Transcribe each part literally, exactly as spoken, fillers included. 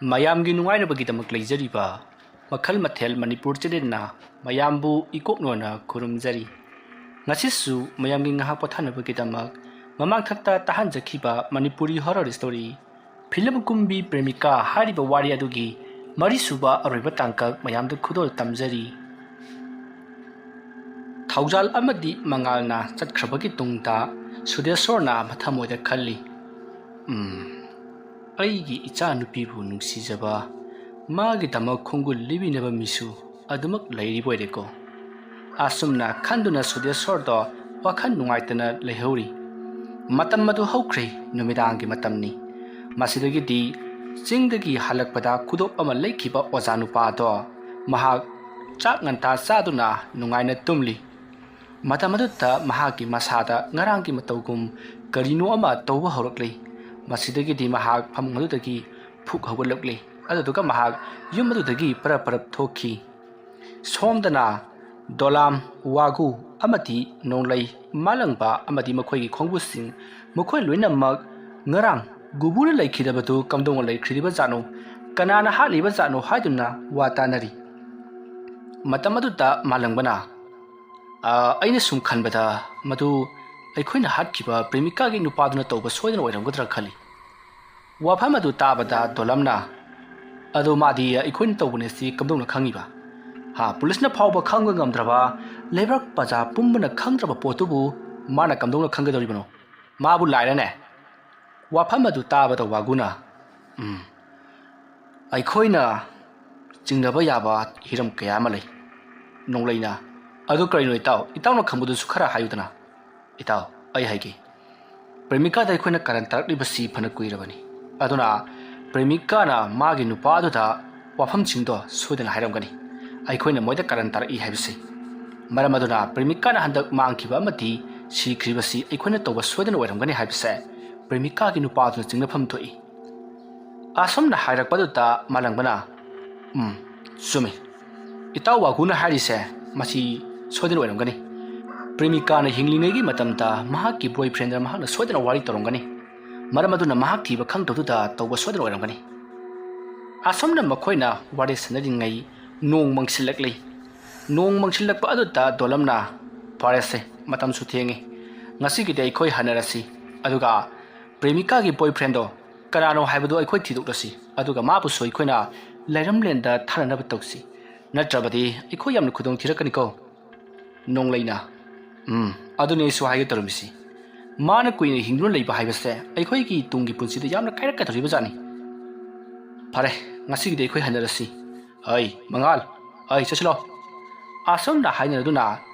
ꯃꯌꯥꯝꯒꯤ ꯅꯨꯡꯉꯥꯏꯅꯕꯒꯤꯗꯃꯛ ꯂꯩꯖꯔꯤꯕ ꯃꯈꯜ ꯃꯊꯦꯜ ꯃꯅꯤꯄꯨꯔ ꯆꯦꯅꯦꯜꯅ ꯃꯌꯥꯝꯕꯨ ꯏꯀꯣꯛꯅꯣꯅ ꯈꯨꯔꯨꯝꯖꯔꯤ꯫ ꯉꯁꯤꯁꯨ ꯃꯌꯥꯝꯒꯤ ꯉꯥꯏꯍꯥꯛ ꯄꯣꯊꯥꯅꯕꯒꯤꯗꯃꯛ ꯃꯃꯥꯡꯊꯛꯇ ꯇꯥꯍꯟꯖꯈꯤꯕ ꯃꯅꯤꯄꯨꯔꯤ ꯍꯣꯔꯔ ꯁ꯭ꯇꯣꯔꯤ ꯐꯤꯂꯝ ꯀꯨꯝꯕꯤ ꯄ꯭ꯔꯦꯃꯤꯀꯥ ꯍꯥꯏꯔꯤꯕ ꯋꯥꯔꯤ ꯑꯗꯨꯒꯤ ꯃꯔꯤꯁꯨꯕ ꯑꯔꯣꯏꯕ ꯇꯥꯡꯀꯛ ꯃꯌꯥꯝꯗ ꯈꯨꯗꯣꯜ ꯇꯝꯖꯔꯤ꯫ ꯊꯧꯖꯥꯜ ꯑꯃꯗꯤ ꯃꯉꯥꯜꯅ ꯆꯠꯈ꯭ꯔꯕꯒꯤ ꯇꯨꯡꯗ ꯁꯨꯗꯦꯁꯣꯔꯅ ꯃꯊꯃꯣꯏꯗ ꯈꯜꯂꯤ, "ꯎꯝ, ꯑꯩꯒꯤ ꯏꯆꯥꯅꯨꯄꯤꯕꯨ ꯅꯨꯡꯁꯤꯖꯕ, ꯃꯥꯒꯤꯗꯃꯛ ꯈꯣꯡꯒꯨꯜ ꯂꯤꯕꯤꯅꯕ ꯃꯤꯁꯨ ꯑꯗꯨꯃꯛ ꯂꯩꯔꯤꯕ ꯑꯣꯏꯔꯦꯀꯣ"꯫ ꯑꯁꯨꯝꯅ ꯈꯟꯗꯨꯅ ꯁꯨꯗꯦꯁꯣꯔꯗꯣ ꯋꯥꯈꯜ ꯅꯨꯡꯉꯥꯏꯇꯅ ꯂꯩꯍꯧꯔꯤ꯫ ꯃꯇꯝ ꯑꯗꯨ ꯍꯧꯈ꯭ꯔꯦ, ꯅꯨꯃꯤꯗꯥꯡꯒꯤ ꯃꯇꯝꯅꯤ꯫ ꯃꯁꯤꯗꯒꯤꯗꯤ ꯆꯤꯡꯗꯒꯤ ꯍꯜꯂꯛꯄꯗ ꯈꯨꯗꯣꯞ ꯑꯃ ꯂꯩꯈꯤꯕ ꯑꯣꯖꯥ ꯅꯨꯄꯥꯗꯣ ꯃꯍꯥꯛ ꯆꯥꯛ ꯉꯟꯇꯥ ꯆꯥꯗꯨꯅ ꯅꯨꯡꯉꯥꯏꯅ ꯇꯨꯝꯂꯤ꯫ ꯃꯇꯝ ꯑꯗꯨꯗ ꯃꯍꯥꯛꯀꯤ ꯃꯁꯥꯗ ꯉꯔꯥꯡꯒꯤ ꯃꯇꯧꯒꯨꯝ ꯀꯔꯤꯅꯣ ꯑꯃ ꯇꯧꯕ ꯍꯧꯔꯛꯂꯤ꯫ ꯃꯁꯤꯗꯒꯤꯗꯤ ꯃꯍꯥꯛ ꯐꯃꯨꯡ ꯑꯗꯨꯗꯒꯤ ꯐꯨꯛ ꯍꯧꯒꯠꯂꯛꯂꯤ꯫ ꯑꯗꯨꯗꯨꯒ ꯃꯍꯥꯛ ꯌꯨꯝ ꯑꯗꯨꯗꯒꯤ ꯄꯔꯞ ꯄꯔꯞ ꯊꯣꯛꯈꯤ꯫ ꯁꯣꯝꯗꯅ ꯗꯣꯂꯥꯝ, ꯋꯥꯒꯨ ꯑꯃꯗꯤ ꯅꯣꯡꯂꯩ, ꯃꯥꯂꯪꯕ ꯑꯃꯗꯤ ꯃꯈꯣꯏꯒꯤ ꯈꯣꯡꯕꯨꯁꯤꯡ, ꯃꯈꯣꯏ ꯂꯣꯏꯅꯃꯛ ꯉꯔꯥꯡ ꯒꯨꯕꯨꯅ ꯂꯩꯈꯤꯗꯕꯗꯨ ꯀꯝꯗꯧꯅ ꯂꯩꯈ꯭ꯔꯤꯕ ꯖꯥꯠꯅꯣ, ꯀꯅꯥꯅ ꯍꯥꯠꯂꯤꯕ ꯖꯥꯠꯅꯣ ꯍꯥꯏꯗꯨꯅ ꯋꯥ ꯇꯥꯅꯔꯤ꯫ ꯃꯇꯝ ꯑꯗꯨꯗ ꯃꯥꯂꯪꯕꯅ, "ꯑ, ꯑꯩꯅ ꯁꯨꯝ ꯈꯟꯕꯗ ꯃꯗꯨ ꯑꯩꯈꯣꯏꯅ ꯍꯥꯠꯈꯤꯕ ꯄ꯭ꯔꯦꯃꯤꯀꯥꯒꯤ ꯅꯨꯄꯥꯗꯨꯅ ꯇꯧꯕ ꯁꯣꯏꯗꯅ ꯑꯣꯏꯔꯝꯒꯗ꯭ꯔꯥ ꯈꯜꯂꯤ"꯫ ꯋꯥꯐꯝ ꯑꯗꯨ ꯇꯥꯕꯗ ꯗꯣꯂꯝꯅ, "ꯑꯗꯣ ꯃꯥꯗꯤ ꯑꯩꯈꯣꯏꯅ ꯇꯧꯕꯅꯦ ꯁꯤ ꯀꯝꯗꯧꯅ ꯈꯪꯉꯤꯕ? ꯍꯥ, ꯄꯨꯂꯤꯁꯅ ꯐꯥꯎꯕ ꯈꯪꯕ ꯉꯝꯗ꯭ꯔꯕ, ꯂꯩꯕꯥꯛ ꯄ꯭ꯔꯖꯥ ꯄꯨꯝꯕꯅ ꯈꯪꯗ꯭ꯔꯕ ꯄꯣꯠꯇꯨꯕꯨ ꯃꯥꯅ ꯀꯝꯗꯧꯅ ꯈꯪꯒꯗꯧꯔꯤꯕꯅꯣ? ꯃꯥꯕꯨ ꯂꯥꯏꯔꯅꯦ"꯫ ꯋꯥꯐꯝ ꯑꯗꯨ ꯇꯥꯕꯗ ꯋꯥꯒꯨꯅ, "ꯎꯝ, ꯑꯩꯈꯣꯏꯅ ꯆꯤꯡꯅꯕ ꯌꯥꯕ ꯍꯤꯔꯝ ꯀꯌꯥ ꯑꯃ ꯂꯩ"꯫ ꯅꯣꯡꯂꯩꯅ, "ꯑꯗꯨ ꯀꯔꯤꯅꯣ ꯏꯇꯥꯎ? ꯏꯇꯥꯎꯅ ꯈꯪꯕꯗꯨꯁꯨ ꯈꯔ ꯍꯥꯏꯌꯨꯗꯅ"꯫ "ꯏꯇꯥꯎ, ꯑꯩ ꯍꯥꯏꯒꯦ꯫ ꯄ꯭ꯔꯦꯃꯤꯀꯥꯗ ꯑꯩꯈꯣꯏꯅ ꯀꯥꯔꯟ ꯇꯥꯔꯛꯂꯤꯕꯁꯤ ꯐꯅ ꯀꯨꯏꯔꯕꯅꯤ꯫ ꯑꯗꯨꯅ ꯄ꯭ꯔꯦꯃꯤꯀꯥꯅ ꯃꯥꯒꯤ ꯅꯨꯄꯥ ꯑꯗꯨꯗ ꯋꯥꯐꯝꯁꯤꯡꯗꯣ ꯁꯣꯏꯗꯅ ꯍꯥꯏꯔꯝꯒꯅꯤ꯫ ꯑꯩꯈꯣꯏꯅ ꯃꯣꯏꯗ ꯀꯥꯔꯟ ꯇꯥꯔꯛꯏ ꯍꯥꯏꯕꯁꯤ꯫ ꯃꯔꯝ ꯑꯗꯨꯅ ꯄ꯭ꯔꯦꯃꯤꯀꯥꯅ ꯍꯟꯗꯛ ꯃꯥꯡꯈꯤꯕ ꯑꯃꯗꯤ ꯁꯤꯈ꯭ꯔꯤꯕꯁꯤ ꯑꯩꯈꯣꯏꯅ ꯇꯧꯕ ꯁꯣꯏꯗꯅ ꯑꯣꯏꯔꯝꯒꯅꯤ ꯍꯥꯏꯕꯁꯦ ꯄ꯭ꯔꯦꯃꯤꯀꯥꯒꯤ ꯅꯨꯄꯥ ꯑꯗꯨꯅ ꯆꯤꯡꯅꯐꯝ ꯊꯣꯛꯏ"꯫ ꯑꯁꯨꯝꯅ ꯍꯥꯏꯔꯛꯄꯗꯨꯗ ꯃꯥꯂꯪꯕꯅ, "ꯎꯝ, ꯆꯨꯝꯃꯤ꯫ ꯏꯇꯥꯎ ꯋꯥꯒꯨꯅ ꯍꯥꯏꯔꯤꯁꯦ ꯃꯁꯤ ꯁꯣꯏꯗꯅ ꯑꯣꯏꯔꯝꯒꯅꯤ꯫ ꯄ꯭ꯔꯦꯃꯤꯀꯥꯅ ꯍꯤꯡꯂꯤꯉꯩꯒꯤ ꯃꯇꯝꯗ ꯃꯍꯥꯛꯀꯤ boyfriendꯗ ꯃꯍꯥꯛꯅ ꯁꯣꯏꯗꯅ ꯋꯥꯔꯤ ꯇꯧꯔꯝꯒꯅꯤ꯫ ꯃꯔꯝ ꯑꯗꯨꯅ ꯃꯍꯥꯛ ꯊꯤꯕ ꯈꯪꯗꯕꯗꯨꯗ ꯇꯧꯕ ꯁꯣꯏꯗꯅ ꯑꯣꯏꯔꯝꯒꯅꯤ"꯫ ꯑꯁꯨꯝꯅ ꯃꯈꯣꯏꯅ ꯋꯥꯔꯤ ꯁꯥꯟꯅꯔꯤꯉꯩ ꯅꯣꯡ ꯃꯪꯁꯤꯜꯂꯛꯂꯤ꯫ ꯅꯣꯡ ꯃꯪꯁꯤꯜꯂꯛꯄ ꯑꯗꯨꯗ ꯗꯣꯂꯝꯅ, "ꯐꯔꯦꯁꯦ, ꯃꯇꯝꯁꯨ ꯊꯦꯡꯉꯤ, ꯉꯁꯤꯒꯤꯗꯤ ꯑꯩꯈꯣꯏ ꯍꯟꯅꯔꯁꯤ, ꯑꯗꯨꯒ ꯄ꯭ꯔꯦꯃꯤꯀꯥꯒꯤ ꯕꯣꯏꯐ꯭ꯔꯦꯟꯗꯣ ꯀꯅꯥꯅꯣ ꯍꯥꯏꯕꯗꯨ ꯑꯩꯈꯣꯏ ꯊꯤꯗꯣꯛꯂꯁꯤ, ꯑꯗꯨꯒ ꯃꯥꯕꯨꯁꯨ ꯑꯩꯈꯣꯏꯅ ꯂꯩꯔꯝꯂꯦꯟꯗ ꯊꯥꯅꯅꯕ ꯇꯧꯁꯤ, ꯅꯠꯇ꯭ꯔꯕꯗꯤ ꯑꯩꯈꯣꯏ ꯌꯥꯝꯅ ꯈꯨꯗꯣꯡ ꯊꯤꯔꯛꯀꯅꯤꯀꯣ"꯫ ꯅꯣꯡꯂꯩꯅ, "ꯎꯝ, ꯑꯗꯨꯅꯤ ꯑꯩꯁꯨ ꯍꯥꯏꯒꯦ ꯇꯧꯔꯝꯃꯤꯁꯤ꯫ ꯃꯥꯅ ꯀꯨꯏꯅ ꯍꯤꯡꯗꯨꯅ ꯂꯩꯕ ꯍꯥꯏꯕꯁꯦ ꯑꯩꯈꯣꯏꯒꯤ ꯇꯨꯡꯒꯤ ꯄꯨꯟꯁꯤꯗ ꯌꯥꯝꯅ ꯀꯥꯏꯔꯛꯀꯗꯧꯔꯤꯕ ꯖꯥꯠꯅꯤ꯫ ꯐꯔꯦ, ꯉꯁꯤꯒꯤꯗꯤ ꯑꯩꯈꯣꯏ ꯍꯟꯅꯔꯁꯤ꯫ ꯑꯩ, ꯃꯉꯥꯜ, ꯑꯩ, ꯆꯠꯁꯤꯜꯂꯣ"꯫ ꯑꯁꯨꯝꯅ ꯍꯥꯏꯅꯗꯨꯅ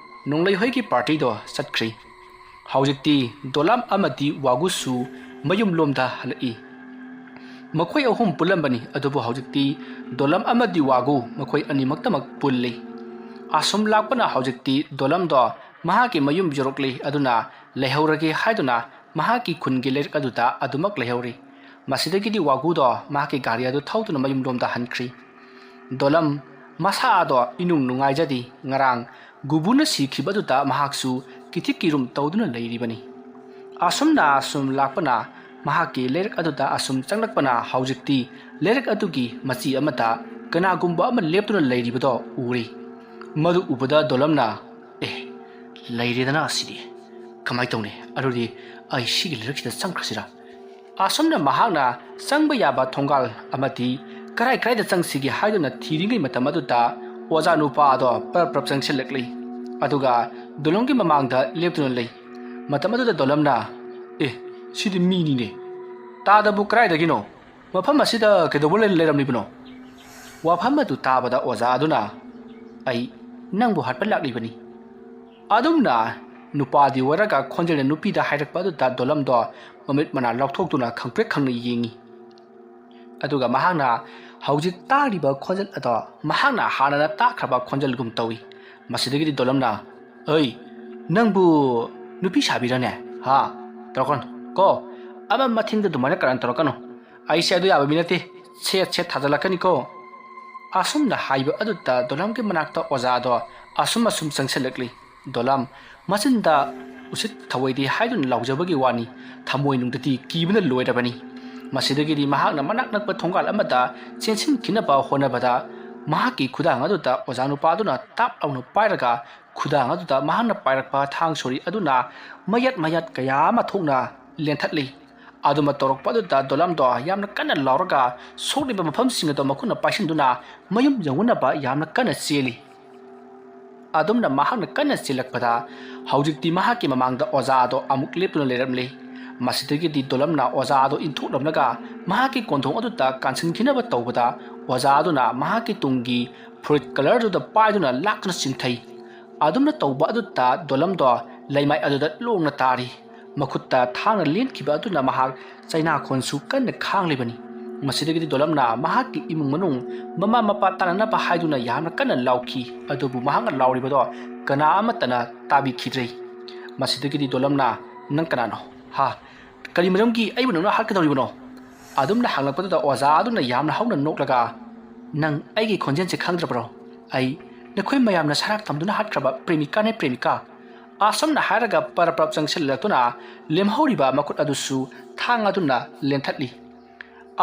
ꯅꯣꯡꯂꯩ ꯍꯣꯏꯒꯤ ꯄꯥꯔꯇꯤꯗꯣ ꯆꯠꯈ꯭ꯔꯤ꯫ ꯍꯧꯖꯤꯛꯇꯤ ꯗꯣꯂꯝ ꯑꯃꯗꯤ ꯋꯥꯒꯨꯁꯨ ꯃꯌꯨꯝꯂꯣꯝꯗ ꯍꯜꯂꯛꯏ꯫ ꯃꯈꯣꯏ ꯑꯍꯨꯝ ꯄꯨꯜꯂꯝꯕꯅꯤ, ꯑꯗꯨꯕꯨ ꯍꯧꯖꯤꯛꯇꯤ ꯗꯣꯂꯝ ꯑꯃꯗꯤ ꯋꯥꯒꯨ ꯃꯈꯣꯏ ꯑꯅꯤꯃꯛꯇꯃꯛ ꯄꯨꯜꯂꯤ꯫ ꯑꯁꯨꯝ ꯂꯥꯛꯄꯅ ꯍꯧꯖꯤꯛꯇꯤ ꯗꯣꯂꯝꯗꯣ ꯃꯍꯥꯛꯀꯤ ꯃꯌꯨꯝ ꯌꯧꯔꯛꯂꯤ, ꯑꯗꯨꯅ ꯂꯩꯍꯧꯔꯒꯦ ꯍꯥꯏꯗꯨꯅ ꯃꯍꯥꯛꯀꯤ ꯈꯨꯟꯒꯤ ꯂꯩꯔꯛ ꯑꯗꯨꯗ ꯑꯗꯨꯃꯛ ꯂꯩꯍꯧꯔꯤ꯫ ꯃꯁꯤꯗꯒꯤꯗꯤ ꯋꯥꯒꯨꯗꯣ ꯃꯍꯥꯛꯀꯤ ꯒꯥꯔꯤ ꯑꯗꯨ ꯊꯧꯗꯨꯅ ꯃꯌꯨꯝꯂꯣꯝꯗ ꯍꯟꯈ꯭ꯔꯤ꯫ ꯗꯣꯂꯝ ꯃꯁꯥ ꯑꯗꯣ ꯏꯅꯨꯡ ꯅꯨꯡꯉꯥꯏꯖꯗꯦ꯫ ꯉꯔꯥꯡ ꯒꯨꯕꯨꯅ ꯁꯤꯈꯤꯕꯗꯨꯗ ꯃꯍꯥꯛꯁꯨ ꯀꯤꯊꯤ ꯀꯤꯔꯨꯝ ꯇꯧꯗꯨꯅ ꯂꯩꯔꯤꯕꯅꯤ꯫ ꯑꯁꯨꯝꯅ ꯑꯁꯨꯝ ꯂꯥꯛꯄꯅ ꯃꯍꯥꯛꯀꯤ ꯂꯩꯔꯛ ꯑꯗꯨꯗ ꯑꯁꯨꯝ ꯆꯪꯂꯛꯄꯅ ꯍꯧꯖꯤꯛꯇꯤ ꯂꯩꯔꯛ ꯑꯗꯨꯒꯤ ꯃꯆꯤ ꯑꯃꯗ ꯀꯅꯥꯒꯨꯝꯕ ꯑꯃ ꯂꯦꯞꯇꯨꯅ ꯂꯩꯔꯤꯕꯗꯣ ꯎꯔꯤ꯫ ꯃꯗꯨ ꯎꯕꯗ ꯗꯣꯂꯝꯅ, "ꯑꯦ, ꯂꯩꯔꯦꯗꯅ ꯑꯁꯤꯗꯤ꯫ ꯀꯃꯥꯏ ꯇꯧꯅꯤ? ꯑꯗꯨꯗꯤ ꯑꯩ ꯁꯤꯒꯤ ꯂꯩꯔꯛꯁꯤꯗ ꯆꯪꯈ꯭ꯔꯁꯤꯔꯥ?" ꯑꯁꯨꯝꯅ ꯃꯍꯥꯛꯅ ꯆꯪꯕ ꯌꯥꯕ ꯊꯣꯡꯒꯥꯜ ꯑꯃꯗꯤ ꯀꯔꯥꯏ ꯀꯔꯥꯏꯗ ꯆꯪꯁꯤꯒꯦ ꯍꯥꯏꯗꯨꯅ ꯊꯤꯔꯤꯉꯩ ꯃꯇꯝ ꯑꯗꯨꯗ ꯑꯣꯖꯥ ꯅꯨꯄꯥ ꯑꯗꯣ ꯄꯔꯞ ꯄꯔꯞ ꯆꯪꯁꯤꯜꯂꯛꯂꯤ꯫ ꯑꯗꯨꯒ ꯗꯣꯂꯝꯒꯤ ꯃꯃꯥꯡꯗ ꯂꯦꯞꯇꯨꯅ ꯂꯩ꯫ ꯃꯇꯝ ꯑꯗꯨꯗ ꯗꯣꯂꯝꯅ, "ꯑꯦ, ꯁꯤꯗꯤ ꯃꯤꯅꯤꯅꯦ꯫ ꯇꯥꯗꯕꯨ ꯀꯗꯥꯏꯗꯒꯤꯅꯣ? ꯃꯐꯝ ꯑꯁꯤꯗ ꯀꯩꯗꯧꯕ ꯂꯩ-, ꯂꯩꯔꯝꯂꯤꯕꯅꯣ?" ꯋꯥꯐꯝ ꯑꯗꯨ ꯇꯥꯕꯗ ꯑꯣꯖꯥ ꯑꯗꯨꯅ, "ꯑꯩ ꯅꯪꯕꯨ ꯍꯥꯠꯄ ꯂꯥꯛꯂꯤꯕꯅꯤ"꯫ ꯑꯗꯨꯝꯅ ꯅꯨꯄꯥꯗꯤ ꯑꯣꯏꯔꯒ ꯈꯣꯟꯖꯦꯜꯅ ꯅꯨꯄꯤꯗ ꯍꯥꯏꯔꯛꯄ ꯑꯗꯨꯗ ꯗꯣꯂꯝꯗꯣ ꯃꯃꯤꯠ ꯃꯅꯥ ꯂꯥꯎꯊꯣꯛꯇꯨꯅ ꯈꯪꯄ꯭ꯔꯦꯛ ꯈꯪꯅ ꯌꯦꯡꯉꯤ꯫ ꯑꯗꯨꯒ ꯃꯍꯥꯛꯅ ꯍꯧꯖꯤꯛ ꯇꯥꯔꯤꯕ ꯈꯣꯟꯖꯦꯜ ꯑꯗꯣ ꯃꯍꯥꯛꯅ ꯍꯥꯟꯅꯅ ꯇꯥꯈ꯭ꯔꯕ ꯈꯣꯟꯖꯦꯜꯒꯨꯝ ꯇꯧꯏ꯫ ꯃꯁꯤꯗꯒꯤꯗꯤ ꯗꯣꯂꯝꯅ, "ꯑꯩ, ꯅꯪꯕꯨ ꯅꯨꯄꯤ ꯁꯥꯕꯤꯔꯅꯦ? ꯍꯥ? ꯇꯧꯔꯛꯀꯅꯨ ꯀꯣ꯫ ꯑꯃ ꯃꯊꯤꯡꯗ ꯑꯗꯨꯃꯥꯏꯅ ꯀꯔꯟ ꯇꯧꯔꯛꯀꯅꯨ꯫ ꯑꯩꯁꯦ ꯑꯗꯨ ꯌꯥꯕ ꯃꯤ ꯅꯠꯇꯦ꯫ ꯁꯦꯠ ꯁꯦꯠ ꯊꯥꯖꯤꯜꯂꯛꯀꯅꯤꯀꯣ"꯫ ꯑꯁꯨꯝꯅ ꯍꯥꯏꯕ ꯑꯗꯨꯗ ꯗꯣꯂꯝꯒꯤ ꯃꯅꯥꯛꯇ ꯑꯣꯖꯥꯗꯣ ꯑꯁꯨꯝ ꯑꯁꯨꯝ ꯆꯪꯁꯤꯜꯂꯛꯂꯤ꯫ ꯗꯣꯂꯝ ꯃꯆꯤꯟꯗ ꯎꯁꯤꯠ ꯊꯑꯣꯏꯗꯦ ꯍꯥꯏꯗꯨꯅ ꯂꯥꯎꯖꯕꯒꯤ ꯋꯥꯅꯤ, ꯊꯃꯣꯏꯅꯨꯡꯗꯗꯤ ꯀꯤꯕꯅ ꯂꯣꯏꯔꯕꯅꯤ꯫ ꯃꯁꯤꯗꯒꯤꯗꯤ ꯃꯍꯥꯛꯅ ꯃꯅꯥꯛ ꯅꯛꯄ ꯊꯣꯡꯒꯥꯜ ꯑꯃꯗ ꯆꯦꯟꯁꯤꯟꯈꯤꯅꯕ ꯍꯣꯠꯅꯕꯗ, ꯃꯍꯥꯛꯀꯤ ꯈꯨꯗꯥꯡ ꯑꯗꯨꯗ ꯑꯣꯖꯥ ꯅꯨꯄꯥ ꯑꯗꯨꯅ ꯇꯥꯞ ꯂꯥꯎꯅ ꯄꯥꯏꯔꯒ, ꯈꯨꯗꯥꯡ ꯑꯗꯨꯗ ꯃꯍꯥꯛꯅ ꯄꯥꯏꯔꯛꯄ ꯊꯥꯡ ꯁꯣꯔꯤ ꯑꯗꯨꯅ ꯃꯌꯥꯠ ꯃꯌꯥꯠ ꯀꯌꯥ ꯑꯃ ꯊꯣꯛꯅ ꯂꯦꯟꯊꯠꯂꯤ꯫ ꯑꯗꯨꯃ ꯇꯧꯔꯛꯄ ꯑꯗꯨꯗ ꯗꯣꯂꯝꯗꯣ ꯌꯥꯝꯅ ꯀꯟꯅ ꯂꯥꯎꯔꯒ, ꯁꯣꯛꯂꯤꯕ ꯃꯐꯝꯁꯤꯡ ꯑꯗꯣ ꯃꯈꯨꯠꯅ ꯄꯥꯏꯁꯤꯟꯗꯨꯅ ꯃꯌꯨꯝ ꯌꯧꯅꯅꯕ ꯌꯥꯝꯅ ꯀꯟꯅ ꯆꯦꯜꯂꯤ꯫ ꯑꯗꯨꯝꯅ ꯃꯍꯥꯛꯅ ꯀꯟꯅ ꯆꯦꯜꯂꯛꯄꯗ, ꯍꯧꯖꯤꯛꯇꯤ ꯃꯍꯥꯛꯀꯤ ꯃꯃꯥꯡꯗ ꯑꯣꯖꯥ ꯑꯗꯣ ꯑꯃꯨꯛ ꯂꯦꯞꯇꯨꯅ ꯂꯩꯔꯝꯂꯤ꯫ ꯃꯁꯤꯗꯒꯤꯗꯤ ꯗꯣꯂꯝꯅ ꯑꯣꯖꯥ ꯑꯗꯣ ꯏꯟꯊꯣꯛꯂꯝꯂꯒ, ꯃꯍꯥꯛꯀꯤ ꯀꯣꯟꯊꯣꯡ ꯑꯗꯨꯗ ꯀꯥꯟꯁꯤꯟꯈꯤꯅꯕ ꯇꯧꯕꯗ, ꯑꯣꯖꯥ ꯑꯗꯨꯅ ꯃꯍꯥꯛꯀꯤ ꯇꯨꯡꯒꯤ ꯐꯨꯔꯤꯠ ꯀꯂꯔꯗꯨꯗ ꯄꯥꯏꯗꯨꯅ ꯂꯥꯛꯇꯨꯅ ꯆꯤꯡꯊꯩ꯫ ꯑꯗꯨꯝꯅ ꯇꯧꯕ ꯑꯗꯨꯗ ꯗꯣꯂꯝꯗꯣ ꯂꯩꯃꯥꯏ ꯑꯗꯨꯗ ꯂꯣꯡꯅ ꯇꯥꯔꯤ꯫ ꯃꯈꯨꯠꯇ ꯊꯥꯡꯅ ꯂꯦꯟꯈꯤꯕ ꯑꯗꯨꯅ ꯃꯍꯥꯛ ꯆꯩꯅꯥꯈꯣꯟꯁꯨ ꯀꯟꯅ ꯈꯥꯡꯂꯤꯕꯅꯤ꯫ ꯃꯁꯤꯗꯒꯤꯗꯤ ꯗꯣꯂꯝꯅ ꯃꯍꯥꯛꯀꯤ ꯏꯃꯨꯡ ꯃꯅꯨꯡ, ꯃꯃꯥ ꯃꯄꯥ ꯇꯥꯟꯅꯅꯕ ꯍꯥꯏꯗꯨꯅ ꯌꯥꯝꯅ ꯀꯟꯅ ꯂꯥꯎꯈꯤ, ꯑꯗꯨꯕꯨ ꯃꯍꯥꯛꯅ ꯂꯥꯎꯔꯤꯕꯗꯣ ꯀꯅꯥ ꯑꯃꯠꯇꯅ ꯇꯥꯕꯤꯈꯤꯗ꯭ꯔꯦ꯫ ꯃꯁꯤꯗꯒꯤꯗꯤ ꯗꯣꯂꯝꯅ, "ꯅꯪ ꯀꯅꯥꯅꯣ? ꯍꯥ? ꯀꯔꯤ ꯃꯔꯝꯒꯤ ꯑꯩꯕꯨ ꯅꯪꯅ ꯍꯥꯠꯀꯗꯧꯔꯤꯕꯅꯣ?" ꯑꯗꯨꯝꯅ ꯍꯪꯂꯛꯄꯗꯨꯗ ꯑꯣꯖꯥ ꯑꯗꯨꯅ ꯌꯥꯝꯅ ꯍꯧꯅ ꯅꯣꯛꯂꯒ, "ꯅꯪ ꯑꯩꯒꯤ ꯈꯣꯟꯖꯦꯜꯁꯦ ꯈꯪꯗ꯭ꯔꯕ꯭ꯔꯣ? ꯑꯩ ꯅꯈꯣꯏ ꯃꯌꯥꯝꯅ ꯁꯔꯥꯛ ꯇꯝꯗꯨꯅ ꯍꯥꯠꯈ꯭ꯔꯕ ꯄ꯭ꯔꯦꯃꯤꯀꯥꯅꯦ, ꯄ꯭ꯔꯦꯃꯤꯀꯥ!" ꯑꯁꯨꯝꯅ ꯍꯥꯏꯔꯒ ꯄꯔꯞ ꯄꯔꯞ ꯆꯪꯁꯤꯜꯂꯛꯇꯨꯅ ꯂꯦꯝꯍꯧꯔꯤꯕ ꯃꯈꯨꯠ ꯑꯗꯨꯁꯨ ꯊꯥꯡ ꯑꯗꯨꯅ ꯂꯦꯟꯊꯠꯂꯤ꯫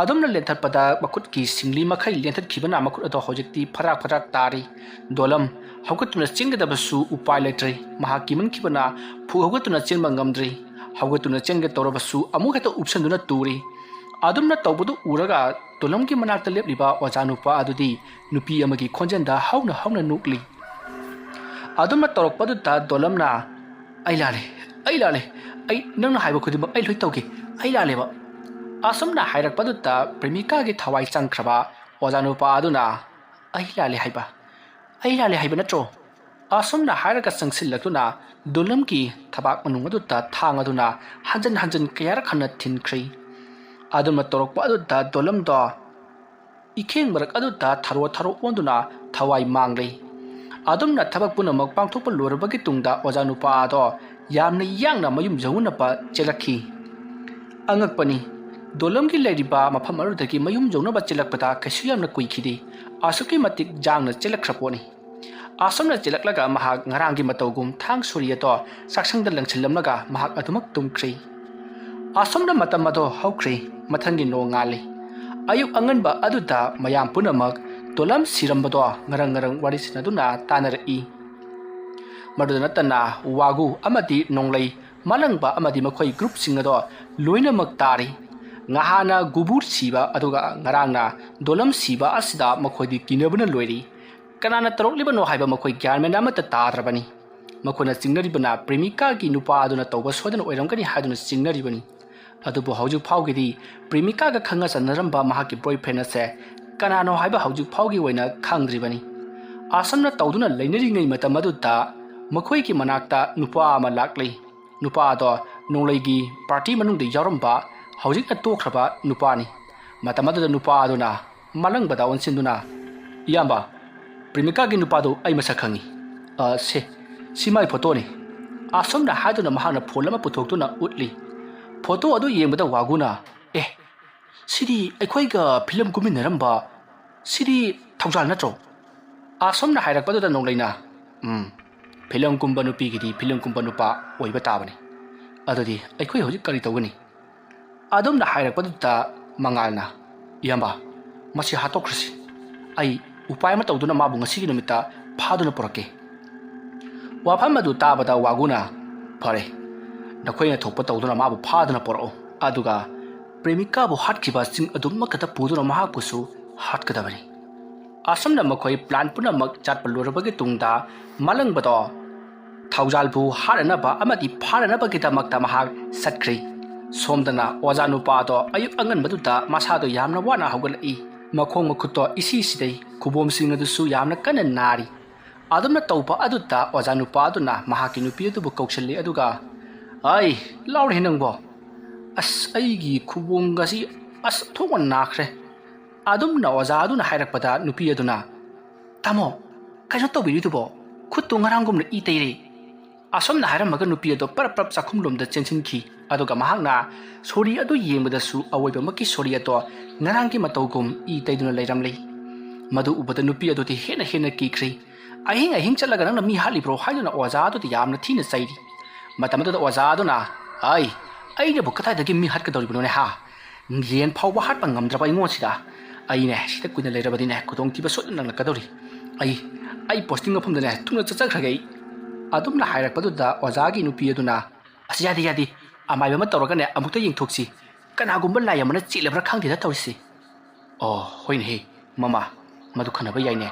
ꯑꯗꯨꯝꯅ ꯂꯦꯟꯊꯠꯄꯗ ꯃꯈꯨꯠꯀꯤ ꯁꯤꯡꯂꯤ ꯃꯈꯩ ꯂꯦꯟꯊꯠꯈꯤꯕꯅ ꯃꯈꯨꯠ ꯑꯗꯨ ꯍꯧꯖꯤꯛꯇꯤ ꯐꯔꯥꯛ ꯐꯔꯥꯛ ꯇꯥꯔꯤ꯫ ꯗꯣꯂꯝ ꯍꯧꯒꯠꯇꯨꯅ ꯆꯦꯟꯒꯗꯕꯁꯨ ꯎꯄꯥꯏ ꯂꯩꯇ꯭ꯔꯦ꯫ ꯃꯍꯥꯛ ꯀꯤꯃꯟꯈꯤꯕꯅ ꯐꯨꯛ ꯍꯧꯒꯠꯇꯨꯅ ꯆꯦꯟꯕ ꯉꯝꯗ꯭ꯔꯤ꯫ ꯍꯧꯒꯠꯇꯨꯅ ꯆꯦꯟꯒꯦ ꯇꯧꯔꯕꯁꯨ ꯑꯃꯨꯛ ꯍꯦꯛꯇ ꯎꯞꯁꯟꯗꯨꯅ ꯇꯨꯔꯤ꯫ ꯑꯗꯨꯝꯅ ꯇꯧꯕꯗꯨ ꯎꯔꯒ ꯗꯣꯂꯝꯒꯤ ꯃꯅꯥꯛꯇ ꯂꯦꯞꯂꯤꯕ ꯑꯣꯖꯥ ꯅꯨꯄꯥ ꯑꯗꯨꯗꯤ ꯅꯨꯄꯤ ꯑꯃꯒꯤ ꯈꯣꯟꯖꯦꯜꯗ ꯍꯧꯅ ꯍꯧꯅ ꯅꯣꯛꯂꯤ꯫ ꯑꯗꯨꯝꯅ ꯇꯧꯔꯛꯄꯗꯨꯗ ꯗꯣꯂꯝꯅ, "ꯑꯩ ꯂꯥꯜꯂꯦ, ꯑꯩ ꯂꯥꯜꯂꯦ, ꯑꯩ, ꯅꯪꯅ ꯍꯥꯏꯕ ꯈꯨꯗꯤꯡꯃꯛ ꯑꯩ ꯂꯣꯏ ꯇꯧꯒꯦ, ꯑꯩ ꯂꯥꯜꯂꯦꯕ"꯫ ꯑꯁꯨꯝꯅ ꯍꯥꯏꯔꯛꯄꯗꯨꯗ ꯄ꯭ꯔꯦꯃꯤꯀꯥꯒꯤ ꯊꯋꯥꯏ ꯆꯪꯈ꯭ꯔꯕ ꯑꯣꯖꯥ ꯅꯨꯄꯥ ꯑꯗꯨꯅ, "ꯑꯩ ꯂꯥꯜꯂꯦ ꯍꯥꯏꯕ, ꯑꯩ ꯂꯥꯜꯂꯦ ꯍꯥꯏꯕ ꯅꯠꯇ꯭ꯔꯣ?" ꯑꯁꯨꯝꯅ ꯍꯥꯏꯔꯒ ꯆꯪꯁꯤꯜꯂꯛꯇꯨꯅ ꯗꯣꯂꯝꯒꯤ ꯊꯕꯥꯛ ꯃꯅꯨꯡ ꯑꯗꯨꯗ ꯊꯥꯡ ꯑꯗꯨꯅ ꯍꯟꯖꯟ ꯍꯟꯖꯟ ꯀꯌꯥꯔꯛ ꯍꯟꯅ ꯊꯤꯟꯈ꯭ꯔꯦ꯫ ꯑꯗꯨꯝꯅ ꯇꯧꯔꯛꯄ ꯑꯗꯨꯗ ꯗꯣꯂꯝꯗꯣ ꯏꯈꯦꯡ ꯃꯔꯛ ꯑꯗꯨꯗ ꯊꯔꯣ ꯊꯔꯣ ꯑꯣꯟꯗꯨꯅ ꯊꯋꯥꯏ ꯃꯥꯡꯂꯦ꯫ ꯑꯗꯨꯝꯅ ꯊꯕꯛ ꯄꯨꯝꯅꯃꯛ ꯄꯥꯡꯊꯣꯛꯄ ꯂꯣꯏꯔꯕꯒꯤ ꯇꯨꯡꯗ ꯑꯣꯖꯥ ꯅꯨꯄꯥ ꯑꯗꯣ ꯌꯥꯝꯅ ꯌꯥꯡꯅ ꯃꯌꯨꯝ ꯌꯧꯅꯅꯕ ꯆꯦꯜꯂꯛꯈꯤ꯫ ꯑꯉꯛꯄꯅꯤ, ꯗꯣꯂꯝꯒꯤ ꯂꯩꯔꯤꯕ ꯃꯐꯝ ꯑꯗꯨꯗꯒꯤ ꯃꯌꯨꯝ ꯌꯧꯅꯕ ꯆꯦꯜꯂꯛꯄꯗ ꯀꯩꯁꯨ ꯌꯥꯝꯅ ꯀꯨꯏꯈꯤꯗꯦ꯫ ꯑꯁꯨꯛꯀꯤ ꯃꯇꯤꯛ ꯌꯥꯡꯅ ꯆꯦꯜꯂꯛꯈ꯭ꯔ ꯄꯣꯠꯅꯤ꯫ ꯑꯁꯨꯝꯅ ꯆꯦꯜꯂꯛꯂꯒ ꯃꯍꯥꯛ ꯉꯔꯥꯡꯒꯤ ꯃꯇꯧꯒꯨꯝ ꯊꯥꯡ ꯁꯣꯔꯤ ꯑꯗꯣ ꯆꯥꯛꯁꯪꯗ ꯂꯪꯁꯤꯜꯂꯝꯂꯒ ꯃꯍꯥꯛ ꯑꯗꯨꯃꯛ ꯇꯨꯝꯈ꯭ꯔꯦ꯫ ꯑꯁꯨꯝꯅ ꯃꯇꯝ ꯑꯗꯣ ꯍꯧꯈ꯭ꯔꯦ꯫ ꯃꯊꯪꯒꯤ ꯅꯣꯡꯉꯥꯜꯂꯤ꯫ ꯑꯌꯨꯛ ꯑꯉꯟꯕ ꯑꯗꯨꯗ ꯃꯌꯥꯝ ꯄꯨꯝꯅꯃꯛ ꯗꯣꯂꯝ ꯁꯤꯔꯝꯕꯗꯣ ꯉꯔꯪ ꯉꯔꯪ ꯋꯥꯔꯤ ꯁꯥꯟꯅꯗꯨꯅ ꯇꯥꯅꯔꯛꯏ꯫ ꯃꯗꯨꯗ ꯅꯠꯇꯅ ꯋꯥꯒꯨ ꯑꯃꯗꯤ ꯅꯣꯡꯂꯩ, ꯃꯥꯂꯪꯕ ꯑꯃꯗꯤ ꯃꯈꯣꯏ ꯒ꯭ꯔꯨꯞꯁꯤꯡ ꯑꯗꯣ ꯂꯣꯏꯅꯃꯛ ꯇꯥꯔꯤ꯫ ꯉꯍꯥꯅ ꯒꯨꯕꯨꯔ ꯁꯤꯕ ꯑꯗꯨꯒ ꯉꯔꯥꯡꯅ ꯗꯣꯂꯝ ꯁꯤꯕ ꯑꯁꯤꯗ ꯃꯈꯣꯏꯗꯤ ꯀꯤꯅꯕꯅ ꯂꯣꯏꯔꯤ꯫ ꯀꯅꯥꯅ ꯇꯧꯔꯛꯂꯤꯕꯅꯣ ꯍꯥꯏꯕ ꯃꯈꯣꯏ ꯒ꯭ꯌꯥꯟ ꯃꯦꯟ ꯑꯃꯠꯇ ꯇꯥꯗ꯭ꯔꯕꯅꯤ꯫ ꯃꯈꯣꯏꯅ ꯆꯤꯡꯅꯔꯤꯕꯅ ꯄ꯭ꯔꯦꯃꯤꯀꯥꯒꯤ ꯅꯨꯄꯥ ꯑꯗꯨꯅ ꯇꯧꯕ ꯁꯣꯏꯗꯅ ꯑꯣꯏꯔꯝꯒꯅꯤ ꯍꯥꯏꯗꯨꯅ ꯆꯤꯡꯅꯔꯤꯕꯅꯤ꯫ ꯑꯗꯨꯕꯨ ꯍꯧꯖꯤꯛ ꯐꯥꯎꯒꯤꯗꯤ ꯄ꯭ꯔꯦꯃꯤꯀꯥꯒ ꯈꯪꯅ ꯆꯥꯟꯅꯔꯝꯕ ꯃꯍꯥꯛꯀꯤ ꯕꯣꯏꯐ꯭ꯔꯦꯟ ꯑꯁꯦ ꯀꯅꯥꯅꯣ ꯍꯥꯏꯕ ꯍꯧꯖꯤꯛ ꯐꯥꯎꯒꯤ ꯑꯣꯏꯅ ꯈꯪꯗ꯭ꯔꯤꯕꯅꯤ꯫ ꯑꯁꯨꯝꯅ ꯇꯧꯗꯨꯅ ꯂꯩꯅꯔꯤꯉꯩ ꯃꯇꯝ ꯑꯗꯨꯗ ꯃꯈꯣꯏꯒꯤ ꯃꯅꯥꯛꯇ ꯅꯨꯄꯥ ꯑꯃ ꯂꯥꯛꯂꯤ꯫ ꯅꯨꯄꯥ ꯑꯗꯣ ꯅꯣꯡꯂꯩꯒꯤ ꯄꯥꯔꯇꯤ ꯃꯅꯨꯡꯗ ꯌꯥꯎꯔꯝꯕ, ꯍꯧꯖꯤꯛꯅ ꯇꯣꯛꯈ꯭ꯔꯕ ꯅꯨꯄꯥꯅꯤ꯫ ꯃꯇꯝ ꯑꯗꯨꯗ ꯅꯨꯄꯥ ꯑꯗꯨꯅ ꯃꯥꯂꯪꯕꯗ ꯑꯣꯟꯁꯤꯟꯗꯨꯅ, "ꯏꯌꯥꯝꯕ, ꯄ꯭ꯔꯦꯃꯤꯀꯥꯒꯤ ꯅꯨꯄꯥꯗꯨ ꯑꯩ ꯃꯁꯛ ꯈꯪꯉꯤ꯫ ꯑ, ꯁꯦ, ꯁꯤ ꯃꯥꯏ ꯐꯣꯇꯣꯅꯤ꯫" ꯑꯁꯨꯝꯅ ꯍꯥꯏꯗꯨꯅ ꯃꯍꯥꯛꯅ ꯐꯣꯟ ꯑꯃ ꯄꯨꯊꯣꯛꯇꯨꯅ ꯎꯠꯂꯤ꯫ ꯐꯣꯇꯣ ꯑꯗꯨ ꯌꯦꯡꯕꯗ ꯋꯥꯒꯨꯅ, "ꯑꯦ, ꯁꯤꯗꯤ ꯑꯩꯈꯣꯏꯒ ꯐꯤꯂꯝ ꯀꯨꯝꯃꯤꯟꯅꯔꯝꯕ, ꯁꯤꯗꯤ ꯊꯧꯖꯥꯜ ꯅꯠꯇ꯭ꯔꯣ?" ꯑꯁꯨꯝꯅ ꯍꯥꯏꯔꯛꯄꯗꯨꯗ ꯅꯣꯡꯂꯩꯅ, "ꯎꯝ, ꯐꯤꯂꯝ ꯀꯨꯝꯕ ꯅꯨꯄꯤꯒꯤꯗꯤ ꯐꯤꯂꯝ ꯀꯨꯝꯕ ꯅꯨꯄꯥ ꯑꯣꯏꯕ ꯇꯥꯕꯅꯤ꯫ ꯑꯗꯨꯗꯤ ꯑꯩꯈꯣꯏ ꯍꯧꯖꯤꯛ ꯀꯔꯤ ꯇꯧꯒꯅꯤ?" ꯑꯗꯨꯝꯅ ꯍꯥꯏꯔꯛꯄꯗꯨꯗ ꯃꯉꯥꯜꯅ, "ꯏꯌꯥꯝꯕ, ꯃꯁꯤ ꯍꯥꯠꯇꯣꯛꯈ꯭ꯔꯁꯤ꯫ ꯑꯩ ꯎꯄꯥꯏ ꯑꯃ ꯇꯧꯗꯨꯅ ꯃꯥꯕꯨ ꯉꯁꯤꯒꯤ ꯅꯨꯃꯤꯠꯇ ꯐꯥꯗꯨꯅ ꯄꯨꯔꯛꯀꯦ꯫" ꯋꯥꯐꯝ ꯑꯗꯨ ꯇꯥꯕꯗ ꯋꯥꯒꯨꯅ, "ꯐꯔꯦ, ꯅꯈꯣꯏꯅ ꯊꯣꯛꯄ ꯇꯧꯗꯨꯅ ꯃꯥꯕꯨ ꯐꯥꯗꯨꯅ ꯄꯨꯔꯛꯎ, ꯑꯗꯨꯒ ꯄ꯭ꯔꯦꯃꯤꯀꯥꯕꯨ ꯍꯥꯠꯈꯤꯕ ꯆꯤꯡ ꯑꯗꯨꯃꯛꯇꯗ ꯄꯨꯗꯨꯅ ꯃꯍꯥꯛꯄꯨꯁꯨ ꯍꯥꯠꯀꯗꯕꯅꯤ꯫" ꯑꯁꯨꯝꯅ ꯃꯈꯣꯏ ꯄ꯭ꯂꯥꯟ ꯄꯨꯝꯅꯃꯛ ꯆꯠꯄ ꯂꯣꯏꯔꯕꯒꯤ ꯇꯨꯡꯗ ꯃꯥꯂꯪꯕꯗꯣ ꯊꯧꯖꯥꯜꯕꯨ ꯍꯥꯠꯅꯅꯕ ꯑꯃꯗꯤ ꯐꯥꯅꯅꯕꯒꯤꯗꯃꯛꯇ ꯃꯍꯥꯛ ꯆꯠꯈ꯭ꯔꯤ꯫ ꯁꯣꯝꯗꯅ ꯑꯣꯖꯥ ꯅꯨꯄꯥꯗꯣ ꯑꯌꯨꯛ ꯑꯉꯟꯕꯗꯨꯗ ꯃꯁꯥꯗꯣ ꯌꯥꯝꯅ ꯋꯥꯅ ꯍꯧꯒꯠꯂꯛꯏ꯫ ꯃꯈꯣꯡ ꯃꯈꯨꯠꯇꯣ ꯏꯁꯤ ꯁꯤꯗꯩ, ꯈꯨꯕꯣꯝꯁꯤꯡ ꯑꯗꯨꯁꯨ ꯌꯥꯝꯅ ꯀꯟꯅ ꯅꯥꯔꯤ꯫ ꯑꯗꯨꯝꯅ ꯇꯧꯕ ꯑꯗꯨꯗ ꯑꯣꯖꯥ ꯅꯨꯄꯥ ꯑꯗꯨꯅ ꯃꯍꯥꯛꯀꯤ ꯅꯨꯄꯤ ꯑꯗꯨꯕꯨ ꯀꯧꯁꯤꯜꯂꯤ, ꯑꯗꯨꯒ, "ꯑꯩ, ꯂꯥꯎꯔꯦ ꯅꯪꯕꯣ꯫ ꯑꯁ, ꯑꯩꯒꯤ ꯈꯨꯕꯣꯝꯒꯁꯤ, ꯑꯁ, ꯑꯣꯟꯊꯣꯛꯅ ꯅꯥꯈ꯭ꯔꯦ꯫" ꯑꯗꯨꯝꯅ ꯑꯣꯖꯥ ꯑꯗꯨꯅ ꯍꯥꯏꯔꯛꯄꯗ ꯅꯨꯄꯤ ꯑꯗꯨꯅ, "ꯇꯥꯃꯣ, ꯀꯩꯅꯣ ꯇꯧꯕꯤꯔꯤꯗꯨꯕꯣ? ꯈꯨꯠꯇꯨ ꯉꯔꯥꯡꯒꯨꯝꯅ ꯏ ꯇꯩꯔꯦ꯫" ꯑꯁꯨꯝꯅ ꯍꯥꯏꯔꯝꯃꯒ ꯅꯨꯄꯤ ꯑꯗꯣ ꯄꯔꯞ ꯄꯔꯞ ꯆꯥꯛꯈꯨꯝꯂꯣꯝꯗ ꯆꯦꯟꯁꯤꯟꯈꯤ꯫ ꯑꯗꯨꯒ ꯃꯍꯥꯛꯅ ꯁꯣꯔꯤ ꯑꯗꯨ ꯌꯦꯡꯕꯗꯁꯨ ꯑꯋꯣꯏꯕꯃꯛꯀꯤ ꯁꯣꯔꯤ ꯑꯗꯣ ꯉꯔꯥꯡꯒꯤ ꯃꯇꯧꯒꯨꯝ ꯏ ꯇꯩꯗꯨꯅ ꯂꯩꯔꯝꯂꯤ꯫ ꯃꯗꯨ ꯎꯕꯗ ꯅꯨꯄꯤ ꯑꯗꯨꯗꯤ ꯍꯦꯟꯅ ꯍꯦꯟꯅ ꯀꯤꯈ꯭ꯔꯦ꯫ "ꯑꯍꯤꯡ ꯑꯍꯤꯡ ꯆꯠꯂꯒ ꯅꯪꯅ ꯃꯤ ꯍꯥꯠꯂꯤꯕ꯭ꯔꯣ?" ꯍꯥꯏꯗꯨꯅ ꯑꯣꯖꯥ ꯑꯗꯨꯗ ꯌꯥꯝꯅ ꯊꯤꯅ ꯆꯩꯔꯤ꯫ ꯃꯇꯝ ꯑꯗꯨꯗ ꯑꯣꯖꯥ ꯑꯗꯨꯅ, "ꯑꯩ, ꯑꯩꯅꯕꯨ ꯀꯗꯥꯏꯗꯒꯤ ꯃꯤ ꯍꯥꯠꯀꯗꯧꯔꯤꯕꯅꯣꯅꯦ ꯍꯥ? ꯌꯦꯟ ꯐꯥꯎꯕ ꯍꯥꯠꯄ ꯉꯝꯗ꯭ꯔꯕ ꯑꯩꯉꯣꯟꯁꯤꯗ ꯑꯩꯅꯦ ꯁꯤꯗ ꯀꯨꯏꯅ ꯂꯩꯔꯕꯗꯤꯅꯦ ꯈꯨꯗꯣꯡꯊꯤꯕ ꯁꯣꯏꯗꯅ ꯅꯪꯂꯛꯀꯗꯧꯔꯤ꯫ ꯑꯩ ꯑꯩ ꯄꯣꯁꯇꯤꯡ ꯃꯐꯝꯗꯅꯦ ꯊꯨꯅ ꯆꯠꯆꯈ꯭ꯔꯒꯦ ꯑꯩ꯫ ꯑꯗꯨꯝꯅ ꯍꯥꯏꯔꯛꯄꯗꯨꯗ ꯑꯣꯖꯥꯒꯤ ꯅꯨꯄꯤ ꯑꯗꯨꯅ, "ꯑꯁ, ꯌꯥꯗꯦ, ꯌꯥꯗꯦ, ꯑꯃꯥꯏꯕ ꯑꯃ ꯇꯧꯔꯒꯅꯦ ꯑꯃꯨꯛꯇ ꯌꯦꯡꯊꯣꯛꯁꯤ, ꯀꯅꯥꯒꯨꯝꯕ ꯂꯥꯏ ꯑꯃꯅ ꯆꯦꯜꯂꯕ꯭ꯔꯥ ꯈꯪꯗꯦꯗ ꯇꯧꯔꯤꯁꯤ"꯫ "ꯑꯣ, ꯍꯣꯏꯅꯦꯍꯦ, ꯃꯃꯥ, ꯃꯗꯨ ꯈꯟꯅꯕ ꯌꯥꯏꯅꯦ꯫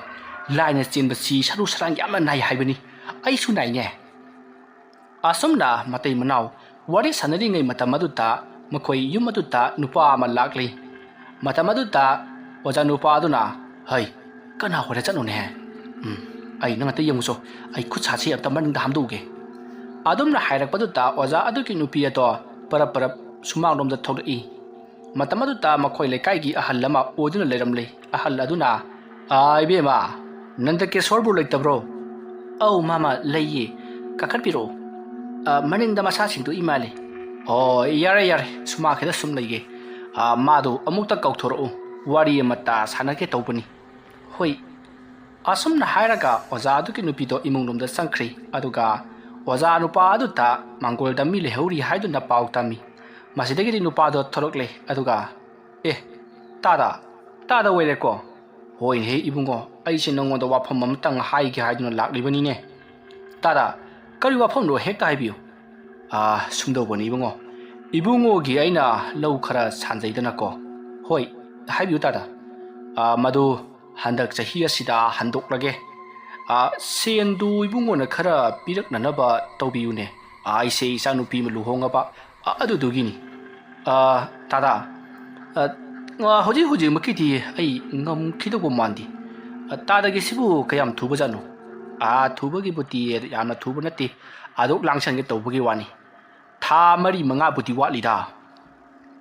ꯂꯥꯏꯅ ꯆꯦꯟꯕꯁꯤ ꯁꯔꯨ ꯁꯔꯥꯡ ꯌꯥꯝꯅ ꯅꯥꯏ ꯍꯥꯏꯕꯅꯤ, ꯑꯩꯁꯨ ꯅꯥꯏꯅꯦ"꯫ ꯑꯁꯨꯝꯅ ꯃꯇꯩ ꯃꯅꯥꯎ ꯋꯥꯔꯤ ꯁꯥꯟꯅꯔꯤꯉꯩ ꯃꯇꯝ ꯑꯗꯨꯗ ꯃꯈꯣꯏ ꯌꯨꯝ ꯑꯗꯨꯗ ꯅꯨꯄꯥ ꯑꯃ ꯂꯥꯛꯂꯤ꯫ ꯃꯇꯝ ꯑꯗꯨꯗ ꯑꯣꯖꯥ ꯅꯨꯄꯥ ꯑꯗꯨꯅ, "ꯍꯩ, ꯀꯅꯥ ꯍꯣꯏꯗ ꯆꯠꯅꯣꯅꯦ? ꯎꯝ, ꯑꯩ ꯅꯪ ꯑꯇ ꯌꯦꯡꯉꯨꯁꯣ, ꯑꯩ ꯈꯨꯠ ꯁꯥꯁꯤ ꯑꯝꯇ ꯃꯅꯤꯡꯗ ꯍꯥꯝꯗꯣꯛꯎꯒꯦ"꯫ ꯑꯗꯨꯝꯅ ꯍꯥꯏꯔꯛꯄꯗꯨꯗ ꯑꯣꯖꯥ ꯑꯗꯨꯒꯤ ꯅꯨꯄꯤ ꯑꯗꯣ ꯄꯔꯞ ꯄꯔꯞ ꯁꯨꯃꯥꯡꯂꯣꯝꯗ ꯊꯣꯛꯂꯛꯏ꯫ ꯃꯇꯝ ꯑꯗꯨꯗ ꯃꯈꯣꯏ ꯂꯩꯀꯥꯏꯒꯤ ꯑꯍꯜ ꯑꯃ ꯑꯣꯏꯗꯨꯅ ꯂꯩꯔꯝꯂꯦ꯫ ꯑꯍꯜ ꯑꯗꯨꯅ, "ꯑꯥ, ꯏꯕꯦꯝꯃ, ꯅꯟꯗꯀꯦꯁꯣꯔꯕꯨ ꯂꯩꯇꯕ꯭ꯔꯣ?" "ꯑꯧ, ꯃꯥꯃ, ꯂꯩꯌꯦ꯫ ꯀꯥꯈꯠꯄꯤꯔꯛꯑꯣ꯫ ꯑ, ꯃꯅꯤꯡꯗ ꯃꯁꯥ ꯁꯦꯡꯗꯣꯛꯏ ꯃꯥꯜꯂꯦ"꯫ "ꯑꯣ, ꯌꯥꯔꯦ, ꯌꯥꯔꯦ, ꯁꯨꯃꯥꯡ ꯈꯤꯇ ꯁꯨꯝ ꯂꯩꯒꯦ꯫ ꯑ, ꯃꯥꯗꯣ ꯑꯃꯨꯛꯇ ꯀꯧꯊꯣꯔꯛꯎ, ꯋꯥꯔꯤ ꯑꯃꯇ ꯁꯥꯟꯅꯒꯦ ꯇꯧꯕꯅꯤ"꯫ "ꯍꯣꯏ"꯫ ꯑꯁꯨꯝꯅ ꯍꯥꯏꯔꯒ ꯑꯣꯖꯥ ꯑꯗꯨꯒꯤ ꯅꯨꯄꯤꯗꯣ ꯏꯃꯨꯡꯂꯣꯝꯗ ꯆꯪꯈ꯭ꯔꯤ꯫ ꯑꯗꯨꯒ ꯑꯣꯖꯥ ꯅꯨꯄꯥ ꯑꯗꯨꯗ ꯃꯥꯡꯒꯣꯜꯗ ꯃꯤ ꯂꯩꯍꯧꯔꯤ ꯍꯥꯏꯗꯨꯅ ꯄꯥꯎ ꯇꯝꯃꯤ꯫ ꯃꯁꯤꯗꯒꯤꯗꯤ ꯅꯨꯄꯥꯗꯣ ꯊꯣꯔꯛꯂꯦ꯫ ꯑꯗꯨꯒ, "ꯑꯦ, ꯇꯥꯗ, ꯇꯥꯗ ꯑꯣꯏꯔꯦꯀꯣ"꯫ "ꯍꯣꯏꯅꯦꯍꯦ ꯏꯕꯨꯡꯉꯣ, ꯑꯩꯁꯦ ꯅꯪꯉꯣꯟꯗ ꯋꯥꯐꯝ ꯑꯃꯇꯪ ꯍꯥꯏꯒꯦ ꯍꯥꯏꯗꯨꯅ ꯂꯥꯛꯂꯤꯕꯅꯤꯅꯦ"꯫ "ꯇꯥꯗ, ꯀꯔꯤ ꯋꯥꯐꯝꯅꯣ? ꯍꯦꯛꯇ ꯍꯥꯏꯕꯤꯌꯨ"꯫ "ꯑꯥ, ꯁꯨꯝꯗꯧꯕꯅꯤ ꯏꯕꯨꯡꯉꯣ, ꯏꯕꯨꯡꯉꯣꯒꯤ ꯑꯩꯅ ꯂꯧ ꯈꯔ ꯁꯥꯟꯖꯩꯗꯅꯀꯣ"꯫ "ꯍꯣꯏ, ꯍꯥꯏꯕꯤꯌꯨ ꯇꯥꯗ"꯫ "ꯑꯥ, ꯃꯗꯨ ꯍꯟꯗꯛ ꯆꯍꯤ ꯑꯁꯤꯗ ꯍꯟꯗꯣꯛꯂꯒꯦ꯫ ꯑꯥ, ꯁꯦꯟꯗꯨ ꯏꯕꯨꯡꯉꯣꯅ ꯈꯔ ꯄꯤꯔꯛꯅꯅꯕ ꯇꯧꯕꯤꯌꯨꯅꯦ꯫ ꯑꯥ, ꯑꯩꯁꯦ ꯏꯆꯥꯅꯨꯄꯤ ꯑꯃ ꯂꯨꯍꯣꯡꯉꯕ, ꯑꯥ, ꯑꯗꯨꯗꯨꯒꯤꯅꯤ"꯫ "ꯑꯥ, ꯇꯥꯗ, ꯑꯥ, ꯑꯥ, ꯍꯧꯖꯤꯛ ꯍꯧꯖꯤꯛꯃꯛꯀꯤꯗꯤ ꯑꯩ ꯉꯝꯈꯤꯗꯧꯕ ꯃꯥꯟꯗꯦ꯫ ꯑꯥ, ꯇꯥꯗꯒꯤꯁꯤꯕꯨ ꯀꯌꯥꯝ ꯊꯨꯕꯖꯥꯠꯅꯣ?" "ꯑꯥ, ꯊꯨꯕꯒꯤꯕꯨꯗꯤ ꯌꯥꯝꯅ ꯊꯨꯕ ꯅꯠꯇꯦ, ꯑꯗꯨꯛ ꯂꯥꯡꯁꯟꯒꯦ ꯇꯧꯕꯒꯤ ꯋꯥꯅꯤ꯫ ꯊꯥ ꯃꯔꯤ ꯃꯉꯥꯕꯨꯗꯤ ꯋꯥꯠꯂꯤꯗ"꯫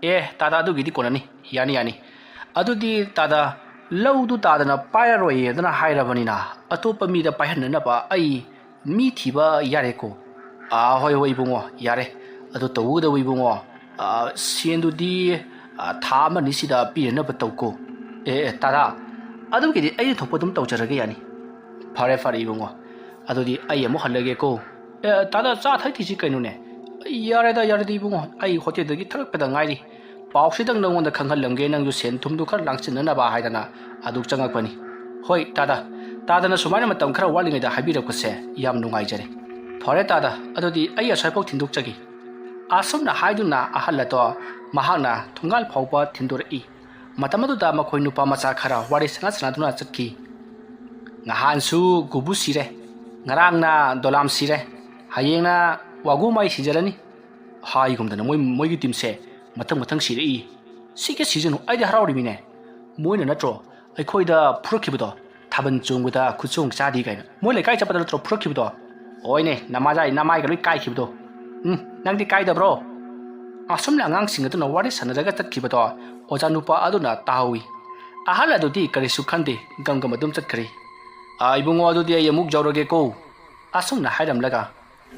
"ꯑꯦ, ꯇꯥꯗ, ꯑꯗꯨꯒꯤꯗꯤ ꯀꯣꯟꯅꯅꯤ, ꯌꯥꯅꯤ, ꯌꯥꯅꯤ꯫ ꯑꯗꯨꯗꯤ ꯇꯥꯗ, ꯂꯧꯗꯨ ꯇꯥꯗꯅ ꯄꯥꯏꯔꯔꯣꯏꯌꯦꯗꯅ ꯍꯥꯏꯔꯕꯅꯤꯅ, ꯑꯇꯣꯞꯄ ꯃꯤꯗ ꯄꯥꯏꯍꯟꯅꯅꯕ ꯑꯩ ꯃꯤ ꯊꯤꯕ ꯌꯥꯔꯦꯀꯣ"꯫ "ꯑꯥ, ꯍꯣꯏ, ꯍꯣꯏ, ꯏꯕꯨꯡꯉꯣ, ꯌꯥꯔꯦ꯫ ꯑꯗꯨ ꯇꯧꯒꯗꯧꯕ ꯏꯕꯨꯡꯉꯣ, ꯑꯥ, ꯁꯦꯟꯗꯨꯗꯤ, ꯑꯥ, ꯊꯥ ꯑꯃꯅꯤꯁꯤꯗ ꯄꯤꯔꯅꯕ ꯇꯧꯀꯣ"꯫ "ꯑꯦ, ꯑꯦ, ꯇꯥꯗ, ꯑꯗꯨꯒꯤꯗꯤ ꯑꯩꯅ ꯊꯣꯛꯄ ꯑꯗꯨꯝ ꯇꯧꯖꯔꯒꯦ, ꯌꯥꯅꯤ"꯫ "ꯐꯔꯦ, ꯐꯔꯦ, ꯏꯕꯨꯡꯉꯣ꯫ ꯑꯗꯨꯗꯤ ꯑꯩ ꯑꯃꯨꯛ ꯍꯜꯂꯒꯦꯀꯣ"꯫ "ꯑꯦ, ꯇꯥꯗ, ꯆꯥ ꯊꯛꯇ꯭ꯔꯤꯁꯤ ꯀꯩꯅꯣꯅꯦ?" "ꯌꯥꯔꯦꯗ, ꯌꯥꯔꯦꯗ ꯏꯕꯨꯡꯉꯣ, ꯑꯩ ꯍꯣꯇꯦꯜꯗꯒꯤ ꯊꯣꯛꯂꯛꯄꯗ ꯉꯥꯏꯔꯤ꯫ ꯄꯥꯎꯁꯤꯗꯪ ꯅꯉꯣꯟꯗ ꯈꯪꯍꯜꯂꯝꯒꯦ, ꯅꯪꯁꯨ ꯁꯦꯟ ꯊꯨꯝꯗꯨ ꯈꯔ ꯂꯥꯡꯁꯤꯟꯅꯅꯕ ꯍꯥꯏꯗꯅ ꯑꯗꯨ ꯆꯪꯉꯛꯄꯅꯤ꯫ ꯍꯣꯏ ꯇꯥꯗ, ꯇꯥꯗꯅ ꯁꯨꯃꯥꯏꯅ ꯃꯇꯝ ꯈꯔ ꯋꯥꯠꯂꯤꯉꯩꯗ ꯍꯥꯏꯕꯤꯔꯛꯄꯁꯦ ꯌꯥꯝ ꯅꯨꯡꯉꯥꯏꯖꯔꯦ꯫ ꯐꯔꯦ ꯇꯥꯗ, ꯑꯗꯨꯗꯤ ꯑꯩ ꯑꯁ꯭ꯋꯥꯏꯐꯥꯎ ꯊꯤꯟꯗꯣꯛꯆꯒꯦ"꯫ ꯑꯁꯨꯝꯅ ꯍꯥꯏꯗꯨꯅ ꯑꯍꯜ ꯑꯗꯣ ꯃꯍꯥꯛꯅ ꯊꯣꯡꯒꯥꯜ ꯐꯥꯎꯕ ꯊꯤꯟꯗꯣꯔꯛꯏ꯫ ꯃꯇꯝ ꯑꯗꯨꯗ ꯃꯈꯣꯏ ꯅꯨꯄꯥ ꯃꯆꯥ ꯈꯔ ꯋꯥꯔꯤ ꯁꯥꯟꯅ ꯁꯥꯟꯅꯗꯨꯅ ꯆꯠꯈꯤ꯫ "ꯉꯍꯥꯟꯁꯨ ꯒꯨꯕꯨ ꯁꯤꯔꯦ, ꯉꯔꯥꯡꯅ ꯗꯣꯂꯥꯝ ꯁꯤꯔꯦ, ꯍꯌꯦꯡꯅ ꯋꯥꯒꯨꯃꯥꯏ ꯁꯤꯖꯔꯅꯤ" ꯍꯥꯏꯒꯨꯝꯗꯅ ꯃꯣꯏ, ꯃꯣꯏꯒꯤ ꯇꯤꯝꯁꯦ ꯃꯊꯪ ꯃꯊꯪ ꯁꯤꯔꯛꯏ꯫ ꯁꯤꯒꯦ ꯁꯤꯖꯅꯨ, ꯑꯩꯗꯤ ꯍꯔꯥꯎꯔꯤꯃꯤꯅꯦ꯫ ꯃꯣꯏꯅ ꯅꯠꯇ꯭ꯔꯣ ꯑꯩꯈꯣꯏꯗ ꯐꯨꯔꯛꯈꯤꯕꯗꯣ? ꯊꯥꯕꯜ ꯆꯣꯡꯕꯗ ꯈꯨꯠꯆꯣꯡ ꯆꯥꯗꯦ ꯀꯥꯏꯅ꯫ ꯃꯣꯏ ꯂꯩꯀꯥꯏ ꯆꯠꯄꯗ ꯅꯠꯇ꯭ꯔꯣ ꯐꯨꯔꯛꯈꯤꯕꯗꯣ? ꯍꯣꯏꯅꯦ, ꯅꯃꯥꯖꯥꯏ ꯅꯃꯥꯏꯒ ꯂꯣꯏ ꯀꯥꯏꯈꯤꯕꯗꯣ꯫ ꯎꯝ, ꯅꯪꯗꯤ ꯀꯥꯏꯗꯕ꯭ꯔꯣ? ꯑꯁꯨꯝꯅ ꯑꯉꯥꯡꯁꯤꯡ ꯑꯗꯨꯅ ꯋꯥꯔꯤ ꯁꯥꯟꯅꯔꯒ ꯆꯠꯈꯤꯕꯗꯣ ꯑꯣꯖꯥ ꯅꯨꯄꯥ ꯑꯗꯨꯅ ꯇꯥꯍꯧꯏ꯫ ꯑꯍꯜ ꯑꯗꯨꯗꯤ ꯀꯔꯤꯁꯨ ꯈꯟꯗꯦ, ꯒꯝ ꯒꯝ ꯑꯗꯨꯝ ꯆꯠꯈ꯭ꯔꯦ꯫ "ꯑꯥ, ꯏꯕꯨꯡꯉꯣ, ꯑꯗꯨꯗꯤ ꯑꯩ ꯑꯃꯨꯛ ꯌꯧꯔꯒꯦꯀꯣ", ꯑꯁꯨꯝꯅ ꯍꯥꯏꯔꯝꯂꯒ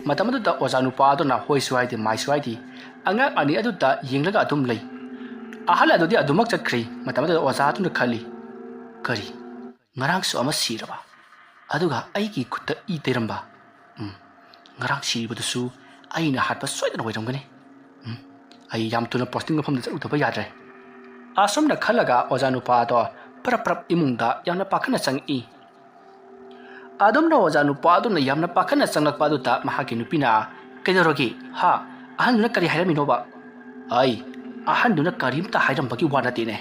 ꯃꯇꯝ ꯑꯗꯨꯗ ꯑꯣꯖꯥ ꯅꯨꯄꯥ ꯑꯗꯨꯅ ꯍꯣꯏꯁꯨ ꯍꯥꯏꯗꯦ, ꯃꯥꯏꯁꯨ ꯍꯥꯏꯗꯦ, ꯑꯉꯥꯡ ꯑꯅꯤ ꯑꯗꯨꯗ ꯌꯦꯡꯂꯒ ꯑꯗꯨꯝ ꯂꯩ꯫ ꯑꯍꯜ ꯑꯗꯨꯗꯤ ꯑꯗꯨꯃꯛ ꯆꯠꯈ꯭ꯔꯦ꯫ ꯃꯇꯝ ꯑꯗꯨꯗ ꯑꯣꯖꯥ ꯑꯗꯨꯅ ꯈꯜꯂꯤ, "ꯀꯔꯤ, ꯉꯔꯥꯡꯁꯨ ꯑꯃ ꯁꯤꯔꯕ? ꯑꯗꯨꯒ ꯑꯩꯒꯤ ꯈꯨꯠꯇ ꯏ ꯇꯩꯔꯝꯕ? ꯎꯝ, ꯉꯔꯥꯡ ꯁꯤꯔꯤꯕꯗꯨꯁꯨ ꯑꯩꯅ ꯍꯥꯠꯄ ꯁꯣꯏꯗꯅ ꯑꯣꯏꯔꯝꯒꯅꯤ꯫ ꯎꯝ, ꯑꯩ ꯌꯥꯝ ꯊꯨꯅ ꯄꯣꯁꯇꯤꯡ ꯃꯐꯝꯗ ꯆꯠꯂꯨꯗꯕ ꯌꯥꯗ꯭ꯔꯦ"꯫ ꯑꯁꯨꯝꯅ ꯈꯜꯂꯒ ꯑꯣꯖꯥ ꯅꯨꯄꯥ ꯑꯗꯣ ꯄ꯭ꯔꯞ ꯄ꯭ꯔꯞ ꯏꯃꯨꯡꯗ ꯌꯥꯝꯅ ꯄꯥꯈꯠꯅ ꯆꯪꯉꯛꯏ꯫ ꯑꯗꯨꯝꯅ ꯑꯣꯖꯥ ꯅꯨꯄꯥ ꯑꯗꯨꯅ ꯌꯥꯝꯅ ꯄꯥꯈꯠꯅ ꯆꯪꯂꯛꯄ ꯑꯗꯨꯗ ꯃꯍꯥꯛꯀꯤ ꯅꯨꯄꯤꯅ, "ꯀꯩꯗꯧꯔꯒꯦ? ꯍꯥ? ꯑꯍꯟꯗꯨꯅ ꯀꯔꯤ ꯍꯥꯏꯔꯝꯃꯤꯅꯣꯕ?" "ꯑꯩ, ꯑꯍꯟꯗꯨꯅ ꯀꯔꯤꯝꯇ ꯍꯥꯏꯔꯝꯕꯒꯤ ꯋꯥ ꯅꯠꯇꯦꯅꯦ꯫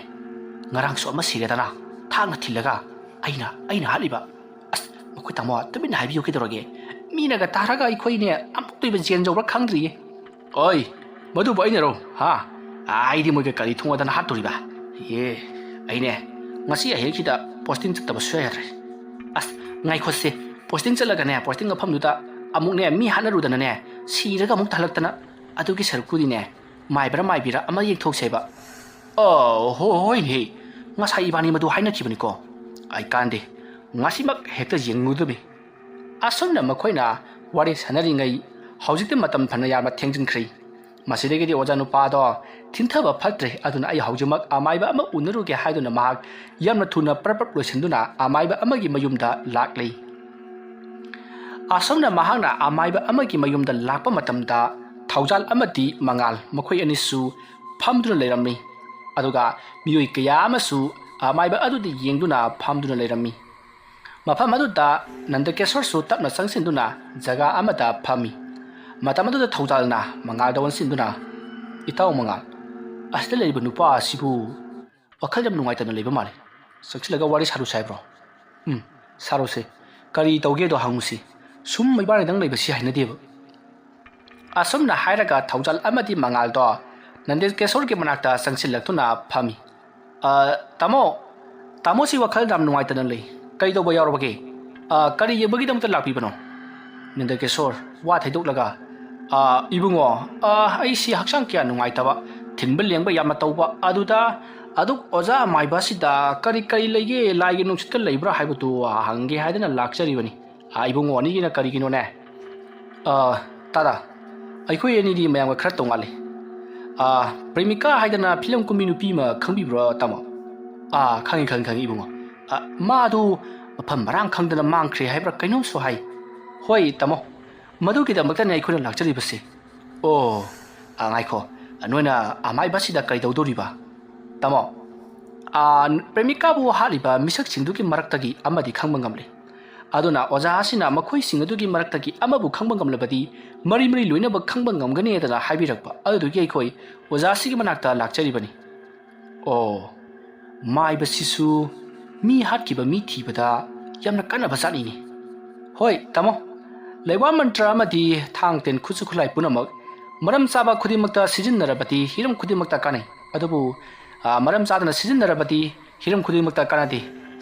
ꯉꯔꯥꯡꯁꯨ ꯑꯃ ꯁꯤꯔꯦꯗꯅ, ꯊꯥꯡꯅ ꯊꯤꯜꯂꯒ ꯑꯩꯅ, ꯑꯩꯅ ꯍꯥꯠꯂꯤꯕ꯫ ꯑꯁ, ꯃꯈꯣꯏ ꯇꯥꯃꯣ, ꯇꯨꯃꯤꯟꯅ ꯍꯥꯏꯕꯤꯌꯨ ꯀꯩꯗꯧꯔꯒꯦ? ꯃꯤꯅꯒ ꯇꯥꯔꯒ ꯑꯩꯈꯣꯏꯅꯦ ꯑꯃꯨꯛꯇꯣꯏꯕ ꯖꯦꯟ ꯌꯧꯕ꯭ꯔꯥ ꯈꯪꯗ꯭ꯔꯤꯌꯦ"꯫ "ꯑꯣꯏ, ꯃꯗꯨꯕꯨ ꯑꯩꯅꯔꯣ? ꯍꯥ? ꯑꯩꯗꯤ ꯃꯣꯏꯒ ꯀꯔꯤ ꯊꯣꯡꯉꯗꯅ ꯍꯥꯠꯇꯣꯔꯤꯕ? ꯑꯦ, ꯑꯩꯅꯦ, ꯉꯁꯤ ꯑꯍꯤꯡꯁꯤꯗ ꯄꯣꯁꯇꯤꯡ ꯆꯠꯇꯕ ꯁꯨꯡꯌꯥ ꯌꯥꯗ꯭ꯔꯦ꯫ ꯑꯁ, ꯉꯥꯏꯈꯣꯁꯦ, ꯄꯣꯁꯇꯤꯡ ꯆꯠꯂꯒꯅꯦ, ꯄꯣꯁꯇꯤꯡ ꯃꯐꯝꯗꯨꯗ ꯑꯃꯨꯛꯅꯦ, ꯃꯤ ꯍꯥꯠꯅꯔꯨꯗꯅꯅꯦ, ꯁꯤꯔꯒ ꯑꯃꯨꯛ ꯇꯥꯍꯜꯂꯛꯇꯅ, ꯑꯗꯨꯒꯤ ꯁꯔꯨꯛꯄꯨꯗꯤꯅꯦ, ꯃꯥꯏꯕ꯭ꯔꯥ ꯃꯥꯏꯕꯤꯔꯥ ꯑꯃ ꯌꯦꯡꯊꯣꯛꯁꯦꯕ"꯫ "ꯑꯣ, ꯍꯣ-, ꯍꯣꯏꯅꯦ, ꯉꯁꯥꯏ ꯏꯕꯥꯅꯤ ꯃꯗꯨ ꯍꯥꯏꯅꯈꯤꯕꯅꯤꯀꯣ꯫ ꯑꯩ ꯀꯥꯟꯗꯦ, ꯉꯁꯤꯃꯛ ꯍꯦꯛꯇ ꯌꯦꯡꯉꯨꯗꯕꯤ"꯫ ꯑꯁꯨꯝꯅ ꯃꯈꯣꯏꯅ ꯋꯥꯔꯤ ꯁꯥꯟꯅꯔꯤꯉꯩ ꯍꯧꯖꯤꯛꯇꯤ ꯃꯇꯝ ꯐꯅ ꯌꯥꯝꯅ ꯊꯦꯡꯖꯤꯟꯈ꯭ꯔꯦ꯫ ꯃꯁꯤꯗꯒꯤꯗꯤ ꯑꯣꯖꯥ ꯅꯨꯄꯥꯗꯣ ꯊꯤꯟꯊꯕ ꯐꯠꯇ꯭ꯔꯦ, ꯑꯗꯨꯅ ꯑꯩ ꯍꯧꯖꯤꯛꯃꯛ ꯑꯃꯥꯏꯕ ꯑꯃ ꯎꯅꯔꯨꯒꯦ ꯍꯥꯏꯗꯨꯅ ꯃꯍꯥꯛ ꯌꯥꯝꯅ ꯊꯨꯅ ꯄ꯭ꯔꯞ ꯄ꯭ꯔꯞ ꯂꯣꯏꯁꯤꯟꯗꯨꯅ ꯑꯃꯥꯏꯕ ꯑꯃꯒꯤ ꯃꯌꯨꯝꯗ ꯂꯥꯛꯂꯤ꯫ ꯑꯁꯨꯝꯅ ꯃꯍꯥꯛꯅ ꯑꯃꯥꯏꯕ ꯑꯃꯒꯤ ꯃꯌꯨꯝꯗ ꯂꯥꯛꯄ ꯃꯇꯝꯗ ꯊꯧꯖꯥꯜ ꯑꯃꯗꯤ ꯃꯉꯥꯜ ꯃꯈꯣꯏ ꯑꯅꯤꯁꯨ ꯐꯝꯗꯨꯅ ꯂꯩꯔꯝꯃꯤ꯫ ꯑꯗꯨꯒ ꯃꯤꯑꯣꯏ ꯀꯌꯥ ꯑꯃꯁꯨ ꯑꯃꯥꯏꯕ ꯑꯗꯨꯗ ꯌꯦꯡꯗꯨꯅ ꯐꯝꯗꯨꯅ ꯂꯩꯔꯝꯃꯤ꯫ ꯃꯐꯝ ꯑꯗꯨꯗ ꯅꯟꯗꯀꯦꯁꯣꯔꯁꯨ ꯇꯞꯅ ꯆꯪꯁꯤꯟꯗꯨꯅ ꯖꯒꯥ ꯑꯃꯗ ꯐꯝꯃꯤ꯫ ꯃꯇꯝ ꯑꯗꯨꯗ ꯊꯧꯖꯥꯜꯅ ꯃꯉꯥꯜꯗ ꯑꯣꯟꯁꯤꯟꯗꯨꯅ, "ꯏꯇꯥꯎ ꯃꯉꯥꯜ, ꯑꯁꯤꯗ ꯂꯩꯔꯤꯕ ꯅꯨꯄꯥ ꯑꯁꯤꯕꯨ ꯋꯥꯈꯜ ꯌꯥꯝ ꯅꯨꯡꯉꯥꯏꯇꯅ ꯂꯩꯕ ꯃꯥꯜꯂꯤ꯫ ꯆꯪꯁꯤꯜꯂꯒ ꯋꯥꯔꯤ ꯁꯥꯔꯨꯁꯦ ꯍꯥꯏꯕ꯭ꯔꯣ?" "ꯎꯝ, ꯁꯥꯔꯨꯁꯦ꯫ ꯀꯔꯤ ꯇꯧꯒꯦꯗꯣ ꯍꯪꯉꯨꯁꯤ꯫ ꯁꯨꯝ ꯏꯕꯥꯅꯤꯗꯪ ꯂꯩꯕꯁꯤ ꯍꯩꯅꯗꯦꯕ꯫" ꯑꯁꯨꯝꯅ ꯍꯥꯏꯔꯒ ꯊꯧꯖꯥꯜ ꯑꯃꯗꯤ ꯃꯉꯥꯜꯗꯣ ꯅꯟꯗꯀꯦꯁꯣꯔꯒꯤ ꯃꯅꯥꯛꯇ ꯆꯪꯁꯤꯜꯂꯛꯇꯨꯅ ꯐꯝꯃꯤ꯫ "ꯑ, ꯇꯥꯃꯣ, ꯇꯥꯃꯣꯁꯤ ꯋꯥꯈꯜ ꯌꯥꯝ ꯅꯨꯡꯉꯥꯏꯇꯅ ꯂꯩ꯫ ꯀꯩꯗꯧꯕ ꯌꯥꯎꯔꯕꯒꯦ? ꯑ, ꯀꯔꯤ ꯌꯦꯡꯕꯒꯤꯗꯃꯛꯇ ꯂꯥꯛꯄꯤꯕꯅꯣ?" ꯅꯟꯗꯀꯦꯁꯣꯔ ꯋꯥ ꯊꯩꯗꯣꯛꯂꯒ, "ꯑ, ꯏꯕꯨꯡꯉꯣ, ꯑ, ꯑꯩꯁꯤ ꯍꯛꯆꯥꯡ ꯀꯌꯥ ꯅꯨꯡꯉꯥꯏꯇꯕ, ꯊꯤꯟꯕ ꯂꯦꯡꯕ ꯌꯥꯝꯅ ꯇꯧꯕ, ꯑꯗꯨꯗ ꯑꯗꯨꯛ ꯑꯣꯖꯥ ꯑꯃꯥꯏꯕ ꯑꯁꯤꯗ ꯀꯔꯤ ꯀꯔꯤ ꯂꯩꯒꯦ, ꯂꯥꯏꯒꯤ ꯅꯨꯡꯁꯤꯠꯀ ꯂꯩꯕ꯭ꯔꯥ ꯍꯥꯏꯕꯗꯨ ꯍꯪꯒꯦ ꯍꯥꯏꯗꯅ ꯂꯥꯛꯆꯔꯤꯕꯅꯤ꯫" "ꯑ, ꯏꯕꯨꯡꯉꯣ ꯑꯅꯤꯒꯤꯅ ꯀꯔꯤꯒꯤꯅꯣꯅꯦ?" "ꯑ, ꯇꯥꯗ, ꯑꯩꯈꯣꯏ ꯑꯅꯤꯗꯤ ꯃꯌꯥꯝꯒ ꯈꯔ ꯇꯣꯡꯉꯥꯜꯂꯤ꯫ ꯑ, ꯄ꯭ꯔꯦꯃꯤꯀꯥ ꯍꯥꯏꯗꯅ ꯐꯤꯂꯝ ꯀꯨꯝꯕꯤ ꯅꯨꯄꯤ ꯑꯃ ꯈꯪꯕꯤꯕ꯭ꯔꯣ, ꯇꯥꯃꯣ?" "ꯑ, ꯈꯪꯉꯤ, ꯈꯪꯉꯤ, ꯈꯪꯉꯤ, ꯏꯕꯨꯡꯉꯣ꯫ ꯑ, ꯃꯥꯗꯨ ꯃꯐꯝ ꯃꯔꯥꯡ ꯈꯪꯗꯅ ꯃꯥꯡꯈ꯭ꯔꯦ ꯍꯥꯏꯕ꯭ꯔꯥ ꯀꯩꯅꯣꯝꯁꯨ ꯍꯥꯏ꯫" "ꯍꯣꯏ, ꯇꯥꯃꯣ, ꯃꯗꯨꯒꯤꯗꯃꯛꯇꯅꯤ ꯑꯩꯈꯣꯏꯅ ꯂꯥꯛꯆꯔꯤꯕꯁꯦ꯫" "ꯑꯣ, ꯑ, ꯉꯥꯏꯈꯣ, ꯅꯣꯏꯅ ꯑꯃꯥꯏꯕꯁꯤꯗ ꯀꯔꯤ ꯇꯧꯗꯣꯔꯤꯕ, ꯇꯥꯃꯣ?" "ꯑ, ꯄ꯭ꯔꯦꯃꯤꯀꯥꯕꯨ ꯍꯥꯠꯂꯤꯕ ꯃꯤꯁꯛꯁꯤꯡꯗꯨꯒꯤ ꯃꯔꯛꯇꯒꯤ ꯑꯃꯗꯤ ꯈꯪꯕ ꯉꯝꯂꯦ꯫ ꯑꯗꯨꯅ ꯑꯣꯖꯥ ꯑꯁꯤꯅ ꯃꯈꯣꯏꯁꯤꯡ ꯑꯗꯨꯒꯤ ꯃꯔꯛꯇꯒꯤ ꯑꯃꯕꯨ ꯈꯪꯕ ꯉꯝꯂꯕꯗꯤ, ꯃꯔꯤ ꯃꯔꯤ ꯂꯣꯏꯅꯃꯛ ꯈꯪꯕ ꯉꯝꯒꯅꯤ ꯍꯥꯏꯗꯅ ꯍꯥꯏꯕꯤꯔꯛꯄ ꯑꯗꯨꯗꯨꯒꯤ ꯑꯩꯈꯣꯏ ꯑꯣꯖꯥ ꯑꯁꯤꯒꯤ ꯃꯅꯥꯛꯇ ꯂꯥꯛꯆꯔꯤꯕꯅꯤ꯫" "ꯑꯣ, ꯃꯥꯏꯕꯁꯤꯁꯨ ꯃꯤ ꯍꯥꯠꯈꯤꯕ ꯃꯤ ꯊꯤꯕꯗ ꯌꯥꯝꯅ ꯀꯥꯟꯅꯕ ꯖꯥꯠꯅꯤꯅꯦ꯫" "ꯍꯣꯏ, ꯇꯥꯃꯣ, ꯂꯩꯋꯥ ꯃꯟꯇ꯭ꯔ ꯑꯃꯗꯤ ꯊꯥꯡ ꯇꯦꯟ ꯈꯨꯠꯁꯨ ꯈꯨꯠꯂꯥꯏ ꯄꯨꯝꯅꯃꯛ ꯃꯔꯝ ꯆꯥꯕ ꯈꯨꯗꯤꯡꯃꯛꯇ ꯁꯤꯖꯤꯟꯅꯔꯕꯗꯤ ꯍꯤꯔꯝ ꯈꯨꯗꯤꯡꯃꯛꯇ ꯀꯥꯟꯅꯩ꯫ ꯑꯗꯨꯕꯨ, ꯑ, ꯃꯔꯝ ꯆꯥꯗꯅ ꯁꯤꯖꯤꯟꯅꯔꯕꯗꯤ ꯍꯤꯔꯝ ꯈꯨꯗꯤꯡꯃꯛꯇ ꯀꯥꯟꯅꯗꯦ꯫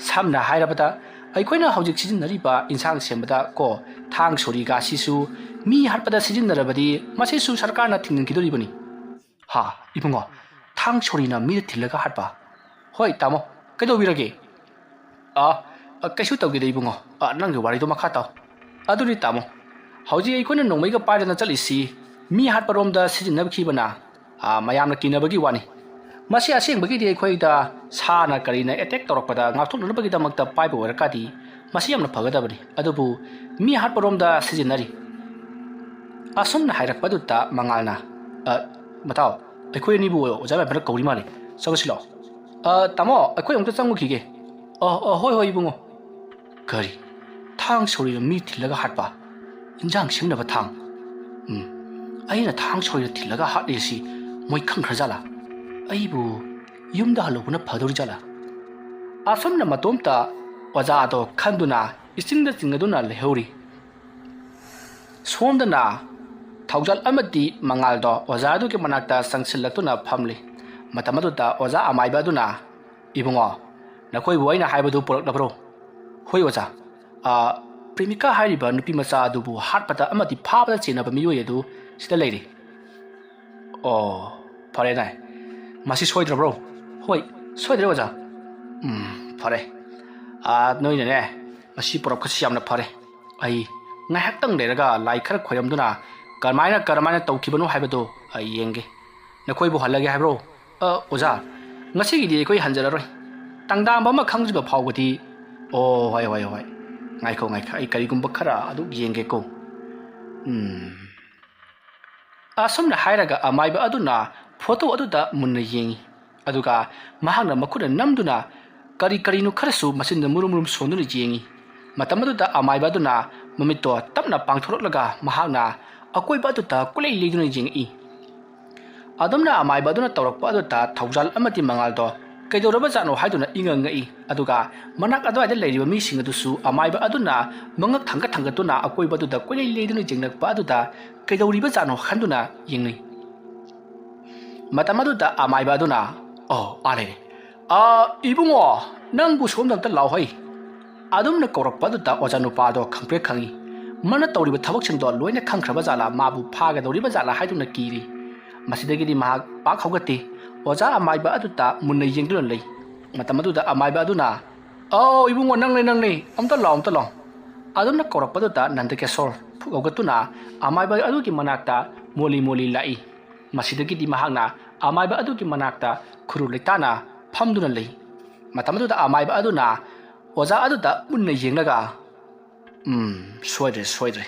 ꯁꯝꯅ ꯍꯥꯏꯔꯕꯗ, ꯑꯩꯈꯣꯏꯅ ꯍꯧꯖꯤꯛ ꯁꯤꯖꯤꯟꯅꯔꯤꯕ ꯏꯟꯁꯥꯡ ꯁꯦꯝꯕꯗ ꯀꯣ, ꯊꯥꯡ ꯁꯣꯔꯤꯒ ꯑꯁꯤꯁꯨ ꯃꯤ ꯍꯥꯠꯄꯗ ꯁꯤꯖꯤꯟꯅꯔꯕꯗꯤ ꯃꯁꯤꯁꯨ ꯁꯔꯀꯥꯔꯅ ꯊꯤꯡꯖꯤꯟꯈꯤꯗꯣꯔꯤꯕꯅꯤ꯫" "ꯍꯥ, ꯏꯕꯨꯡꯉꯣ, ꯊꯥꯡ ꯁꯣꯔꯤꯅ ꯃꯤꯗ ꯊꯤꯜꯂꯒ ꯍꯥꯠꯄ?" "ꯍꯣꯏ, ꯇꯥꯃꯣ, ꯀꯩꯗꯧꯕꯤꯔꯒꯦ?" "ꯑ, ꯑ, ꯀꯩꯁꯨ ꯇꯧꯗꯦꯗ, ꯏꯕꯨꯡꯉꯣ꯫ ꯑ, ꯅꯪꯒꯤ ꯋꯥꯔꯤꯗꯣ ꯃꯈꯥ ꯇꯥꯎ꯫" "ꯑꯗꯨꯅꯤ, ꯇꯥꯃꯣ, ꯍꯧꯖꯤꯛ ꯑꯩꯈꯣꯏꯅ ꯅꯣꯡꯃꯩꯒ ꯄꯥꯏꯗꯅ ꯆꯠꯂꯤꯁꯤ ꯃꯤ ꯍꯥꯠꯄꯔꯣꯝꯗ ꯁꯤꯖꯤꯟꯅꯈꯤꯕꯅ, ꯑ, ꯃꯌꯥꯝꯅ ꯀꯤꯅꯕꯒꯤ ꯋꯥꯅꯤ꯫ ꯃꯁꯤ ꯑꯁꯦꯡꯕꯒꯤꯗꯤ ꯑꯩꯈꯣꯏꯗ ꯁꯥꯅ ꯀꯔꯤꯅ ꯑꯦꯇꯦꯛ ꯇꯧꯔꯛꯄꯗ ꯉꯥꯛꯊꯣꯛꯅꯅꯕꯒꯤꯗꯃꯛꯇ ꯄꯥꯏꯕ ꯑꯣꯏꯔꯀꯥꯗꯤ ꯃꯁꯤ ꯌꯥꯝꯅ ꯐꯒꯗꯕꯅꯤ꯫ ꯑꯗꯨꯕꯨ ꯃꯤ ꯍꯥꯠꯄꯔꯣꯝꯗ ꯁꯤꯖꯤꯟꯅꯔꯤ꯫" ꯑꯁꯨꯝꯅ ꯍꯥꯏꯔꯛꯄꯗꯨꯗ ꯃꯉꯥꯜꯅ, "ꯑ, ꯃꯇꯥꯎ, ꯑꯩꯈꯣꯏ ꯑꯅꯤꯕꯨ ꯑꯣꯖꯥ ꯃꯥꯏꯕꯅ ꯀꯧꯔꯤ ꯃꯥꯜꯂꯤ, ꯆꯪꯉꯁꯤ ꯂꯥꯛꯑꯣ꯫" "ꯑ, ꯇꯥꯃꯣ, ꯑꯩꯈꯣꯏ ꯑꯃꯨꯛꯇ ꯆꯪꯉꯨꯈꯤꯒꯦ꯫" "ꯑ, ꯑ, ꯍꯣꯏ, ꯍꯣꯏ, ꯏꯕꯨꯡꯉꯣ꯫" "ꯀꯔꯤ, ꯊꯥꯡ ꯁꯣꯔꯤꯕ ꯃꯤ ꯊꯤꯜꯂꯒ ꯍꯥꯠꯄ? ꯏꯟꯖꯥꯡ ꯁꯦꯝꯅꯕ ꯊꯥꯡ? ꯎꯝ, ꯑꯩꯅ ꯊꯥꯡ ꯁꯣꯔꯤꯕ ꯊꯤꯜꯂꯒ ꯍꯥꯠꯂꯤꯁꯤ ꯃꯣꯏ ꯈꯪꯈ꯭ꯔꯖꯥꯠꯂꯥ? ꯑꯩꯕꯨ ꯌꯨꯝꯗ ꯍꯜꯂꯨꯕꯅ ꯐꯗꯧꯔꯤꯖꯥꯠꯂꯥ?" ꯑꯁꯨꯝꯅ ꯃꯇꯣꯝꯇ ꯑꯣꯖꯥꯗꯣ ꯈꯟꯗꯨꯅ ꯏꯆꯤꯡꯗ ꯆꯤꯡꯅꯗꯨꯅ ꯂꯩꯍꯧꯔꯤ꯫ ꯁꯣꯝꯗꯅ ꯊꯧꯖꯥꯜ ꯑꯃꯗꯤ ꯃꯉꯥꯜꯗꯣ ꯑꯣꯖꯥ ꯑꯗꯨꯒꯤ ꯃꯅꯥꯛꯇ ꯆꯪꯁꯤꯜꯂꯛꯇꯨꯅ ꯐꯝꯂꯤ꯫ ꯃꯇꯝ ꯑꯗꯨꯗ ꯑꯣꯖꯥ ꯑꯃꯥꯏꯕ ꯑꯗꯨꯅ, "ꯏꯕꯨꯡꯉꯣ, ꯅꯈꯣꯏꯕꯨ ꯑꯩꯅ ꯍꯥꯏꯕꯗꯨ ꯄꯨꯔꯛꯂꯕ꯭ꯔꯣ?" "ꯍꯣꯏ ꯑꯣꯖꯥ, ꯑ, ꯄ꯭ꯔꯦꯃꯤꯀꯥ ꯍꯥꯏꯔꯤꯕ ꯅꯨꯄꯤ ꯃꯆꯥ ꯑꯗꯨꯕꯨ ꯍꯥꯠꯄꯗ ꯑꯃꯗꯤ ꯐꯥꯕꯗ ꯆꯦꯟꯅꯕ ꯃꯤꯑꯣꯏ ꯑꯗꯨ ꯁꯤꯗ ꯂꯩꯔꯤ꯫" "ꯑꯣ, ꯐꯔꯦꯅꯦ, ꯃꯁꯤ ꯁꯣꯏꯗ꯭ꯔꯕ꯭ꯔꯣ?" "ꯍꯣꯏ, ꯁꯣꯏꯗ꯭ꯔꯦ ꯑꯣꯖꯥ꯫" "ꯎꯝ, ꯐꯔꯦ꯫ ꯑ, ꯅꯣꯏꯅꯅꯦ ꯃꯁꯤ ꯄꯨꯔꯛꯄꯁꯤ ꯌꯥꯝꯅ ꯐꯔꯦ꯫ ꯑꯩ ꯉꯥꯏꯍꯥꯛꯇꯪ ꯂꯩꯔꯒ ꯂꯥꯏ ꯈꯔ ꯈꯣꯏꯔꯝꯗꯨꯅ ꯀꯔꯝꯍꯥꯏꯅ, ꯀꯔꯝꯍꯥꯏꯅ ꯇꯧꯈꯤꯕꯅꯣ ꯍꯥꯏꯕꯗꯨ ꯑꯩ ꯌꯦꯡꯒꯦ꯫ ꯅꯈꯣꯏꯕꯨ ꯍꯜꯂꯒꯦ ꯍꯥꯏꯕ꯭ꯔꯣ?" "ꯑ, ꯑꯣꯖꯥ, ꯉꯁꯤꯒꯤꯗꯤ ꯑꯩꯈꯣꯏ ꯍꯟꯖꯔꯔꯣꯏ꯫ ꯇꯥꯡꯗꯥꯝꯕ ꯑꯃ ꯈꯪꯗ꯭ꯔꯤꯕ ꯐꯥꯎꯕꯗꯤ꯫" "ꯑꯣ, ꯍꯣꯏ, ꯍꯣꯏ, ꯍꯣꯏ꯫ ꯉꯥꯏꯈꯣ, ꯉꯥꯏꯈꯣ, ꯑꯩ ꯀꯔꯤꯒꯨꯝꯕ ꯈꯔ ꯑꯗꯨ ꯌꯦꯡꯒꯦꯀꯣ꯫ ꯎꯝ꯫" ꯑꯁꯨꯝꯅ ꯍꯥꯏꯔꯒ ꯑꯃꯥꯏꯕ ꯑꯗꯨꯅ ꯐꯣꯇꯣ ꯑꯗꯨꯗ ꯃꯨꯟꯅ ꯌꯦꯡꯉꯤ꯫ ꯑꯗꯨꯒ ꯃꯍꯥꯛꯅ ꯃꯈꯨꯠꯅ ꯅꯝꯗꯨꯅ ꯀꯔꯤ ꯀꯔꯤꯅꯣ ꯈꯔꯁꯨ ꯃꯆꯤꯟꯗ ꯃꯨꯔꯨꯝ ꯃꯨꯔꯨꯝ ꯁꯣꯟꯗꯨꯅ ꯌꯦꯡꯉꯤ꯫ ꯃꯇꯝ ꯑꯗꯨꯗ ꯑꯃꯥꯏꯕ ꯑꯗꯨꯅ ꯃꯃꯤꯠꯇꯣ ꯇꯞꯅ ꯄꯥꯡꯊꯣꯔꯛꯂꯒ ꯃꯍꯥꯛꯅ ꯑꯀꯣꯏꯕ ꯑꯗꯨꯗ ꯀꯣꯏꯂꯩ ꯂꯩꯗꯨꯅ ꯌꯦꯡꯉꯛꯏ꯫ ꯑꯗꯨꯝꯅ ꯑꯃꯥꯏꯕ ꯑꯗꯨꯅ ꯇꯧꯔꯛꯄ ꯑꯗꯨꯗ ꯊꯧꯖꯥꯜ ꯑꯃꯗꯤ ꯃꯉꯥꯜꯗꯣ ꯀꯩꯗꯧꯔꯕꯖꯥꯠꯅꯣ ꯍꯥꯏꯗꯨꯅ ꯏꯉꯛ ꯉꯛꯏ꯫ ꯑꯗꯨꯒ ꯃꯅꯥꯛ ꯑꯗꯨꯋꯥꯏꯗ ꯂꯩꯔꯤꯕ ꯃꯤꯁꯤꯡ ꯑꯗꯨꯁꯨ ꯑꯃꯥꯏꯕ ꯑꯗꯨꯅ ꯃꯉꯛ ꯊꯥꯡꯒꯠ ꯊꯥꯡꯒꯠꯇꯨꯅ ꯑꯀꯣꯏꯕ ꯑꯗꯨꯗ ꯀꯣꯏꯂꯩ ꯂꯩꯗꯨꯅ ꯌꯦꯡꯂꯛꯄ ꯑꯗꯨꯗ ꯀꯩꯗꯧꯔꯤꯕꯖꯥꯠꯅꯣ ꯈꯟꯗꯨꯅ ꯌꯦꯡꯅꯩ꯫ ꯃꯇꯝ ꯑꯗꯨꯗ ꯑꯃꯥꯏꯕ ꯑꯗꯨꯅ, "ꯑꯣ, ꯑꯥ ꯂꯩꯔꯦ꯫ ꯑ, ꯏꯕꯨꯡꯉꯣ, ꯅꯪꯕꯨ ꯁꯣꯝꯗ ꯑꯝꯇ ꯂꯥꯛꯑꯣ ꯍꯩ꯫" ꯑꯗꯨꯝꯅ ꯀꯧꯔꯛꯄ ꯑꯗꯨꯗ ꯑꯣꯖꯥ ꯅꯨꯄꯥꯗꯣ ꯈꯪꯄ꯭ꯔꯦꯛ ꯈꯪꯏ꯫ ꯃꯥꯅ ꯇꯧꯔꯤꯕ ꯊꯕꯛꯁꯤꯡꯗꯣ ꯂꯣꯏꯅ ꯈꯪꯈ꯭ꯔꯕ ꯖꯥꯠꯂꯥ, ꯃꯥꯕꯨ ꯐꯥꯒꯗꯧꯔꯤꯕ ꯖꯥꯠꯂꯥ ꯍꯥꯏꯗꯨꯅ ꯀꯤꯔꯤ꯫ ꯃꯁꯤꯗꯒꯤꯗꯤ ꯃꯍꯥꯛ ꯄꯥꯛ ꯍꯧꯒꯠꯇꯦ꯫ ꯑꯣꯖꯥ ꯑꯃꯥꯏꯕ ꯑꯗꯨꯗ ꯃꯨꯟꯅ ꯌꯦꯡꯗꯨꯅ ꯂꯩ꯫ ꯃꯇꯝ ꯑꯗꯨꯗ ꯑꯃꯥꯏꯕ ꯑꯗꯨꯅ, "ꯑꯧ, ꯏꯕꯨꯡꯉꯣ, ꯅꯪꯅꯦ, ꯅꯪꯅꯦ, ꯑꯝꯇ ꯂꯥꯛꯑꯣ, ꯑꯝꯇ ꯂꯥꯛꯑꯣ꯫" ꯑꯗꯨꯝꯅ ꯀꯧꯔꯛꯄꯗꯨꯗ ꯅꯟꯗꯀꯦꯁꯣꯔ ꯐꯨꯛ ꯍꯧꯒꯠꯇꯨꯅ ꯑꯃꯥꯏꯕ ꯑꯗꯨꯒꯤ ꯃꯅꯥꯛꯇ ꯃꯣꯂꯤ ꯃꯣꯂꯤ ꯂꯥꯛꯏ꯫ ꯃꯁꯤꯗꯒꯤꯗꯤ ꯃꯍꯥꯛꯅ ꯑꯃꯥꯏꯕ ꯑꯗꯨꯒꯤ ꯃꯅꯥꯛꯇ ꯈꯨꯔꯨ ꯂꯩꯇꯥꯅ ꯐꯝꯗꯨꯅ ꯂꯩ꯫ ꯃꯇꯝ ꯑꯗꯨꯗ ꯑꯃꯥꯏꯕ ꯑꯗꯨꯅ ꯑꯣꯖꯥ ꯑꯗꯨꯗ ꯃꯨꯟꯅ ꯌꯦꯡꯂꯒ, "ꯎꯝ, ꯁꯣꯏꯗ꯭ꯔꯦ, ꯁꯣꯏꯗ꯭ꯔꯦ꯫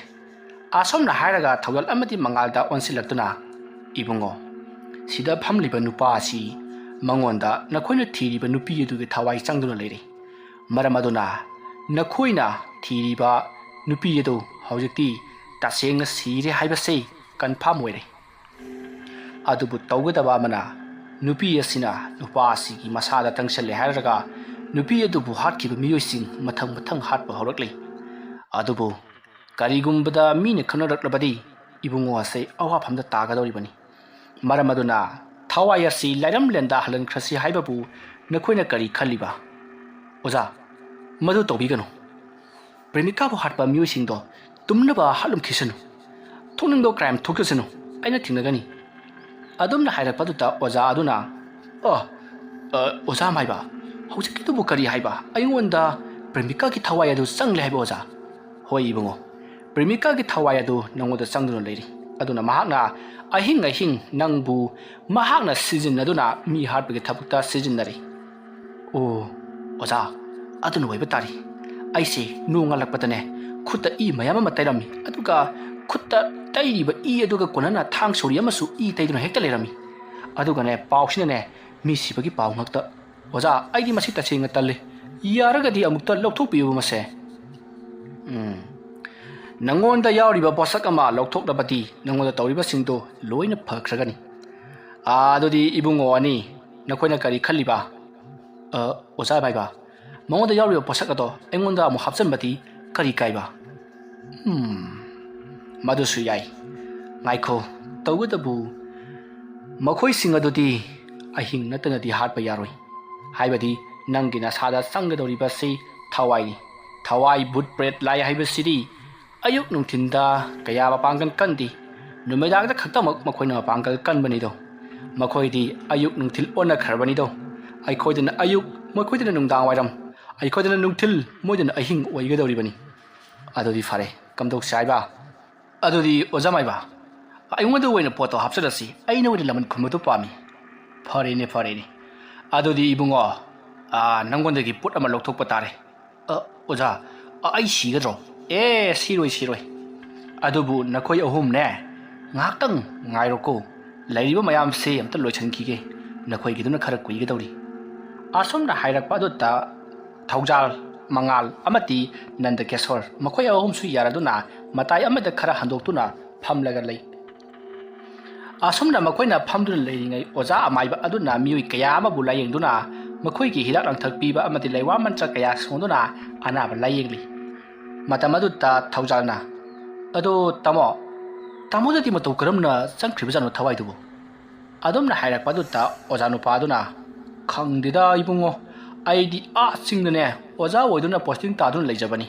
ꯑꯁꯨꯝꯅ ꯍꯥꯏꯔꯒ ꯊꯧꯒꯜ ꯑꯃꯗꯤ ꯃꯉꯥꯜꯗ ꯑꯣꯟꯁꯤꯜꯂꯛꯇꯨꯅ, "ꯏꯕꯨꯡꯉꯣ, ꯁꯤꯗ ꯐꯝꯂꯤꯕ ꯅꯨꯄꯥ ꯑꯁꯤ, ꯃꯉꯣꯟꯗ ꯅꯈꯣꯏꯅ ꯊꯤꯔꯤꯕ ꯅꯨꯄꯤ ꯑꯗꯨꯒꯤ ꯊꯋꯥꯏ ꯆꯪꯗꯨꯅ ꯂꯩꯔꯤ꯫ ꯃꯔꯝ ꯑꯗꯨꯅ ꯅꯈꯣꯏꯅ ꯊꯤꯔꯤꯕ ꯅꯨꯄꯤ ꯑꯗꯨ ꯍꯧꯖꯤꯛꯇꯤ ꯇꯁꯦꯡꯅ ꯁꯤꯔꯦ ꯍꯥꯏꯕꯁꯤ ꯀꯟꯐꯥꯝ ꯑꯣꯏꯔꯦ꯫ ꯑꯗꯨꯕꯨ ꯇꯧꯒꯗꯕ ꯑꯃꯅ, ꯅꯨꯄꯤ ꯑꯁꯤꯅ ꯅꯨꯄꯥ ꯑꯁꯤꯒꯤ ꯃꯁꯥꯗ ꯆꯪꯁꯤꯜꯂꯦ ꯍꯥꯏꯔꯒ ꯅꯨꯄꯤ ꯑꯗꯨꯕꯨ ꯍꯥꯠꯈꯤꯕ ꯃꯤꯑꯣꯏꯁꯤꯡ ꯃꯊꯪ ꯃꯊꯪ ꯍꯥꯠꯄ ꯍꯧꯔꯛꯂꯤ꯫ ꯑꯗꯨꯕꯨ ꯀꯔꯤꯒꯨꯝꯕꯗ ꯃꯤꯅ ꯈꯪꯅꯔꯛꯂꯕꯗꯤ ꯏꯕꯨꯡꯉꯣ ꯑꯁꯤ ꯑꯋꯥꯐꯝꯗ ꯇꯥꯒꯗꯧꯔꯤꯕꯅꯤ꯫ ꯃꯔꯝ ꯑꯗꯨꯅ ꯊꯋꯥꯏ ꯑꯁꯤ ꯂꯥꯏꯔꯝꯂꯦꯟꯗ ꯍꯜꯍꯟꯈ꯭ꯔꯁꯤ ꯍꯥꯏꯕꯕꯨ ꯅꯈꯣꯏꯅ ꯀꯔꯤ ꯈꯜꯂꯤꯕ?" "ꯑꯣꯖꯥ, ꯃꯗꯨ ꯇꯧꯕꯤꯒꯅꯨ꯫ ꯄ꯭ꯔꯦꯃꯤꯀꯥꯕꯨ ꯍꯥꯠꯄ ꯃꯤꯑꯣꯏꯁꯤꯡꯗꯣ ꯇꯨꯝꯅꯕ ꯍꯥꯠꯂꯝꯈꯤꯁꯅꯨ꯫ ꯊꯣꯛꯅꯤꯡꯕ ꯀ꯭ꯔꯥꯏꯝ ꯊꯣꯛꯆꯁꯅꯨ, ꯑꯩꯅ ꯊꯤꯡꯅꯒꯅꯤ"꯫ ꯑꯗꯨꯝꯅ ꯍꯥꯏꯔꯛꯄꯗꯨꯗ ꯑꯣꯖꯥ ꯑꯗꯨꯅ, "ꯑꯣ, ꯑ, ꯑꯣꯖꯥ ꯃꯥꯏꯕ, ꯍꯧꯖꯤꯛꯀꯤꯗꯨꯕꯨ ꯀꯔꯤ ꯍꯥꯏꯕ? ꯑꯩꯉꯣꯟꯗ ꯄ꯭ꯔꯦꯃꯤꯀꯥꯒꯤ ꯊꯋꯥꯏ ꯑꯗꯨ ꯆꯪꯂꯦ ꯍꯥꯏꯕ, ꯑꯣꯖꯥ?" "ꯍꯣꯏ ꯏꯕꯨꯡꯉꯣ, ꯄ꯭ꯔꯦꯃꯤꯀꯥꯒꯤ ꯊꯋꯥꯏ ꯑꯗꯨ ꯅꯉꯣꯟꯗ ꯆꯪꯗꯨꯅ ꯂꯩꯔꯤ꯫ ꯑꯗꯨꯅ ꯃꯍꯥꯛꯅ ꯑꯍꯤꯡ ꯑꯍꯤꯡ ꯅꯪꯕꯨ ꯃꯍꯥꯛꯅ ꯁꯤꯖꯤꯟꯅꯗꯨꯅ ꯃꯤ ꯍꯥꯠꯄꯒꯤ ꯊꯕꯛꯇ ꯁꯤꯖꯤꯟꯅꯔꯤ"꯫ "ꯑꯣ, ꯑꯣꯖꯥ, ꯑꯗꯨꯅ ꯑꯣꯏꯕ ꯇꯥꯔꯤ꯫ ꯑꯩꯁꯦ ꯅꯣꯡꯉꯥꯜꯂꯛꯄꯗꯅꯦ, ꯈꯨꯠꯇ ꯏ ꯃꯌꯥꯝ ꯑꯃ ꯇꯩꯔꯝꯃꯤ, ꯑꯗꯨꯒ ꯈꯨꯠꯇ ꯇꯩꯔꯤꯕ ꯏ ꯑꯗꯨꯒ ꯀꯣꯟꯅꯅ ꯊꯥꯡ ꯁꯣꯔꯤ ꯑꯃꯁꯨ ꯏ ꯇꯩꯗꯨꯅ ꯍꯦꯛꯇ ꯂꯩꯔꯝꯃꯤ꯫ ꯑꯗꯨꯒꯅꯦ, ꯄꯥꯎꯁꯤꯅꯅꯦ, ꯃꯤ ꯁꯤꯕꯒꯤ ꯄꯥꯎ ꯉꯥꯛꯇ꯫ ꯑꯣꯖꯥ, ꯑꯩꯗꯤ ꯃꯁꯤ ꯇꯁꯦꯡꯅ ꯇꯜꯂꯤ꯫ ꯌꯥꯔꯒꯗꯤ ꯑꯃꯨꯛꯇ ꯂꯧꯊꯣꯛꯄꯤꯌꯨ ꯃꯁꯦ"꯫ "ꯎꯝ, ꯅꯉꯣꯟꯗ ꯌꯥꯎꯔꯤꯕ ꯄꯣꯠꯁꯛ ꯑꯃ ꯂꯧꯊꯣꯛꯂꯕꯗꯤ ꯅꯉꯣꯟꯗ ꯇꯧꯔꯤꯕꯁꯤꯡꯗꯣ ꯂꯣꯏꯅ ꯐꯈ꯭ꯔꯒꯅꯤ꯫ ꯑꯥ, ꯑꯗꯨꯗꯤ ꯏꯕꯨꯡꯉꯣ ꯑꯅꯤ, ꯅꯈꯣꯏꯅ ꯀꯔꯤ ꯈꯜꯂꯤꯕ?" "ꯑ, ꯑꯣꯖꯥ ꯃꯥꯏꯕ, ꯃꯉꯣꯟꯗ ꯌꯥꯎꯔꯤꯕ ꯄꯣꯠꯁꯛ ꯑꯗꯣ ꯑꯩꯉꯣꯟꯗ ꯑꯃꯨꯛ ꯍꯥꯞꯆꯤꯟꯕꯗꯤ ꯀꯔꯤ ꯀꯥꯏꯕ?" "ꯎꯝ, ꯃꯗꯨꯁꯨ ꯌꯥꯏ꯫ ꯉꯥꯏꯈꯣ, ꯇꯧꯕꯇꯕꯨ ꯃꯈꯣꯏꯁꯤꯡ ꯑꯗꯨꯗꯤ ꯑꯍꯤꯡ ꯅꯠꯇꯅꯗꯤ ꯍꯥꯠꯄ ꯌꯥꯔꯣꯏ꯫ ꯍꯥꯏꯕꯗꯤ ꯅꯪꯒꯤ ꯅꯁꯥꯗ ꯆꯪꯒꯗꯧꯔꯤꯕꯁꯤ ꯊꯋꯥꯏꯅꯤ꯫ ꯊꯋꯥꯏ, ꯚꯨꯠ, ꯄ꯭ꯔꯦꯠ, ꯂꯥꯏ ꯍꯥꯏꯕꯁꯤꯗꯤ ꯑꯌꯨꯛ ꯅꯨꯡꯊꯤꯟꯗ ꯀꯌꯥ ꯃꯄꯥꯡꯒꯜ ꯀꯟꯗꯦ꯫ ꯅꯨꯃꯤꯗꯥꯡꯗ ꯈꯛꯇꯃꯛ ꯃꯈꯣꯏꯅ ꯃꯄꯥꯡꯒꯜ ꯀꯟꯕꯅꯤꯗꯣ꯫ ꯃꯈꯣꯏꯗꯤ ꯑꯌꯨꯛ ꯅꯨꯡꯊꯤꯜ ꯑꯣꯟꯅꯈ꯭ꯔꯕꯅꯤꯗꯣ꯫ ꯑꯩꯈꯣꯏꯗꯅ ꯑꯌꯨꯛ, ꯃꯈꯣꯏꯗꯅ ꯅꯨꯡꯗꯥꯡ ꯋꯥꯏꯔꯝ, ꯑꯩꯈꯣꯏꯗꯅ ꯅꯨꯡꯊꯤꯜ, ꯃꯣꯏꯗꯅ ꯑꯍꯤꯡ ꯑꯣꯏꯒꯗꯧꯔꯤꯕꯅꯤ"꯫ "ꯑꯗꯨꯗꯤ ꯐꯔꯦ, ꯀꯝꯗꯧꯁꯤ ꯍꯥꯏꯕ?" "ꯑꯗꯨꯗꯤ ꯑꯣꯖꯥ ꯃꯥꯏꯕ, ꯑꯩꯉꯣꯟꯗ ꯑꯣꯏꯅ ꯄꯣꯠꯇꯣ ꯍꯥꯞꯆꯔꯁꯤ, ꯑꯩꯅ ꯑꯣꯏꯅ ꯂꯃꯟ ꯈꯨꯝꯕꯗꯨ ꯄꯥꯝꯃꯤ"꯫ "ꯐꯔꯦꯅꯦ, ꯐꯔꯦꯅꯦ꯫ ꯑꯗꯨꯗꯤ ꯏꯕꯨꯡꯉꯣ, ꯑꯥ, ꯅꯪꯉꯣꯟꯗꯒꯤ ꯄꯣꯠ ꯑꯃ ꯂꯧꯊꯣꯛꯄ ꯇꯥꯔꯦ"꯫ "ꯑ, ꯑꯣꯖꯥ, ꯑ, ꯑꯩ ꯁꯤꯒꯗ꯭ꯔꯣ?" "ꯑꯦ, ꯁꯤꯔꯣꯏ, ꯁꯤꯔꯣꯏ꯫ ꯑꯗꯨꯕꯨ ꯅꯈꯣꯏ ꯑꯍꯨꯝꯅꯦ, ꯉꯥꯏꯍꯥꯛꯇꯪ ꯉꯥꯏꯔꯣꯀꯣ, ꯂꯩꯔꯤꯕ ꯃꯌꯥꯝꯁꯦ ꯑꯝꯇ ꯂꯣꯏꯁꯤꯟꯈꯤꯒꯦ, ꯅꯈꯣꯏꯒꯤꯗꯨꯅ ꯈꯔ ꯀꯨꯏꯒꯗꯧꯔꯤ꯫ ꯑꯁꯨꯝꯅ ꯍꯥꯏꯔꯛꯄ ꯑꯗꯨꯗ ꯊꯧꯖꯥꯜ, ꯃꯉꯥꯜ ꯑꯃꯗꯤ ꯅꯟꯗꯀꯦꯁꯣꯔ ꯃꯈꯣꯏ ꯑꯍꯨꯝꯁꯨ ꯌꯥꯔꯗꯨꯅ ꯃꯇꯥꯏ ꯑꯃꯗ ꯈꯔ ꯍꯟꯗꯣꯛꯇꯨꯅ ꯐꯝꯂꯒ ꯂꯩ꯫ ꯑꯁꯨꯝꯅ ꯃꯈꯣꯏꯅ ꯐꯝꯗꯨꯅ ꯂꯩꯔꯤꯉꯩ ꯑꯣꯖꯥ ꯑꯃꯥꯏꯕ ꯑꯗꯨꯅ ꯃꯤꯑꯣꯏ ꯀꯌꯥ ꯑꯃꯕꯨ ꯂꯥꯌꯦꯡꯗꯨꯅ ꯃꯈꯣꯏꯒꯤ ꯍꯤꯗꯥꯛ ꯂꯥꯡꯊꯛ ꯄꯤꯕ ꯑꯃꯗꯤ ꯂꯩꯋꯥ ꯃꯟꯇ꯭ꯔ ꯀꯌꯥ ꯁꯣꯟꯗꯨꯅ ꯑꯅꯥꯕ ꯂꯥꯌꯦꯡꯂꯤ꯫ ꯃꯇꯝ ꯑꯗꯨꯗ ꯊꯧꯖꯥꯜꯅ, "ꯑꯗꯣ ꯇꯥꯃꯣ, ꯇꯥꯃꯣꯗꯗꯤ ꯃꯇꯧ ꯀꯔꯝꯅ ꯆꯪꯈ꯭ꯔꯤꯕꯖꯥꯠꯅꯣ ꯊꯋꯥꯏꯗꯨꯕꯨ?" ꯑꯗꯨꯝꯅ ꯍꯥꯏꯔꯛꯄ ꯑꯗꯨꯗ ꯑꯣꯖꯥ ꯅꯨꯄꯥ ꯑꯗꯨꯅ, "ꯈꯪꯗꯦꯗ ꯏꯕꯨꯡꯉꯣ, ꯑꯩꯗꯤ ꯑꯥ ꯆꯤꯡꯗꯅꯦ ꯑꯣꯖꯥ ꯑꯣꯏꯗꯨꯅ ꯄꯣꯁꯇꯤꯡ ꯇꯥꯗꯨꯅ ꯂꯩꯖꯕꯅꯤ꯫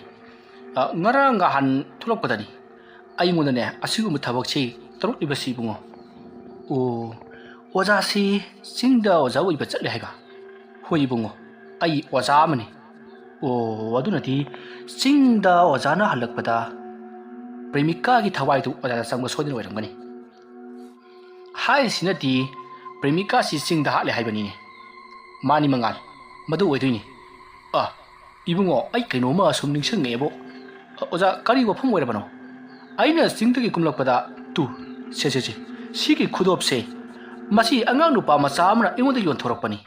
ꯑ, ꯉꯔꯥꯡ ꯅꯍꯥꯟ ꯊꯣꯛꯂꯛꯄꯗꯅꯤ꯫ ꯑꯩꯉꯣꯟꯗꯅꯦ ꯑꯁꯤꯒꯨꯝꯕ ꯊꯕꯛꯁꯤ ꯇꯧꯔꯛꯂꯤꯕꯁꯤ ꯏꯕꯨꯡꯉꯣ꯫" "ꯑꯣ, ꯑꯣꯖꯥꯁꯤ ꯆꯤꯡꯗ ꯑꯣꯖꯥ ꯑꯣꯏꯕ ꯆꯠꯂꯦ ꯍꯥꯏꯕ?" "ꯍꯣꯏ ꯏꯕꯨꯡꯉꯣ, ꯑꯩ ꯑꯣꯖꯥ ꯑꯃꯅꯤ꯫" "ꯑꯣ, ꯑꯗꯨꯅꯗꯤ ꯆꯤꯡꯗ ꯑꯣꯖꯥꯅ ꯍꯜꯂꯛꯄꯗ ꯄ꯭ꯔꯦꯃꯤꯀꯥꯒꯤ ꯊꯋꯥꯏꯗꯨ ꯑꯣꯖꯥꯗ ꯆꯪꯕ ꯁꯣꯏꯗꯅ ꯑꯣꯏꯔꯝꯒꯅꯤ꯫" ꯍꯥꯏꯔꯤꯁꯤꯅꯗꯤ ꯄ꯭ꯔꯦꯃꯤꯀꯥꯁꯤ ꯆꯤꯡꯗ ꯍꯥꯠꯂꯦ ꯍꯥꯏꯕꯅꯤꯅꯦ꯫ "ꯃꯥꯅꯤ ꯃꯉꯥꯜ, ꯃꯗꯨ ꯑꯣꯏꯗꯣꯏꯅꯤ꯫ ꯑ, ꯏꯕꯨꯡꯉꯣ, ꯑꯩ ꯀꯩꯅꯣꯝꯃ ꯁꯨꯝ ꯅꯤꯡꯁꯤꯡꯉꯛꯑꯦꯕꯣ꯫ ꯑ, ꯑꯣꯖꯥ, ꯀꯔꯤ ꯋꯥꯐꯝ ꯑꯣꯏꯔꯕꯅꯣ?" "ꯑꯩꯅ ꯆꯤꯡꯗꯒꯤ ꯀꯨꯝꯂꯛꯄꯗ, ꯇꯨ, ꯁꯦ, ꯁꯦ, ꯁꯦ, ꯁꯤꯒꯤ ꯈꯨꯗꯣꯞꯁꯦ, ꯃꯁꯤ ꯑꯉꯥꯡ ꯅꯨꯄꯥ ꯃꯆꯥ ꯑꯃꯅ ꯑꯩꯉꯣꯟꯗ ꯌꯣꯟꯊꯣꯔꯛꯄꯅꯤ꯫"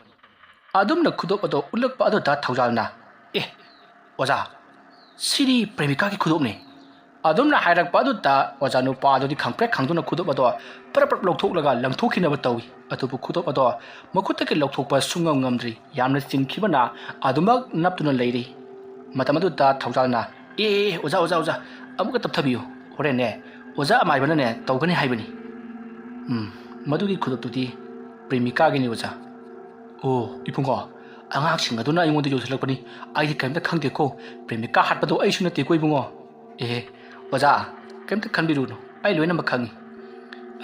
ꯑꯗꯨꯝꯅ ꯈꯨꯗꯣꯞ ꯑꯗꯣ ꯎꯠꯂꯛꯄ ꯑꯗꯨꯗ ꯊꯧꯖꯥꯜꯅ, "ꯑꯦ, ꯑꯣꯖꯥ, ꯁꯤꯗꯤ ꯄ꯭ꯔꯦꯃꯤꯀꯥꯒꯤ ꯈꯨꯗꯣꯞꯅꯤ꯫" ꯑꯗꯨꯝꯅ ꯍꯥꯏꯔꯛꯄ ꯑꯗꯨꯗ ꯑꯣꯖꯥ ꯅꯨꯄꯥ ꯑꯗꯨꯗꯤ ꯈꯪꯄ꯭ꯔꯦꯛ ꯈꯪꯗꯨꯅ ꯈꯨꯗꯣꯞ ꯑꯗꯣ ꯄꯔꯞ ꯄꯔꯞ ꯂꯧꯊꯣꯛꯂꯒ ꯂꯪꯊꯣꯛꯈꯤꯅꯕ ꯇꯧꯏ꯫ ꯑꯗꯨꯕꯨ ꯈꯨꯗꯣꯞ ꯑꯗꯣ ꯃꯈꯨꯠꯇꯒꯤ ꯂꯧꯊꯣꯛꯄ ꯁꯨꯡꯉꯝ ꯉꯝꯗ꯭ꯔꯤ꯫ ꯌꯥꯝꯅ ꯆꯤꯡꯈꯤꯕꯅ ꯑꯗꯨꯃꯛ ꯅꯞꯇꯨꯅ ꯂꯩꯔꯤ꯫ ꯃꯇꯝ ꯑꯗꯨꯗ ꯊꯧꯖꯥꯜꯅ, "ꯑꯦ, ꯑꯦ, ꯑꯦ, ꯑꯣꯖꯥ, ꯑꯣꯖꯥ, ꯑꯣꯖꯥ, ꯑꯃꯨꯛꯀ ꯇꯞꯊꯕꯤꯌꯨ꯫ ꯍꯣꯔꯦꯟꯅꯦ ꯑꯣꯖꯥ ꯑꯃꯥꯏꯕꯅꯅꯦ ꯇꯧꯒꯅꯤ ꯍꯥꯏꯕꯅꯤ꯫ ꯎꯝ, ꯃꯗꯨꯒꯤ ꯈꯨꯗꯣꯞꯇꯨꯗꯤ ꯄ꯭ꯔꯦꯃꯤꯀꯥꯒꯤꯅꯤ ꯑꯣꯖꯥ꯫" "ꯑꯣ, ꯏꯕꯨꯡꯉꯣ, ꯑꯉꯥꯡꯁꯤꯡ ꯑꯗꯨꯅ ꯑꯩꯉꯣꯟꯗ ꯌꯣꯟꯁꯤꯜꯂꯛꯄꯅꯤ꯫ ꯑꯩꯗꯤ ꯀꯔꯤꯝꯇ ꯈꯪꯗꯦꯀꯣ꯫ ꯄ꯭ꯔꯦꯃꯤꯀꯥ ꯍꯥꯠꯄꯗꯣ ꯑꯩꯁꯨ ꯅꯠꯇꯦꯀꯣ ꯏꯕꯨꯡꯉꯣ꯫" "ꯑꯦ, ꯑꯣꯖꯥ, ꯀꯔꯤꯝꯇ ꯈꯟꯕꯤꯔꯨꯅꯨ, ꯑꯩ ꯂꯣꯏꯅꯃꯛ ꯈꯪꯉꯤ꯫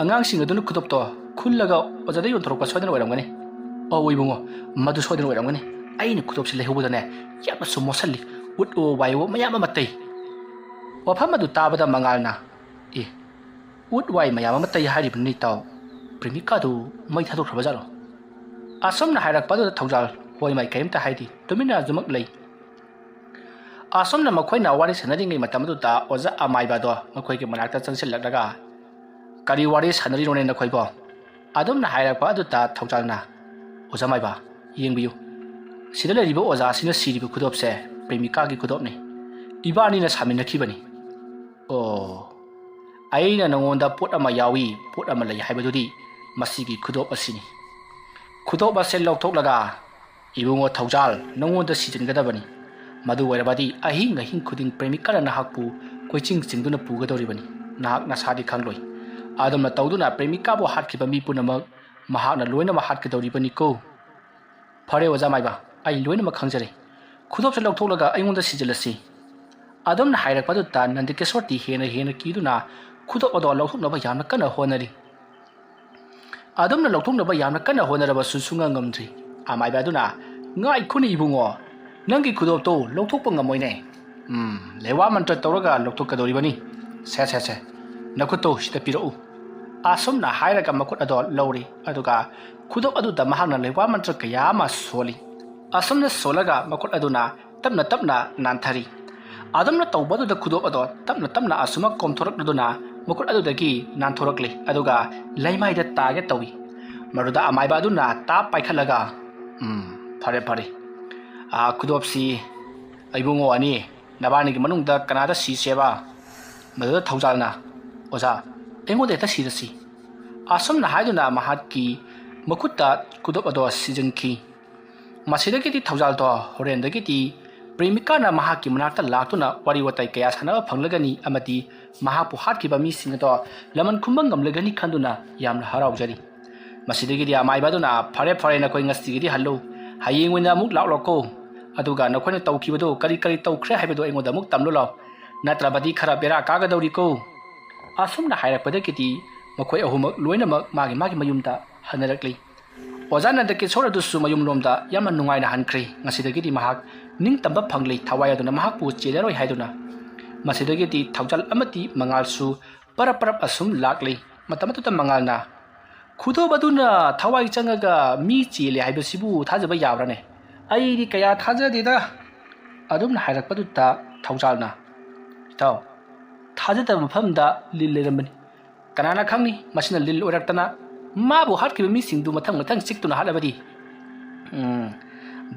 ꯑꯉꯥꯡꯁꯤꯡ ꯑꯗꯨꯅ ꯈꯨꯗꯣꯞꯇꯣ ꯈꯨꯜꯂꯒ ꯑꯣꯖꯥꯗ ꯌꯣꯟꯊꯣꯔꯛꯄ ꯁꯣꯏꯗꯅ ꯑꯣꯏꯔꯝꯒꯅꯤ꯫" "ꯑꯧ ꯏꯕꯨꯡꯉꯣ, ꯃꯗꯨ ꯁꯣꯏꯗꯅ ꯑꯣꯏꯔꯝꯒꯅꯤ꯫ ꯑꯩꯅ ꯈꯨꯗꯣꯞꯁꯤ ꯂꯩꯍꯧꯕꯗꯅꯦ ꯌꯥꯝꯅꯁꯨ ꯃꯣꯠꯁꯜꯂꯤ, ꯎꯠ ꯑꯣ ꯋꯥꯏ ꯑꯣ ꯃꯌꯥꯝ ꯑꯃ ꯇꯩ꯫" ꯋꯥꯐꯝ ꯑꯗꯨ ꯇꯥꯕꯗ ꯃꯉꯥꯜꯅ, "ꯑꯦ, ꯎꯠ ꯋꯥꯏ ꯃꯌꯥꯝ ꯑꯃ ꯇꯩ ꯍꯥꯏꯔꯤꯕꯅꯤ ꯏꯇꯥꯎ, ꯄ꯭ꯔꯦꯃꯤꯀꯥꯗꯨ ꯃꯩ ꯊꯥꯗꯣꯛꯈ꯭ꯔꯕ ꯖꯥꯠꯂꯣ?" ꯑꯁꯨꯝꯅ ꯍꯥꯏꯔꯛꯄ ꯑꯗꯨꯗ ꯊꯧꯖꯥꯜ ꯍꯣꯏ ꯃꯥꯏ ꯀꯔꯤꯝꯇ ꯍꯥꯏꯗꯦ, ꯇꯨꯃꯤꯟꯅ ꯑꯗꯨꯃꯛ ꯂꯩ꯫ ꯑꯁꯨꯝꯅ ꯃꯈꯣꯏꯅ ꯋꯥꯔꯤ ꯁꯥꯟꯅꯔꯤꯉꯩ ꯃꯇꯝ ꯑꯗꯨꯗ ꯑꯣꯖꯥ ꯑꯃꯥꯏꯕꯗꯣ ꯃꯈꯣꯏꯒꯤ ꯃꯅꯥꯛꯇ ꯆꯪꯁꯤꯜꯂꯛꯂꯒ, "ꯀꯔꯤ ꯋꯥꯔꯤ ꯁꯥꯟꯅꯔꯤꯅꯣꯅꯦ ꯅꯈꯣꯏꯕꯣ?" ꯑꯗꯨꯝꯅ ꯍꯥꯏꯔꯛꯄ ꯑꯗꯨꯗ ꯊꯧꯖꯥꯜꯅ, "ꯑꯣꯖꯥ ꯃꯥꯏꯕ, ꯌꯦꯡꯕꯤꯌꯨ, ꯁꯤꯗ ꯂꯩꯔꯤꯕ ꯑꯣꯖꯥꯁꯤꯅ ꯁꯤꯔꯤꯕ ꯈꯨꯗꯣꯞꯁꯦ ꯄ꯭ꯔꯦꯃꯤꯀꯥꯒꯤ ꯈꯨꯗꯣꯞꯅꯤ꯫ ꯏꯕꯥꯅꯤꯅ ꯁꯥꯃꯤꯟꯅꯈꯤꯕꯅꯤ꯫ ꯑꯣ, ꯑꯩꯅ ꯅꯉꯣꯟꯗ ꯄꯣꯠ ꯑꯃ ꯌꯥꯎꯏ, ꯄꯣꯠ ꯑꯃ ꯂꯩ ꯍꯥꯏꯕꯗꯨꯗꯤ ꯃꯁꯤꯒꯤ ꯈꯨꯗꯣꯞ ꯑꯁꯤꯅꯤ꯫ ꯈꯨꯗꯣꯞ ꯑꯁꯦ ꯂꯧꯊꯣꯛꯂꯒ ꯏꯕꯨꯡꯉꯣ ꯊꯧꯖꯥꯜ, ꯅꯉꯣꯟꯗ ꯁꯤꯖꯤꯟꯒꯗꯕꯅꯤ꯫ ꯃꯗꯨ ꯑꯣꯏꯔꯕꯗꯤ ꯑꯍꯤꯡ ꯑꯍꯤꯡ ꯈꯨꯗꯤꯡ ꯄ꯭ꯔꯦꯃꯤꯀꯥꯅ ꯅꯍꯥꯛꯄꯨ ꯀꯣꯏꯆꯤꯡ ꯆꯤꯡꯗꯨꯅ ꯄꯨꯒꯗꯧꯔꯤꯕꯅꯤ꯫ ꯅꯍꯥꯛ ꯅꯁꯥꯗꯤ ꯈꯪꯂꯣꯏ꯫ ꯑꯗꯨꯝꯅ ꯇꯧꯗꯨꯅ ꯄ꯭ꯔꯦꯃꯤꯀꯥꯕꯨ ꯍꯥꯠꯈꯤꯕ ꯃꯤ ꯄꯨꯝꯅꯃꯛ ꯃꯍꯥꯛꯅ ꯂꯣꯏꯅꯃꯛ ꯍꯥꯠꯀꯗꯧꯔꯤꯕꯅꯤꯀꯣ꯫" "ꯐꯔꯦ ꯑꯣꯖꯥ ꯃꯥꯏꯕ, ꯑꯩ ꯂꯣꯏꯅꯃꯛ ꯈꯪꯖꯔꯦ꯫ ꯈꯨꯗꯣꯞꯁꯦ ꯂꯧꯊꯣꯛꯂꯒ ꯑꯩꯉꯣꯟꯗ ꯁꯤꯖꯤꯜꯂꯁꯤ꯫" ꯑꯗꯨꯝꯅ ꯍꯥꯏꯔꯛꯄꯗꯨꯗ ꯅꯟꯗꯀꯦꯁꯣꯔꯗꯤ ꯍꯦꯟꯅ ꯍꯦꯟꯅ ꯀꯤꯗꯨꯅ ꯈꯨꯗꯣꯞ ꯑꯗꯣ ꯂꯧꯊꯣꯛꯅꯕ ꯌꯥꯝꯅ ꯀꯟꯅ ꯍꯣꯠꯅꯔꯤ꯫ ꯑꯗꯨꯝꯅ ꯂꯧꯊꯣꯛꯅꯕ ꯌꯥꯝꯅ ꯀꯟꯅ ꯍꯣꯠꯅꯔꯕꯁꯨ ꯁꯨꯡꯉꯝ ꯉꯝꯗ꯭ꯔꯤ꯫ ꯑꯃꯥꯏꯕ ꯑꯗꯨꯅ, "ꯉꯥꯏꯈꯣꯅꯦ ꯏꯕꯨꯡꯉꯣ, ꯅꯪꯒꯤ ꯈꯨꯗꯣꯞꯇꯣ ꯂꯧꯊꯣꯛꯄ ꯉꯝꯃꯣꯏꯅꯦ꯫ ꯎꯝ, ꯂꯩꯋꯥ ꯃꯟꯇ꯭ꯔ ꯇꯧꯔꯒ ꯂꯧꯊꯣꯛꯀꯗꯧꯔꯤꯕꯅꯤ꯫ ꯁꯦ, ꯁꯦ, ꯁꯦ, ꯅꯈꯨꯠꯇꯣ ꯁꯤꯗ ꯄꯤꯔꯛꯎ꯫" ꯑꯁꯨꯝꯅ ꯍꯥꯏꯔꯒ ꯃꯈꯨꯠ ꯑꯗꯣ ꯂꯧꯔꯤ꯫ ꯑꯗꯨꯒ ꯈꯨꯗꯣꯞ ꯑꯗꯨꯗ ꯃꯍꯥꯛꯅ ꯂꯩꯋꯥ ꯃꯟꯇ꯭ꯔ ꯀꯌꯥ ꯑꯃ ꯁꯣꯜꯂꯤ꯫ ꯑꯁꯨꯝꯅ ꯁꯣꯜꯂꯒ ꯃꯈꯨꯠ ꯑꯗꯨꯅ ꯇꯞꯅ ꯇꯞꯅ ꯅꯥꯟꯊꯔꯤ꯫ ꯑꯗꯨꯝꯅ ꯇꯧꯕ ꯑꯗꯨꯗ ꯈꯨꯗꯣꯞ ꯑꯗꯣ ꯇꯞꯅ ꯇꯞꯅ ꯑꯁꯨꯃꯛ ꯀꯣꯝꯊꯣꯔꯛꯂꯗꯨꯅ ꯃꯈꯨꯠ ꯑꯗꯨꯗꯒꯤ ꯅꯥꯟꯊꯣꯔꯛꯂꯤ꯫ ꯑꯗꯨꯒ ꯂꯩꯃꯥꯏꯗ ꯇꯥꯒꯦ ꯇꯧꯏ꯫ ꯃꯗꯨꯗ ꯑꯃꯥꯏꯕ ꯑꯗꯨꯅ ꯇꯥꯞ ꯄꯥꯏꯈꯠꯂꯒ, "ꯎꯝ, ꯐꯔꯦ, ꯐꯔꯦ꯫ ꯑꯥ, ꯈꯨꯗꯣꯞꯁꯤ ꯏꯕꯨꯡꯉꯣ ꯑꯅꯤ, ꯅꯕꯥꯅꯤꯒꯤ ꯃꯅꯨꯡꯗ ꯀꯅꯥꯗ ꯁꯤꯁꯦꯕ?" ꯃꯗꯨꯗ ꯊꯧꯖꯥꯜꯅ, "ꯑꯣꯖꯥ, ꯑꯩꯉꯣꯟꯗ ꯍꯦꯛꯇ ꯁꯤꯔꯁꯤ꯫" ꯑꯁꯨꯝꯅ ꯍꯥꯏꯗꯨꯅ ꯃꯍꯥꯛꯀꯤ ꯃꯈꯨꯠꯇ ꯈꯨꯗꯣꯞ ꯑꯗꯣ ꯁꯤꯖꯤꯟꯈꯤ꯫ ꯃꯁꯤꯗꯒꯤꯗꯤ ꯊꯧꯖꯥꯜꯗꯣ ꯍꯣꯔꯦꯟꯗꯒꯤꯗꯤ ꯄ꯭ꯔꯦꯃꯤꯀꯥꯅ ꯃꯍꯥꯛꯀꯤ ꯃꯅꯥꯛꯇ ꯂꯥꯛꯇꯨꯅ ꯋꯥꯔꯤ ꯋꯥꯇꯥꯏ ꯀꯌꯥ ꯁꯥꯟꯅꯕ ꯐꯪꯂꯒꯅꯤ ꯑꯃꯗꯤ ꯃꯍꯥꯛꯄꯨ ꯍꯥꯠꯈꯤꯕ ꯃꯤꯁꯤꯡ ꯑꯗꯣ ꯂꯃꯟ ꯈꯨꯝꯕ ꯉꯝꯂꯒꯅꯤ ꯈꯟꯗꯨꯅ ꯌꯥꯝꯅ ꯍꯔꯥꯎꯖꯔꯤ꯫ ꯃꯁꯤꯗꯒꯤꯗꯤ ꯑꯃꯥꯏꯕ ꯑꯗꯨꯅ, "ꯐꯔꯦ, ꯐꯔꯦ, ꯅꯈꯣꯏ ꯉꯁꯤꯒꯤꯗꯤ ꯍꯜꯂꯨ꯫ ꯍꯌꯦꯡ ꯑꯣꯏꯅ ꯑꯃꯨꯛ ꯂꯥꯛꯂꯣꯀꯣ꯫ ꯑꯗꯨꯒ ꯅꯈꯣꯏꯅ ꯇꯧꯈꯤꯕꯗꯨ ꯀꯔꯤ ꯀꯔꯤ ꯇꯧꯈ꯭ꯔꯦ ꯍꯥꯏꯕꯗꯨ ꯑꯩꯉꯣꯟꯗ ꯑꯃꯨꯛ ꯇꯝꯂꯨ ꯂꯥꯎ꯫ ꯅꯠꯇ꯭ꯔꯕꯗꯤ ꯈꯔ ꯕꯦꯔꯥ ꯀꯥꯒꯗꯧꯔꯤꯀꯣ꯫" ꯑꯁꯨꯝꯅ ꯍꯥꯏꯔꯛꯄꯗꯒꯤꯗꯤ ꯃꯈꯣꯏ ꯑꯍꯨꯝꯃꯛ ꯂꯣꯏꯅꯃꯛ ꯃꯥꯒꯤ ꯃꯥꯒꯤ ꯃꯌꯨꯝꯗ ꯍꯟꯅꯔꯛꯂꯤ꯫ ꯑꯣꯖꯥ ꯅꯟꯗꯀꯤꯁꯣꯔ ꯑꯗꯨꯁꯨ ꯃꯌꯨꯝꯂꯣꯝꯗ ꯌꯥꯝꯅ ꯅꯨꯡꯉꯥꯏꯅ ꯍꯟꯈ꯭ꯔꯦ꯫ ꯉꯁꯤꯗꯒꯤꯗꯤ ꯃꯍꯥꯛ ꯅꯤꯡꯇꯝꯕ ꯐꯪꯂꯦ, ꯊꯋꯥꯏ ꯑꯗꯨꯅ ꯃꯍꯥꯛꯄꯨ ꯆꯦꯜꯂꯔꯣꯏ ꯍꯥꯏꯗꯨꯅ꯫ ꯃꯁꯤꯗꯒꯤꯗꯤ ꯊꯧꯖꯥꯜ ꯑꯃꯗꯤ ꯃꯉꯥꯜꯁꯨ ꯄꯔꯞ ꯄꯔꯞ ꯑꯁꯨꯝ ꯂꯥꯛꯂꯤ꯫ ꯃꯇꯝ ꯑꯗꯨꯗ ꯃꯉꯥꯜꯅ, "ꯈꯨꯗꯣꯞ ꯑꯗꯨꯅ ꯊꯋꯥꯏ ꯆꯪꯉꯒ ꯃꯤ ꯆꯦꯜꯂꯦ ꯍꯥꯏꯕꯁꯤꯕꯨ ꯊꯥꯖꯕ ꯌꯥꯕ꯭ꯔꯥꯅꯦ? ꯑꯩꯗꯤ ꯀꯌꯥ ꯊꯥꯖꯗꯦꯗ꯫" ꯑꯗꯨꯝꯅ ꯍꯥꯏꯔꯛꯄꯗꯨꯗ ꯊꯧꯖꯥꯜꯅ, "ꯏꯇꯥꯎ, ꯊꯥꯖꯗꯕ ꯃꯐꯝꯗ ꯂꯤꯟ ꯂꯩꯔꯝꯕꯅꯤ꯫ ꯀꯅꯥꯅ ꯈꯪꯅꯤ, ꯃꯁꯤꯅ ꯂꯤꯟ ꯑꯣꯏꯔꯛꯇꯅ ꯃꯥꯕꯨ ꯍꯥꯠꯈꯤꯕ ꯃꯤꯁꯤꯡꯗꯨ ꯃꯊꯪ ꯃꯊꯪ ꯆꯤꯛꯇꯨꯅ ꯍꯥꯠꯂꯕꯗꯤ?" ꯎꯝ,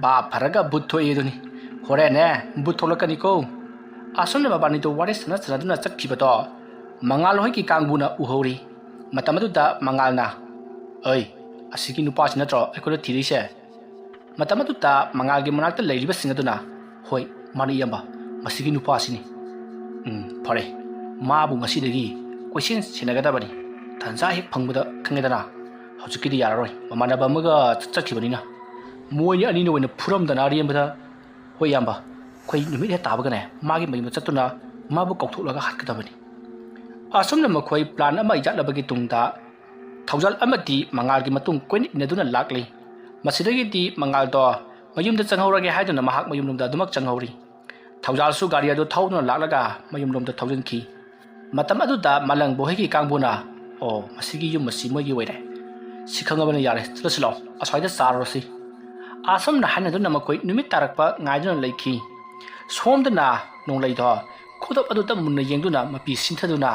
ꯚꯥꯞ ꯐꯔꯒ ꯚꯨꯠ ꯊꯣꯛꯏ ꯑꯗꯨꯅꯤ꯫ ꯍꯣꯔꯦꯟꯅꯦ, ꯚꯨꯠ ꯊꯣꯛꯂꯛꯀꯅꯤꯀꯣ꯫ ꯑꯁꯨꯝꯅ ꯃꯕꯥꯅꯤꯗꯣ ꯋꯥꯔꯤ ꯁꯥꯟꯅ ꯁꯥꯟꯅꯗꯨꯅ ꯆꯠꯈꯤꯕꯗꯣ ꯃꯉꯥꯜ ꯍꯣꯏꯒꯤ ꯀꯥꯡꯕꯨꯅ ꯎꯍꯧꯔꯤ꯫ ꯃꯇꯝ ꯑꯗꯨꯗ ꯃꯉꯥꯜꯅ, "ꯑꯩ, ꯑꯁꯤꯒꯤ ꯅꯨꯄꯥꯁꯤ ꯅꯠꯇ꯭ꯔꯣ ꯑꯩꯈꯣꯏꯅ ꯊꯤꯔꯤꯁꯦ?" ꯃꯇꯝ ꯑꯗꯨꯗ ꯃꯉꯥꯜꯒꯤ ꯃꯅꯥꯛꯇ ꯂꯩꯔꯤꯕꯁꯤꯡ ꯑꯗꯨꯅ, "ꯍꯣꯏ, ꯃꯥꯅ ꯏꯌꯥꯝꯕ, ꯃꯁꯤꯒꯤ ꯅꯨꯄꯥꯁꯤꯅꯤ꯫ ꯎꯝ, ꯐꯔꯦ, ꯃꯥꯕꯨ ꯉꯁꯤꯗꯒꯤ ꯀꯣꯏꯁꯦꯟ ꯁꯦꯟꯅꯒꯗꯕꯅꯤ꯫ ꯇꯟꯖꯥ ꯍꯦꯛ ꯐꯪꯕꯗ ꯈꯪꯉꯦꯗꯅ, ꯍꯧꯖꯤꯛꯀꯤꯗꯤ ꯌꯥꯔꯔꯣꯏ꯫ ꯃꯃꯥꯟꯅꯕ ꯑꯃꯒ ꯆꯠꯈꯤꯕꯅꯤꯅ ꯃꯣꯏ ꯑꯅꯤꯅ ꯑꯣꯏꯅ ꯐꯨꯔꯝꯗꯅ ꯑꯔꯦꯝꯕꯗ꯫ ꯍꯣꯏ ꯏꯌꯥꯝꯕ, ꯑꯩꯈꯣꯏ ꯅꯨꯃꯤꯠ ꯍꯦꯛ ꯇꯥꯕꯒꯅꯦ ꯃꯥꯒꯤ ꯃꯌꯨꯝꯗ ꯆꯠꯇꯨꯅ ꯃꯥꯕꯨ ꯀꯧꯊꯣꯛꯂꯒ ꯍꯥꯠꯀꯗꯕꯅꯤ꯫" ꯑꯁꯨꯝꯅ ꯃꯈꯣꯏ ꯄ꯭ꯂꯥꯟ ꯑꯃ ꯌꯥꯠꯂꯕꯒꯤ ꯇꯨꯡꯗ ꯊꯧꯖꯥꯜ ꯑꯃꯗꯤ ꯃꯉꯥꯜꯒꯤ ꯃꯇꯨꯡ ꯀꯣꯏꯅ ꯏꯟꯅꯗꯨꯅ ꯂꯥꯛꯂꯤ꯫ ꯃꯁꯤꯗꯒꯤꯗꯤ ꯃꯉꯥꯜꯗꯣ ꯃꯌꯨꯝꯗ ꯆꯪꯍꯧꯔꯒꯦ ꯍꯥꯏꯗꯨꯅ ꯃꯍꯥꯛ ꯃꯌꯨꯝꯂꯣꯝꯗ ꯑꯗꯨꯃꯛ ꯆꯪꯍꯧꯔꯤ꯫ ꯊꯧꯖꯥꯜꯁꯨ ꯒꯥꯔꯤ ꯑꯗꯨ ꯊꯧꯗꯨꯅ ꯂꯥꯛꯂꯒ ꯃꯌꯨꯝꯂꯣꯝꯗ ꯊꯧꯖꯤꯟꯈꯤ꯫ ꯃꯇꯝ ꯑꯗꯨꯗ ꯃꯥꯂꯪꯕ ꯍꯣꯏꯒꯤ ꯀꯥꯡꯕꯨꯅ, "ꯑꯣ, ꯃꯁꯤꯒꯤ ꯌꯨꯝ ꯑꯁꯤ ꯃꯣꯏꯒꯤ ꯑꯣꯏꯔꯦ꯫ ꯁꯤ ꯈꯪꯉꯕꯅ ꯌꯥꯔꯦ, ꯆꯠꯂꯁꯤ ꯂꯥꯛꯑꯣ, ꯑꯁ꯭ꯋꯥꯏꯗ ꯆꯥꯔꯨꯔꯁꯤ꯫" ꯑꯁꯨꯝꯅ ꯍꯥꯏꯅꯗꯨꯅ ꯃꯈꯣꯏ ꯅꯨꯃꯤꯠ ꯇꯥꯔꯛꯄ ꯉꯥꯏꯗꯨꯅ ꯂꯩꯈꯤ꯫ ꯁꯣꯝꯗꯅ ꯅꯣꯡꯂꯩꯗꯣ ꯈꯨꯗꯣꯞ ꯑꯗꯨꯗ ꯃꯨꯟꯅ ꯌꯦꯡꯗꯨꯅ ꯃꯄꯤ ꯁꯤꯟꯊꯗꯨꯅ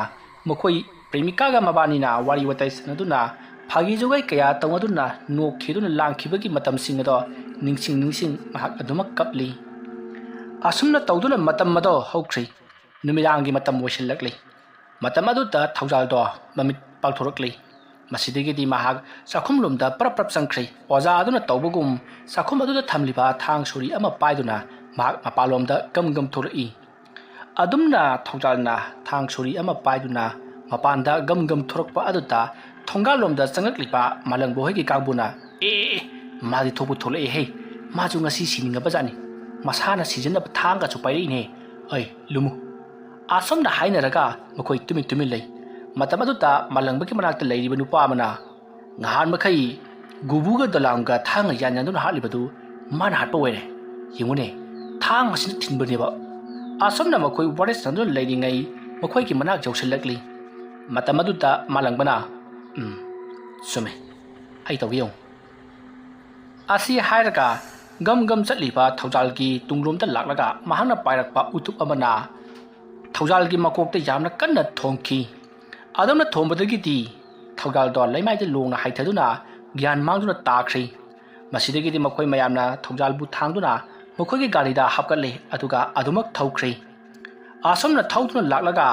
ꯃꯈꯣꯏ ꯄ꯭ꯔꯦꯃꯤꯀꯥꯒ ꯃꯕꯥꯅꯤꯅ ꯋꯥꯔꯤ ꯋꯥꯇꯥꯏ ꯁꯥꯟꯅꯗꯨꯅ ꯐꯥꯒꯤ ꯖꯨꯒꯥꯏ ꯀꯌꯥ ꯇꯧꯅꯗꯨꯅ ꯅꯣꯛꯈꯤꯗꯨꯅ ꯂꯥꯡꯈꯤꯕꯒꯤ ꯃꯇꯝꯁꯤꯡ ꯑꯗꯣ ꯅꯤꯡꯁꯤꯡ ꯅꯤꯡꯁꯤꯡ ꯃꯍꯥꯛ ꯑꯗꯨꯃꯛ ꯀꯞꯂꯤ꯫ ꯑꯁꯨꯝꯅ ꯇꯧꯗꯨꯅ ꯃꯇꯝ ꯑꯗꯣ ꯍꯧꯈ꯭ꯔꯤ꯫ ꯅꯨꯃꯤꯗꯥꯡꯒꯤ ꯃꯇꯝ ꯑꯣꯏꯁꯤꯜꯂꯛꯂꯤ꯫ ꯃꯇꯝ ꯑꯗꯨꯗ ꯊꯧꯖꯥꯜꯗꯣ ꯃꯃꯤꯠ ꯄꯥꯡꯊꯣꯔꯛꯂꯤ꯫ ꯃꯁꯤꯗꯒꯤꯗꯤ ꯃꯍꯥꯛ ꯆꯥꯛꯈꯨꯝꯂꯣꯝꯗ ꯄ꯭ꯔꯞ ꯄ꯭ꯔꯞ ꯆꯪꯈ꯭ꯔꯦ꯫ ꯑꯣꯖꯥ ꯑꯗꯨꯅ ꯇꯧꯕꯒꯨꯝ ꯆꯥꯛꯈꯨꯝ ꯑꯗꯨꯗ ꯊꯝꯂꯤꯕ ꯊꯥꯡ ꯁꯣꯔꯤ ꯑꯃ ꯄꯥꯏꯗꯨꯅ ꯃꯍꯥꯛ ꯃꯄꯥꯟꯂꯣꯝꯗ ꯒꯝ ꯒꯝ ꯊꯣꯛꯂꯛꯏ꯫ ꯑꯗꯨꯝꯅ ꯊꯧꯖꯥꯜꯅ ꯊꯥꯡ ꯁꯣꯔꯤ ꯑꯃ ꯄꯥꯏꯗꯨꯅ ꯃꯄꯥꯟꯗ ꯒꯝ ꯒꯝ ꯊꯣꯔꯛꯄ ꯑꯗꯨꯗ ꯊꯣꯡꯒꯥꯜꯂꯣꯝꯗ ꯆꯪꯂꯛꯂꯤꯕ ꯃꯥꯂꯪꯕ ꯍꯣꯏꯒꯤ ꯀꯥꯡꯕꯨꯅ, "ꯑꯦ, ꯑꯦ, ꯑꯦ, ꯃꯥꯗꯤ ꯊꯣꯛꯄꯨ ꯊꯣꯛꯂꯛꯑꯦꯍꯦ꯫ ꯃꯥꯁꯨ ꯉꯁꯤ ꯁꯤꯅꯤꯡꯉꯕ ꯖꯥꯠꯅꯤ꯫ ꯃꯁꯥꯅ ꯁꯤꯖꯤꯟꯅꯕ ꯊꯥꯡꯒꯁꯨ ꯄꯥꯏꯔꯛꯏꯅꯦ꯫ ꯑꯩ, ꯂꯨꯝꯃꯨ꯫" ꯑꯁꯨꯝꯅ ꯍꯥꯏꯅꯔꯒ ꯃꯈꯣꯏ ꯇꯨꯃꯤꯟ ꯇꯨꯃꯤꯟ ꯂꯩ꯫ ꯃꯇꯝ ꯑꯗꯨꯗ ꯃꯥꯂꯪꯕꯒꯤ ꯃꯅꯥꯛꯇ ꯂꯩꯔꯤꯕ ꯅꯨꯄꯥ ꯑꯃꯅ, "ꯉꯍꯥꯟ ꯃꯈꯩ ꯒꯨꯕꯨꯒ ꯗꯣꯂꯥꯝꯒ ꯊꯥꯡꯅ ꯌꯥꯟꯅꯗꯨꯅ ꯍꯥꯠꯂꯤꯕꯗꯨ ꯃꯥꯅ ꯍꯥꯠꯄ ꯑꯣꯏꯔꯦ꯫ ꯌꯦꯡꯉꯨꯅꯦ, ꯊꯥꯡ ꯑꯁꯤꯅ ꯊꯤꯟꯕꯅꯦꯕ꯫" ꯑꯁꯨꯝꯅ ꯃꯈꯣꯏ ꯋꯥꯔꯤ ꯁꯥꯟꯅꯗꯨꯅ ꯂꯩꯔꯤꯉꯩ ꯃꯈꯣꯏꯒꯤ ꯃꯅꯥꯛ ꯌꯧꯁꯤꯜꯂꯛꯂꯤ꯫ ꯃꯇꯝ ꯑꯗꯨꯗ ꯃꯥꯂꯪꯕꯅ, "ꯎꯝ, ꯆꯨꯝꯃꯦ, ꯑꯩ ꯇꯧꯒꯦ ꯌꯦꯡꯉꯨ꯫" ꯑꯁꯤ ꯍꯥꯏꯔꯒ ꯒꯝ ꯒꯝ ꯆꯠꯂꯤꯕ ꯊꯧꯖꯥꯜꯒꯤ ꯇꯨꯡꯂꯣꯝꯗ ꯂꯥꯛꯂꯒ ꯃꯍꯥꯛꯅ ꯄꯥꯏꯔꯛꯄ ꯎꯇꯨꯞ ꯑꯃꯅ ꯊꯧꯖꯥꯜꯒꯤ ꯃꯀꯣꯛꯇ ꯌꯥꯝꯅ ꯀꯟꯅ ꯊꯣꯝꯈꯤ꯫ ꯑꯗꯨꯝꯅ ꯊꯣꯝꯕꯗꯒꯤꯗꯤ ꯊꯧꯖꯥꯜꯗꯣ ꯂꯩꯃꯥꯏꯗ ꯂꯣꯡꯅ ꯍꯥꯏꯊꯗꯨꯅ ꯒ꯭ꯌꯥꯟ ꯃꯥꯡꯗꯨꯅ ꯇꯥꯈ꯭ꯔꯤ꯫ ꯃꯁꯤꯗꯒꯤꯗꯤ ꯃꯈꯣꯏ ꯃꯌꯥꯝꯅ ꯊꯧꯖꯥꯜꯕꯨ ꯊꯥꯡꯗꯨꯅ ꯃꯈꯣꯏꯒꯤ ꯒꯥꯔꯤꯗ ꯍꯥꯞꯀꯠꯂꯦ, ꯑꯗꯨꯒ ꯑꯗꯨꯃꯛ ꯊꯧꯈ꯭ꯔꯤ꯫ ꯑꯁꯨꯝꯅ ꯊꯧꯗꯨꯅ ꯂꯥꯛꯂꯒ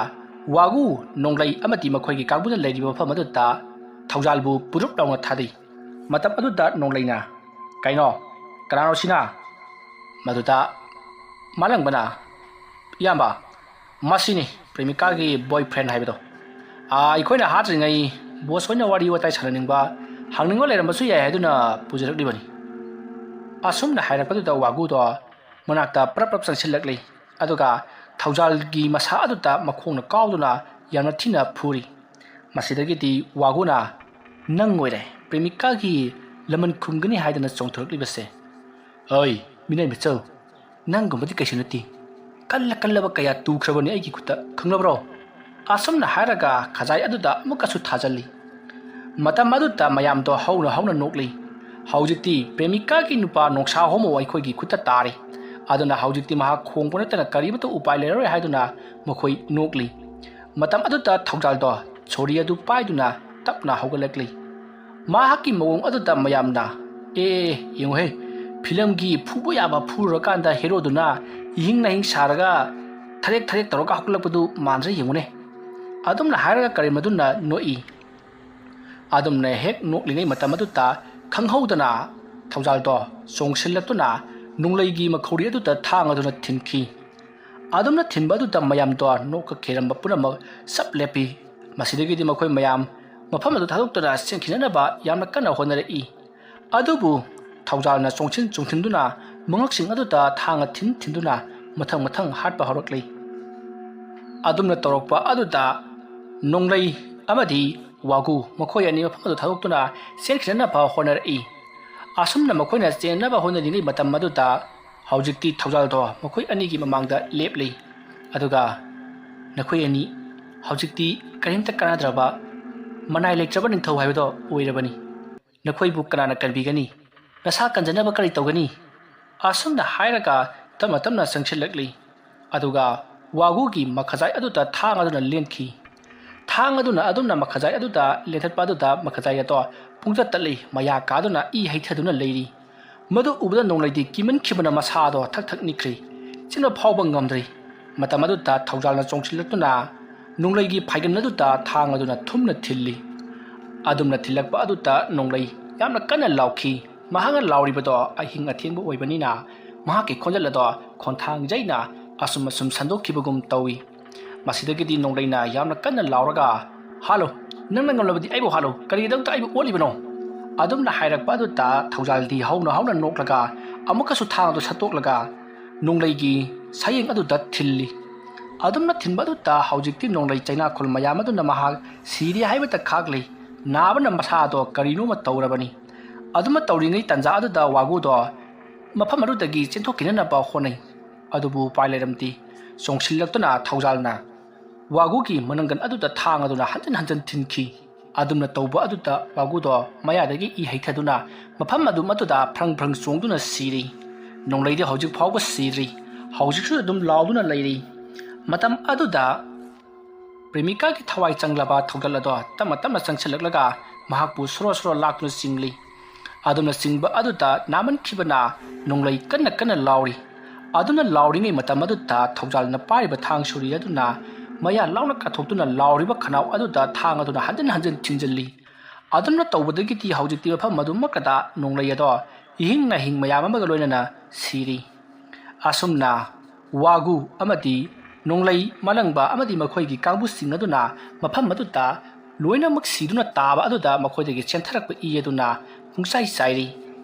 ꯋꯥꯒꯨ, ꯅꯣꯡꯂꯩ ꯑꯃꯗꯤ ꯃꯈꯣꯏꯒꯤ ꯀꯥꯡꯕꯨꯅ ꯂꯩꯔꯤꯕ ꯃꯐꯝ ꯑꯗꯨꯗ ꯊꯧꯖꯥꯜꯕꯨ ꯄꯨꯔꯨꯞ ꯂꯥꯎꯅ ꯊꯥꯗꯩ꯫ ꯃꯇꯝ ꯑꯗꯨꯗ ꯅꯣꯡꯂꯩꯅ, "ꯀꯩꯅꯣ? ꯀꯅꯥꯅꯣ ꯁꯤꯅ?" ꯃꯗꯨꯗ ꯃꯥꯂꯪꯕꯅ, "ꯏꯌꯥꯝꯕ, ꯃꯁꯤꯅꯤ ꯄ꯭ꯔꯦꯃꯤꯀꯥꯒꯤ boyfriend ꯍꯥꯏꯕꯗꯣ꯫ ꯑꯥ, ꯑꯩꯈꯣꯏꯅ ꯍꯥꯠꯇ꯭ꯔꯤꯉꯩ ꯕꯣꯁ ꯍꯣꯏꯅ ꯋꯥꯔꯤ ꯋꯥꯇꯥꯏ ꯁꯥꯟꯅꯅꯤꯡꯕ, ꯍꯪꯅꯤꯡꯕ ꯂꯩꯔꯝꯕꯁꯨ ꯌꯥꯏ ꯍꯥꯏꯗꯨꯅ ꯄꯨꯖꯔꯛꯂꯤꯕꯅꯤ"꯫ ꯑꯁꯨꯝꯅ ꯍꯥꯏꯔꯛꯄꯗꯨꯗ ꯋꯥꯒꯨꯗꯣ ꯃꯅꯥꯛꯇ ꯄ꯭ꯔꯞ ꯄ꯭ꯔꯞ ꯆꯪꯁꯤꯜꯂꯛꯂꯤ꯫ ꯑꯗꯨꯒ ꯊꯧꯖꯥꯜꯒꯤ ꯃꯁꯥ ꯑꯗꯨꯗ ꯃꯈꯣꯡꯅ ꯀꯥꯎꯗꯨꯅ ꯌꯥꯝꯅ ꯊꯤꯅ ꯐꯨꯔꯤ꯫ ꯃꯁꯤꯗꯒꯤꯗꯤ ꯋꯥꯒꯨꯅ, "ꯅꯪ ꯑꯣꯏꯔꯦ ꯄ꯭ꯔꯦꯃꯤꯀꯥꯒꯤ ꯂꯃꯟ ꯈꯨꯝꯒꯅꯤ ꯍꯥꯏꯗꯅ ꯆꯣꯡꯊꯣꯔꯛꯂꯤꯕꯁꯦ꯫ ꯑꯩ, ꯃꯤꯅꯥꯏ ꯃꯆꯧ, ꯅꯪꯒꯨꯝꯕꯗꯤ ꯀꯩꯁꯨ ꯅꯠꯇꯦ꯫ ꯀꯜꯂ ꯀꯜꯂꯕ ꯀꯌꯥ ꯇꯨꯈ꯭ꯔꯕꯅꯤ ꯑꯩꯒꯤ ꯈꯨꯠꯇ, ꯈꯪꯂꯕ꯭ꯔꯣ?" ꯑꯁꯨꯝꯅ ꯍꯥꯏꯔꯒ ꯈꯖꯥꯏ ꯑꯗꯨꯗ ꯑꯃꯨꯛꯀꯁꯨ ꯊꯥꯖꯜꯂꯤ꯫ ꯃꯇꯝ ꯑꯗꯨꯗ ꯃꯌꯥꯝꯗꯣ ꯍꯧꯅ ꯍꯧꯅ ꯅꯣꯛꯂꯤ꯫ ꯍꯧꯖꯤꯛꯇꯤ ꯄ꯭ꯔꯦꯃꯤꯀꯥꯒꯤ ꯅꯨꯄꯥ ꯅꯣꯡꯁꯥ ꯍꯣꯃꯣ ꯑꯩꯈꯣꯏꯒꯤ ꯈꯨꯠꯇ ꯇꯥꯔꯦ꯫ ꯑꯗꯨꯅ ꯍꯧꯖꯤꯛꯇꯤ ꯃꯍꯥꯛ ꯈꯣꯡꯕ ꯅꯠꯇꯅ ꯀꯔꯤꯃꯠꯇ ꯎꯄꯥꯏ ꯂꯩꯔꯔꯣꯏ ꯍꯥꯏꯗꯨꯅ ꯃꯈꯣꯏ ꯅꯣꯛꯂꯤ꯫ ꯃꯇꯝ ꯑꯗꯨꯗ ꯊꯧꯖꯥꯜꯗꯣ ꯁꯣꯔꯤ ꯑꯗꯨ ꯄꯥꯏꯗꯨꯅ ꯇꯞꯅ ꯍꯧꯒꯠꯂꯛꯂꯤ꯫ ꯃꯍꯥꯛꯀꯤ ꯃꯑꯣꯡ ꯑꯗꯨꯗ ꯃꯌꯥꯝꯅ, "ꯑꯦ, ꯑꯦ, ꯑꯦ, ꯌꯦꯡꯉꯨꯍꯦ, ꯐꯤꯂꯝꯒꯤ ꯐꯨꯕ ꯌꯥꯕ ꯐꯨꯔꯨꯔꯀꯥꯟꯗ ꯍꯦꯔꯣꯗꯨꯅ ꯏꯍꯤꯡ ꯅꯥꯍꯤꯡ ꯁꯥꯔꯒ ꯊꯔꯦꯛ ꯊꯔꯦꯛ ꯇꯧꯔꯒ ꯍꯧꯒꯠꯂꯛꯄꯗꯨ ꯃꯥꯟꯗ꯭ꯔꯥ ꯌꯦꯡꯉꯨꯅꯦ"꯫ ꯑꯗꯨꯝꯅ ꯍꯥꯏꯔꯒ ꯀꯔꯦꯝ ꯑꯗꯨꯅ ꯅꯣꯛꯏ꯫ ꯑꯗꯨꯝꯅ ꯍꯦꯛ ꯅꯣꯛꯂꯤꯉꯩ ꯃꯇꯝ ꯑꯗꯨꯗ ꯈꯪꯍꯧꯗꯅ ꯊꯧꯖꯥꯜꯗꯣ ꯆꯣꯡꯁꯤꯜꯂꯛꯇꯨꯅ ꯅꯣꯡꯂꯩꯒꯤ ꯃꯈꯧꯔꯤ ꯑꯗꯨꯗ ꯊꯥꯡ ꯑꯗꯨꯅ ꯊꯤꯟꯈꯤ꯫ ꯑꯗꯨꯝꯅ ꯊꯤꯟꯕ ꯑꯗꯨꯗ ꯃꯌꯥꯝꯗꯣ ꯅꯣꯛꯀ ꯈꯦꯔꯝꯕ ꯄꯨꯝꯅꯃꯛ ꯆꯞ ꯂꯦꯞꯄꯤ꯫ ꯃꯁꯤꯗꯒꯤꯗꯤ ꯃꯈꯣꯏ ꯃꯌꯥꯝ ꯃꯐꯝ ꯑꯗꯨ ꯊꯥꯗꯣꯛꯇꯨꯅ ꯆꯦꯟꯈꯤꯅꯅꯕ ꯌꯥꯝꯅ ꯀꯟꯅ ꯍꯣꯠꯅꯔꯛꯏ꯫ ꯑꯗꯨꯕꯨ ꯊꯧꯖꯥꯜꯅ ꯆꯣꯡꯁꯤꯟ ꯆꯣꯡꯁꯤꯟꯗꯨꯅ ꯃꯉꯛꯁꯤꯡ ꯑꯗꯨꯗ ꯊꯥꯡꯅ ꯊꯤꯟ ꯊꯤꯟꯗꯨꯅ ꯃꯊꯪ ꯃꯊꯪ ꯍꯥꯠꯄ ꯍꯧꯔꯛꯂꯤ꯫ ꯑꯗꯨꯝꯅ ꯇꯧꯔꯛꯄ ꯑꯗꯨꯗ ꯅꯣꯡꯂꯩ ꯑꯃꯗꯤ ꯋꯥꯒꯨ ꯃꯈꯣꯏ ꯑꯅꯤ ꯃꯐꯝ ꯑꯗꯨ ꯊꯥꯗꯣꯛꯇꯨꯅ ꯆꯦꯟꯈꯤꯅꯅꯕ ꯍꯣꯠꯅꯔꯛꯏ꯫ ꯑꯁꯨꯝꯅ ꯃꯈꯣꯏꯅ ꯆꯦꯟꯅꯕ ꯍꯣꯠꯅꯔꯤꯉꯩ ꯃꯇꯝ ꯑꯗꯨꯗ ꯍꯧꯖꯤꯛꯇꯤ ꯊꯧꯖꯥꯜꯗꯣ ꯃꯈꯣꯏ ꯑꯅꯤꯒꯤ ꯃꯃꯥꯡꯗ ꯂꯦꯞꯂꯤ꯫ ꯑꯗꯨꯒ, "ꯅꯈꯣꯏ ꯑꯅꯤ ꯍꯧꯖꯤꯛꯇꯤ ꯀꯔꯤꯝꯇ ꯀꯥꯟꯅꯗ꯭ꯔꯕ, ꯃꯅꯥꯏ ꯂꯩꯇ꯭ꯔꯕ ꯅꯤꯡꯊꯧ ꯍꯥꯏꯕꯗꯣ ꯑꯣꯏꯔꯕꯅꯤ꯫ ꯅꯈꯣꯏꯕꯨ ꯀꯅꯥꯅ ꯀꯟꯕꯤꯒꯅꯤ? ꯅꯁꯥ ꯀꯟꯖꯅꯕ ꯀꯔꯤ ꯇꯧꯒꯅꯤ? ꯑꯁꯨꯝꯅ ꯍꯥꯏꯔꯒ ꯇꯞꯅ ꯇꯞꯅ ꯆꯪꯁꯤꯜꯂꯛꯂꯤ꯫ ꯑꯗꯨꯒ ꯋꯥꯒꯨꯒꯤ ꯃꯈꯖꯥꯏ ꯑꯗꯨꯗ ꯊꯥꯡ ꯑꯗꯨꯅ ꯂꯦꯟꯈꯤ꯫ ꯊꯥꯡ ꯑꯗꯨꯅ ꯑꯗꯨꯝꯅ ꯃꯈꯖꯥꯏ ꯑꯗꯨꯗ ꯂꯦꯟꯊꯠꯄ ꯑꯗꯨꯗ ꯃꯈꯖꯥꯏ ꯑꯗꯣ ꯄꯨꯡꯇꯠ ꯇꯠꯂꯤ, ꯃꯌꯥ ꯀꯥꯗꯨꯅ ꯏ ꯍꯩꯊꯗꯨꯅ ꯂꯩꯔꯤ꯫ ꯃꯗꯨ ꯎꯕꯗ ꯅꯣꯡꯂꯩꯗꯤ ꯀꯤꯃꯟꯈꯤꯕꯅ ꯃꯁꯥꯗꯣ ꯊꯛ ꯊꯛ ꯅꯤꯛꯈ꯭ꯔꯤ꯫ ꯆꯦꯟꯕ ꯐꯥꯎꯕ ꯉꯝꯗ꯭ꯔꯤ꯫ ꯃꯇꯝ ꯑꯗꯨꯗ ꯊꯧꯖꯥꯜꯅ ꯆꯣꯡꯁꯤꯜꯂꯛꯇꯨꯅ ꯅꯣꯡꯂꯩꯒꯤ ꯐꯥꯏꯒꯟ ꯑꯗꯨꯗ ꯊꯥꯡ ꯑꯗꯨꯅ ꯊꯨꯝꯅ ꯊꯤꯜꯂꯤ꯫ ꯑꯗꯨꯝꯅ ꯊꯤꯜꯂꯛꯄ ꯑꯗꯨꯗ ꯅꯣꯡꯂꯩ ꯌꯥꯝꯅ ꯀꯟꯅ ꯂꯥꯎꯈꯤ꯫ ꯃꯍꯥꯛꯅ ꯂꯥꯎꯔꯤꯕꯗꯣ ꯑꯍꯤꯡ ꯑꯊꯦꯡꯕ ꯑꯣꯏꯕꯅꯤꯅ ꯃꯍꯥꯛꯀꯤ ꯈꯣꯟꯖꯦꯜ ꯑꯗꯣ ꯈꯣꯟꯊꯥꯡꯖꯩꯅ ꯑꯁꯨꯝ ꯑꯁꯨꯝ ꯁꯟꯗꯣꯛꯈꯤꯕꯒꯨꯝ ꯇꯧꯏ꯫ ꯃꯁꯤꯗꯒꯤꯗꯤ ꯅꯣꯡꯂꯩꯅ ꯌꯥꯝꯅ ꯀꯟꯅ ꯂꯥꯎꯔꯒ, "ꯍꯥꯠꯂꯨ! ꯅꯪꯅ ꯉꯝꯂꯕꯗꯤ ꯑꯩꯕꯨ ꯍꯥꯠꯂꯨ! ꯀꯔꯤꯒꯤꯗꯃꯛꯇ ꯑꯩꯕꯨ ꯑꯣꯠꯂꯤꯕꯅꯣ?" ꯑꯗꯨꯝꯅ ꯍꯥꯏꯔꯛꯄ ꯑꯗꯨꯗ ꯊꯧꯖꯥꯜꯗꯤ ꯍꯧꯅ ꯍꯧꯅ ꯅꯣꯛꯂꯒ ꯑꯃꯨꯛꯀꯁꯨ ꯊꯥꯡ ꯑꯗꯨ ꯁꯠꯇꯣꯛꯂꯒ ꯅꯣꯡꯂꯩꯒꯤ ꯁꯌꯦꯡ ꯑꯗꯨꯗ ꯊꯤꯜꯂꯤ꯫ ꯑꯗꯨꯝꯅ ꯊꯤꯟꯕ ꯑꯗꯨꯗ ꯍꯧꯖꯤꯛꯇꯤ ꯅꯣꯡꯂꯩ ꯆꯩꯅꯥꯈꯣꯜ ꯃꯌꯥꯝ ꯑꯗꯨꯅ ꯃꯍꯥꯛ ꯁꯤꯔꯦ ꯍꯥꯏꯕꯇ ꯈꯥꯛꯂꯤ꯫ ꯅꯥꯕꯅ ꯃꯁꯥꯗꯣ ꯀꯔꯤꯅꯣꯃ ꯇꯧꯔꯕꯅꯤ꯫ ꯑꯗꯨꯝꯅ ꯇꯧꯔꯤꯉꯩ ꯇꯥꯟꯖꯥ ꯑꯗꯨꯗ ꯋꯥꯒꯨꯗꯣ ꯃꯐꯝ ꯑꯗꯨꯗꯒꯤ ꯆꯦꯟꯊꯣꯛꯈꯤꯅꯅꯕ ꯍꯣꯠꯅꯩ꯫ ꯑꯗꯨꯕꯨ ꯎꯄꯥꯏ ꯂꯩꯔꯝꯗꯦ꯫ ꯆꯣꯡꯁꯤꯜꯂꯛꯇꯨꯅ ꯊꯧꯖꯥꯜꯅ ꯋꯥꯒꯨꯒꯤ ꯃꯅꯪꯒꯟ ꯑꯗꯨꯗ ꯊꯥꯡ ꯑꯗꯨꯅ ꯍꯟꯖꯤꯟ ꯍꯟꯖꯤꯟ ꯊꯤꯟꯈꯤ꯫ ꯑꯗꯨꯝꯅ ꯇꯧꯕ ꯑꯗꯨꯗ ꯋꯥꯒꯨꯗꯣ ꯃꯌꯥꯗꯒꯤ ꯏ ꯍꯩꯊꯗꯨꯅ ꯃꯐꯝ ꯑꯗꯨꯝ ꯑꯗꯨꯗ ꯐ꯭ꯔꯪ ꯐ꯭ꯔꯪ ꯆꯣꯡꯗꯨꯅ ꯁꯤꯔꯤ꯫ ꯅꯣꯡꯂꯩꯗꯤ ꯍꯧꯖꯤꯛ ꯐꯥꯎꯕ ꯁꯤꯗ꯭ꯔꯤ꯫ ꯍꯧꯖꯤꯛꯁꯨ ꯑꯗꯨꯝ ꯂꯥꯎꯗꯨꯅ ꯂꯩꯔꯤ꯫ ꯃꯇꯝ ꯑꯗꯨꯗ ꯄ꯭ꯔꯦꯃꯤꯀꯥꯒꯤ ꯊꯋꯥꯏ ꯆꯪꯂꯕ ꯊꯧꯗꯜ ꯑꯗꯣ ꯇꯞꯅ ꯇꯞꯅ ꯆꯪꯁꯤꯜꯂꯛꯂꯒ ꯃꯍꯥꯛꯄꯨ ꯁꯣꯔꯣ ꯁꯣꯔꯣ ꯂꯥꯛꯇꯨꯅ ꯆꯤꯡꯂꯤ꯫ ꯑꯗꯨꯝꯅ ꯆꯤꯡꯕ ꯑꯗꯨꯗ ꯅꯥꯃꯟꯈꯤꯕꯅ ꯅꯣꯡꯂꯩ ꯀꯟꯅ ꯀꯟꯅ ꯂꯥꯎꯔꯤ꯫ ꯑꯗꯨꯅ ꯂꯥꯎꯔꯤꯉꯩ ꯃꯇꯝ ꯑꯗꯨꯗ ꯊꯧꯖꯥꯜꯅ ꯄꯥꯏꯔꯤꯕ ꯊꯥꯡ ꯁꯣꯔꯤ ꯑꯗꯨꯅ ꯃꯌꯥ ꯂꯥꯎꯅ ꯀꯥꯊꯣꯛꯇꯨꯅ ꯂꯥꯎꯔꯤꯕ ꯈꯅꯥꯎ ꯑꯗꯨꯗ ꯊꯥꯡ ꯑꯗꯨꯅ ꯍꯟꯖꯤꯟ ꯍꯟꯖꯤꯟ ꯊꯤꯡꯖꯤꯜꯂꯤ꯫ ꯑꯗꯨꯝꯅ ꯇꯧꯕꯗꯒꯤꯗꯤ ꯍꯧꯖꯤꯛꯇꯤ ꯃꯐꯝ ꯑꯗꯨꯃꯛꯇꯗ ꯅꯣꯡꯂꯩ ꯑꯗꯣ ꯏꯍꯤꯡ ꯅꯥꯍꯤꯡ ꯃꯌꯥꯝ ꯑꯃꯒ ꯂꯣꯏꯅꯅ ꯁꯤꯔꯤ꯫ ꯑꯁꯨꯝꯅ ꯋꯥꯒꯨ ꯑꯃꯗꯤ ꯅꯣꯡꯂꯩ ꯃꯥꯂꯪꯕ ꯑꯃꯗꯤ ꯃꯈꯣꯏꯒꯤ ꯀꯥꯡꯕꯨꯁꯤꯡ ꯑꯗꯨꯅ ꯃꯐꯝ ꯑꯗꯨꯗ ꯂꯣꯏꯅꯃꯛ ꯁꯤꯗꯨꯅ ꯇꯥꯕ ꯑꯗꯨꯗ ꯃꯈꯣꯏꯗꯒꯤ ꯆꯦꯟꯊꯔꯛꯄ ꯏ ꯑꯗꯨꯅ ꯄꯨꯡꯆꯥꯏ ꯆꯥꯏꯔꯤ꯫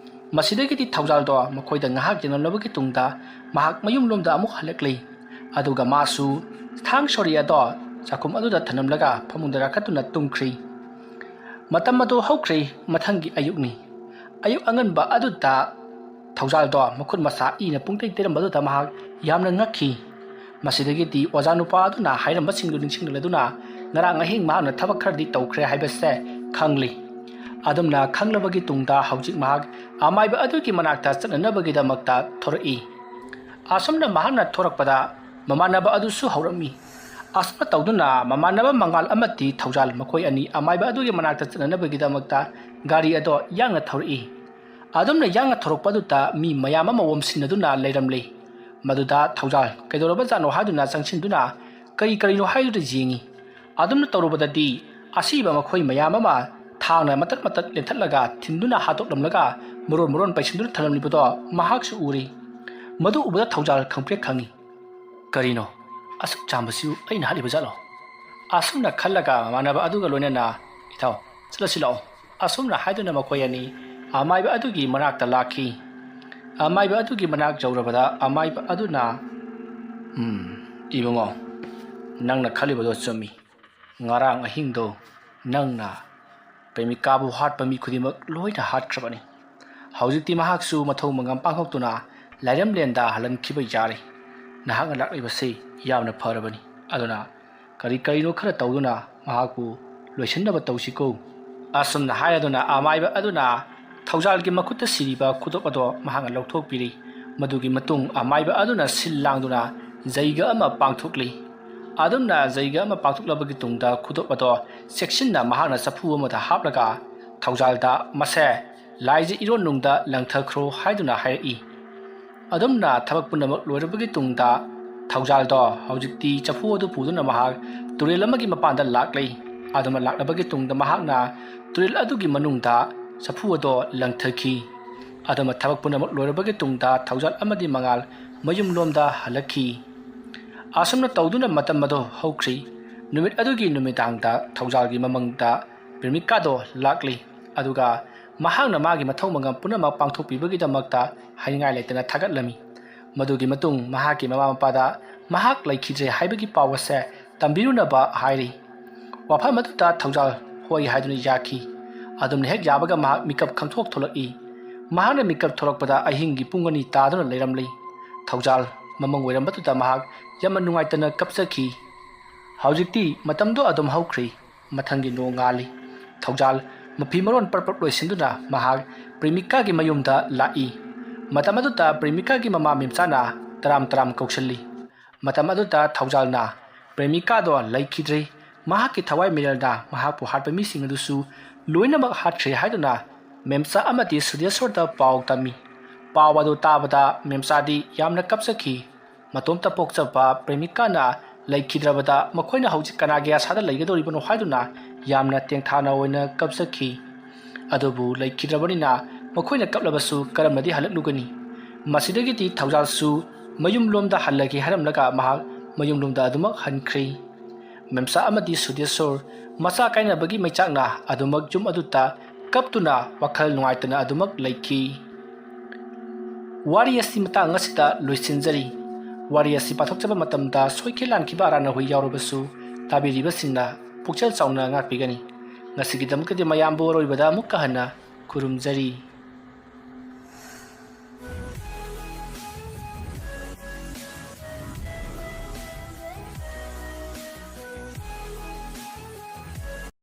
ꯃꯁꯤꯗꯒꯤꯗꯤ ꯊꯧꯖꯥꯜꯗꯣ ꯃꯈꯣꯏꯗ ꯉꯥꯏꯍꯥꯛ ꯌꯦꯡꯂꯝꯂꯕꯒꯤ ꯇꯨꯡꯗ ꯃꯍꯥꯛ ꯃꯌꯨꯝꯂꯣꯝꯗ ꯑꯃꯨꯛ ꯍꯜꯂꯛꯂꯤ꯫ ꯑꯗꯨꯒ ꯃꯥꯁꯨ ꯊꯥꯡ ꯁꯣꯔꯤ ꯑꯗꯣ ꯆꯥꯛꯈꯨꯝ ꯑꯗꯨꯗ ꯊꯅꯝꯂꯒ ꯐꯃꯨꯡꯗ ꯀꯥꯈꯠꯇꯨꯅ ꯇꯨꯝꯈ꯭ꯔꯤ꯫ ꯃꯇꯝ ꯑꯗꯨ ꯍꯧꯈ꯭ꯔꯦ꯫ ꯃꯊꯪꯒꯤ ꯑꯌꯨꯛꯅꯤ꯫ ꯑꯌꯨꯛ ꯑꯉꯟꯕ ꯑꯗꯨꯗ ꯊꯧꯖꯥꯜꯗꯣ ꯃꯈꯨꯠ ꯃꯁꯥ ꯏꯅ ꯄꯨꯡꯇꯩ ꯇꯩꯔꯝꯕꯗꯨꯗ ꯃꯍꯥꯛ ꯌꯥꯝꯅ ꯉꯛꯈꯤ꯫ ꯃꯁꯤꯗꯒꯤꯗꯤ ꯑꯣꯖꯥ ꯅꯨꯄꯥ ꯑꯗꯨꯅ ꯍꯥꯏꯔꯝꯕꯁꯤꯡꯗꯨ ꯅꯤꯡꯁꯤꯡꯂꯗꯨꯅ ꯉꯔꯥꯡ ꯑꯍꯤꯡ ꯃꯍꯥꯛꯅ ꯊꯕꯛ ꯈꯔꯗꯤ ꯇꯧꯈ꯭ꯔꯦ ꯍꯥꯏꯕꯁꯦ ꯈꯪꯂꯤ꯫ ꯑꯗꯨꯝꯅ ꯈꯪꯂꯕꯒꯤ ꯇꯨꯡꯗ ꯍꯧꯖꯤꯛ ꯃꯍꯥꯛ ꯑꯃꯥꯏꯕ ꯑꯗꯨꯒꯤ ꯃꯅꯥꯛꯇ ꯆꯠꯅꯅꯕꯒꯤꯗꯃꯛꯇ ꯊꯣꯔꯛꯏ꯫ ꯑꯁꯨꯝꯅ ꯃꯍꯥꯛꯅ ꯊꯣꯔꯛꯄꯗ ꯃꯃꯥꯟꯅꯕ ꯑꯗꯨꯁꯨ ꯍꯧꯔꯝꯃꯤ꯫ ꯑꯁꯨꯝꯅ ꯇꯧꯗꯨꯅ ꯃꯃꯥꯟꯅꯕ ꯃꯉꯥꯜ ꯑꯃꯗꯤ ꯊꯧꯖꯥꯜ ꯃꯈꯣꯏ ꯑꯅꯤ ꯑꯃꯥꯏꯕ ꯑꯗꯨꯒꯤ ꯃꯅꯥꯛꯇ ꯆꯠꯅꯅꯕꯒꯤꯗꯃꯛꯇ ꯒꯥꯔꯤ ꯑꯗꯣ ꯌꯥꯡꯅ ꯊꯧꯔꯛꯏ꯫ ꯑꯗꯨꯝꯅ ꯌꯥꯡꯅ ꯊꯧꯔꯛꯄ ꯑꯗꯨꯗ ꯃꯤ ꯃꯌꯥꯝ ꯑꯃ ꯑꯣꯝꯁꯤꯟꯅꯗꯨꯅ ꯂꯩꯔꯝꯂꯤ꯫ ꯃꯗꯨꯗ ꯊꯧꯖꯥꯜ ꯀꯩꯗꯧꯔꯕꯖꯥꯠꯅꯣ ꯍꯥꯏꯗꯨꯅ ꯆꯪꯁꯤꯟꯗꯨꯅ ꯀꯔꯤ ꯀꯔꯤꯅꯣ ꯍꯥꯏꯗꯨꯅ ꯌꯦꯡꯉꯤ꯫ ꯑꯗꯨꯝꯅ ꯇꯧꯔꯨꯕꯗꯗꯤ ꯑꯁꯤꯕ ꯃꯈꯣꯏ ꯃꯌꯥꯝ ꯑꯃ ꯊꯥꯡꯅ ꯃꯇꯠ ꯃꯇꯠ ꯂꯦꯟꯊꯠꯂꯒ ꯊꯤꯟꯗꯨꯅ ꯍꯥꯠꯇꯣꯛꯂꯝꯂꯒ ꯃꯔꯣꯟ ꯃꯔꯣꯟ ꯄꯩꯁꯤꯟꯗꯨꯅ ꯊꯝꯂꯝꯂꯤꯕꯗꯣ ꯃꯍꯥꯛꯁꯨ ꯎꯔꯤ꯫ ꯃꯗꯨ ꯎꯕꯗ ꯊꯧꯖꯥꯜ ꯈꯪꯄ꯭ꯔꯦꯛ ꯈꯪꯉꯤ꯫ "ꯀꯔꯤꯅꯣ? ꯑꯁꯨꯛ ꯆꯥꯝꯕꯁꯤꯕꯨ ꯑꯩꯅ ꯍꯥꯠꯂꯤꯕ ꯖꯥꯠꯂꯣ?" ꯑꯁꯨꯝꯅ ꯈꯜꯂꯒ ꯃꯃꯥꯟꯅꯕ ꯑꯗꯨꯒ ꯂꯣꯏꯅꯅ, "ꯏꯇꯥꯎ, ꯆꯠꯂꯁꯤ ꯂꯥꯛꯑꯣ꯫" ꯑꯁꯨꯝꯅ ꯍꯥꯏꯗꯨꯅ ꯃꯈꯣꯏ ꯑꯅꯤ ꯑꯃꯥꯏꯕ ꯑꯗꯨꯒꯤ ꯃꯅꯥꯛꯇ ꯂꯥꯛꯈꯤ꯫ ꯑꯃꯥꯏꯕ ꯑꯗꯨꯒꯤ ꯃꯅꯥꯛ ꯌꯧꯔꯕꯗ ꯑꯃꯥꯏꯕ ꯑꯗꯨꯅ, "ꯎꯝ, ꯏꯕꯨꯡꯉꯣ, ꯅꯪꯅ ꯈꯜꯂꯤꯕꯗꯣ ꯆꯨꯝꯃꯤ꯫ ꯉꯔꯥꯡ ꯑꯍꯤꯡꯗꯣ ꯅꯪꯅ ꯄ꯭ꯔꯦꯃꯤꯀꯥꯕꯨ ꯍꯥꯠꯄ ꯃꯤ ꯈꯨꯗꯤꯡꯃꯛ ꯂꯣꯏꯅ ꯍꯥꯠꯈ꯭ꯔꯕꯅꯤ꯫ ꯍꯧꯖꯤꯛꯇꯤ ꯃꯍꯥꯛꯁꯨ ꯃꯊꯧ ꯃꯉꯝ ꯄꯥꯡꯊꯣꯛꯇꯨꯅ ꯂꯥꯏꯔꯦꯝꯂꯦꯟꯗ ꯍꯜꯍꯟꯈꯤꯕ ꯌꯥꯔꯦ꯫ ꯅꯍꯥꯛꯅ ꯂꯥꯛꯂꯤꯕꯁꯤ ꯌꯥꯝꯅ ꯐꯔꯕꯅꯤ꯫ ꯑꯗꯨꯅ ꯀꯔꯤ ꯀꯔꯤꯅꯣ ꯈꯔ ꯇꯧꯗꯨꯅ ꯃꯍꯥꯛꯄꯨ ꯂꯣꯏꯁꯤꯟꯅꯕ ꯇꯧꯁꯤꯀꯣ꯫" ꯑꯁꯨꯝꯅ ꯍꯥꯏꯔꯗꯨꯅ ꯑꯃꯥꯏꯕ ꯑꯗꯨꯅ ꯊꯧꯖꯥꯜꯒꯤ ꯃꯈꯨꯠꯇ ꯁꯤꯔꯤꯕ ꯈꯨꯗꯣꯞ ꯑꯗꯣ ꯃꯍꯥꯛꯅ ꯂꯧꯊꯣꯛꯄꯤꯔꯤ꯫ ꯃꯗꯨꯒꯤ ꯃꯇꯨꯡ ꯑꯃꯥꯏꯕ ꯑꯗꯨꯅ ꯁꯤꯜ ꯂꯥꯡꯗꯨꯅ ꯖꯩꯒ ꯑꯃ ꯄꯥꯡꯊꯣꯛꯂꯤ꯫ ꯑꯗꯨꯝꯅ ꯖꯩꯒ ꯑꯃ ꯄꯥꯡꯊꯣꯛꯂꯕꯒꯤ ꯇꯨꯡꯗ ꯈꯨꯗꯣꯞ ꯑꯗꯣ ꯆꯦꯛꯁꯤꯟꯅ ꯃꯍꯥꯛꯅ ꯆꯐꯨ ꯑꯃꯗ ꯍꯥꯞꯂꯒ ꯊꯧꯖꯥꯜꯗ "ꯃꯁꯦ ꯂꯥꯏꯖ ꯏꯔꯣꯟꯅꯨꯡꯗ ꯂꯪꯊꯈ꯭ꯔꯣ" ꯍꯥꯏꯗꯨꯅ ꯍꯥꯏꯔꯛꯏ꯫ ꯑꯗꯨꯝꯅ ꯊꯕꯛ ꯄꯨꯝꯅꯃꯛ ꯂꯣꯏꯔꯕꯒꯤ ꯇꯨꯡꯗ ꯊꯧꯖꯥꯜꯗꯣ ꯍꯧꯖꯤꯛꯇꯤ ꯆꯐꯨ ꯑꯗꯨ ꯄꯨꯗꯨꯅ ꯃꯍꯥꯛ ꯇꯨꯔꯦꯜ ꯑꯃꯒꯤ ꯃꯄꯥꯟꯗ ꯂꯥꯛꯂꯦ꯫ ꯑꯗꯨꯝꯅ ꯂꯥꯛꯂꯕꯒꯤ ꯇꯨꯡꯗ ꯃꯍꯥꯛꯅ ꯇꯨꯔꯦꯜ ꯑꯗꯨꯒꯤ ꯃꯅꯨꯡꯗ ꯆꯐꯨ ꯑꯗꯣ ꯂꯪꯊꯈꯤ꯫ ꯑꯗꯨꯝꯅ ꯊꯕꯛ ꯄꯨꯝꯅꯃꯛ ꯂꯣꯏꯔꯕꯒꯤ ꯇꯨꯡꯗ ꯊꯧꯖꯥꯜ ꯑꯃꯗꯤ ꯃꯉꯥꯜ ꯃꯌꯨꯝꯂꯣꯝꯗ ꯍꯜꯂꯛꯈꯤ꯫ ꯑꯁꯨꯝꯅ ꯇꯧꯗꯨꯅ ꯃꯇꯝ ꯑꯗꯨ ꯍꯧꯈ꯭ꯔꯤ꯫ ꯅꯨꯃꯤꯠ ꯑꯗꯨꯒꯤ ꯅꯨꯃꯤꯗꯥꯡꯗ ꯊꯧꯖꯥꯜꯒꯤ ꯃꯃꯪꯗ ꯄ꯭ꯔꯦꯃꯤꯀꯥꯗꯣ ꯂꯥꯛꯂꯤ꯫ ꯑꯗꯨꯒ ꯃꯍꯥꯛꯅ ꯃꯥꯒꯤ ꯃꯊꯧ ꯃꯉꯝ ꯄꯨꯝꯅꯃꯛ ꯄꯥꯡꯊꯣꯛꯄꯤꯕꯒꯤꯗꯃꯛꯇ ꯍꯥꯏꯅꯤꯡꯉꯥꯏ ꯂꯩꯇꯅ ꯊꯥꯒꯠꯂꯝꯃꯤ꯫ ꯃꯗꯨꯒꯤ ꯃꯇꯨꯡ ꯃꯍꯥꯛꯀꯤ ꯃꯃꯥ ꯃꯄꯥꯗ ꯃꯍꯥꯛ ꯂꯩꯈꯤꯗ꯭ꯔꯦ ꯍꯥꯏꯕꯒꯤ ꯄꯥꯎ ꯑꯁꯦ ꯇꯝꯕꯤꯔꯨꯅꯕ ꯍꯥꯏꯔꯤ꯫ ꯋꯥꯐꯝ ꯑꯗꯨꯗ ꯊꯧꯖꯥꯜ ꯍꯣꯏ ꯍꯥꯏꯗꯨꯅ ꯌꯥꯈꯤ꯫ ꯑꯗꯨꯝꯅ ꯍꯦꯛ ꯌꯥꯕꯒ ꯃꯍꯥꯛ ꯃꯤꯀꯞ ꯈꯪꯊꯣꯛ ꯊꯣꯛꯂꯛꯏ꯫ ꯃꯍꯥꯛꯅ ꯃꯤꯀꯞ ꯊꯣꯛꯂꯛꯄꯗ ꯑꯍꯤꯡꯒꯤ ꯄꯨꯡ ꯑꯅꯤ ꯇꯥꯗꯨꯅ ꯂꯩꯔꯝꯂꯤ꯫ ꯊꯧꯖꯥꯜ ꯃꯃꯪ ꯑꯣꯏꯔꯝꯕꯗꯨꯗ ꯃꯍꯥꯛ ꯌꯥꯝꯅ ꯅꯨꯡꯉꯥꯏꯇꯅ ꯀꯞꯆꯈꯤ꯫ ꯍꯧꯖꯤꯛꯇꯤ ꯃꯇꯝꯗꯣ ꯑꯗꯨꯝ ꯍꯧꯈ꯭ꯔꯤ꯫ ꯃꯊꯪꯒꯤ ꯅꯣꯡ ꯉꯥꯜꯂꯤ꯫ ꯊꯧꯖꯥꯜ ꯃꯐꯤ ꯃꯔꯣꯟ ꯄꯔꯞ ꯄꯔꯞ ꯂꯣꯏꯁꯤꯟꯗꯨꯅ ꯃꯍꯥꯛ ꯄ꯭ꯔꯦꯃꯤꯀꯥꯒꯤ ꯃꯌꯨꯝꯗ ꯂꯥꯛꯏ꯫ ꯃꯇꯝ ꯑꯗꯨꯗ ꯄ꯭ꯔꯦꯃꯤꯀꯥꯒꯤ ꯃꯃꯥ ꯃꯦꯝꯆꯥꯅ ꯇꯔꯥꯝ ꯇꯔꯥꯝ ꯀꯧꯁꯤꯜꯂꯤ꯫ ꯃꯇꯝ ꯑꯗꯨꯗ ꯊꯧꯖꯥꯜꯅ ꯄ꯭ꯔꯦꯃꯤꯀꯥꯗꯣ ꯂꯩꯈꯤꯗ꯭ꯔꯦ, ꯃꯍꯥꯛꯀꯤ ꯊꯋꯥꯏ ꯃꯤꯔꯦꯜꯅ ꯃꯍꯥꯛꯄꯨ ꯍꯥꯠꯄ ꯃꯤꯁꯤꯡ ꯑꯗꯨꯁꯨ ꯂꯣꯏꯅꯃꯛ ꯍꯥꯠꯈ꯭ꯔꯦ ꯍꯥꯏꯗꯨꯅ ꯃꯦꯝꯆꯥ ꯑꯃꯗꯤ ꯁꯨꯗꯦꯁꯣꯔꯗ ꯄꯥꯎ ꯇꯝꯃꯤ꯫ ꯄꯥꯎ ꯑꯗꯨ ꯇꯥꯕꯗ ꯃꯦꯝꯆꯥꯗꯤ ꯌꯥꯝꯅ ꯀꯞꯆꯈꯤ꯫ ꯃꯇꯣꯝꯇ ꯄꯣꯛꯆꯕ ꯄ꯭ꯔꯦꯃꯤꯀꯥꯅ ꯂꯩꯈꯤꯗ꯭ꯔꯕꯗ ꯃꯈꯣꯏꯅ ꯍꯧꯖꯤꯛ ꯀꯅꯥꯒꯤ ꯑꯁꯥꯗ ꯂꯩꯒꯗꯧꯔꯤꯕꯅꯣ ꯍꯥꯏꯗꯨꯅ ꯌꯥꯝꯅ ꯇꯦꯡꯊꯥꯅ ꯑꯣꯏꯅ ꯀꯞꯆꯈꯤ꯫ ꯑꯗꯨꯕꯨ ꯂꯩꯈꯤꯗ꯭ꯔꯕꯅꯤꯅ ꯃꯈꯣꯏꯅ ꯀꯞꯂꯕꯁꯨ ꯀꯔꯝꯅꯗꯤ ꯍꯜꯂꯛꯂꯨꯒꯅꯤ? ꯃꯁꯤꯗꯒꯤꯗꯤ ꯊꯧꯖꯥꯜꯁꯨ ꯃꯌꯨꯝꯂꯣꯝꯗ ꯍꯜꯂꯒꯦ ꯍꯥꯏꯔꯝꯂꯒ ꯃꯍꯥꯛ ꯃꯌꯨꯝꯂꯣꯝꯗ ꯑꯗꯨꯃꯛ ꯍꯟꯈ꯭ꯔꯦ꯫ ꯃꯦꯝꯆꯥ ꯑꯃꯗꯤ ꯁꯨꯗꯦꯁꯣꯔ ꯃꯆꯥ ꯀꯥꯏꯅꯕꯒꯤ ꯃꯩꯆꯥꯛꯅ ꯑꯗꯨꯃꯛ ꯌꯨꯝ ꯑꯗꯨꯗ ꯀꯞꯇꯨꯅ ꯋꯥꯈꯜ ꯅꯨꯡꯉꯥꯏꯇꯅ ꯑꯗꯨꯃꯛ ꯂꯩꯈꯤ꯫ ꯋꯥꯔꯤ ꯑꯁꯤ ꯃꯇꯥꯡ ꯑꯁꯤꯗ ꯂꯣꯏꯁꯤꯟꯖꯔꯤ꯫ ꯋꯥꯔꯤ ꯑꯁꯤ ꯄꯥꯊꯣꯛꯆꯕ ꯃꯇꯝꯗ ꯁꯣꯏꯈꯤ ꯂꯥꯟꯈꯤꯕ ꯑꯔꯥꯟ ꯑꯍꯣꯏ ꯌꯥꯎꯔꯕꯁꯨ ꯇꯥꯕꯤꯔꯤꯕꯁꯤꯡꯅ ꯄꯨꯛꯆꯦꯜ ꯆꯥꯎꯅ ꯉꯥꯛꯄꯤꯒꯅꯤ꯫ ꯉꯁꯤꯒꯤꯗꯃꯛꯇꯗꯤ ꯃꯌꯥꯝꯕꯨ ꯑꯔꯣꯏꯕꯗ ꯑꯃꯨꯛꯀ ꯍꯟꯅ ꯈꯨꯔꯨꯝꯖꯔꯤ꯫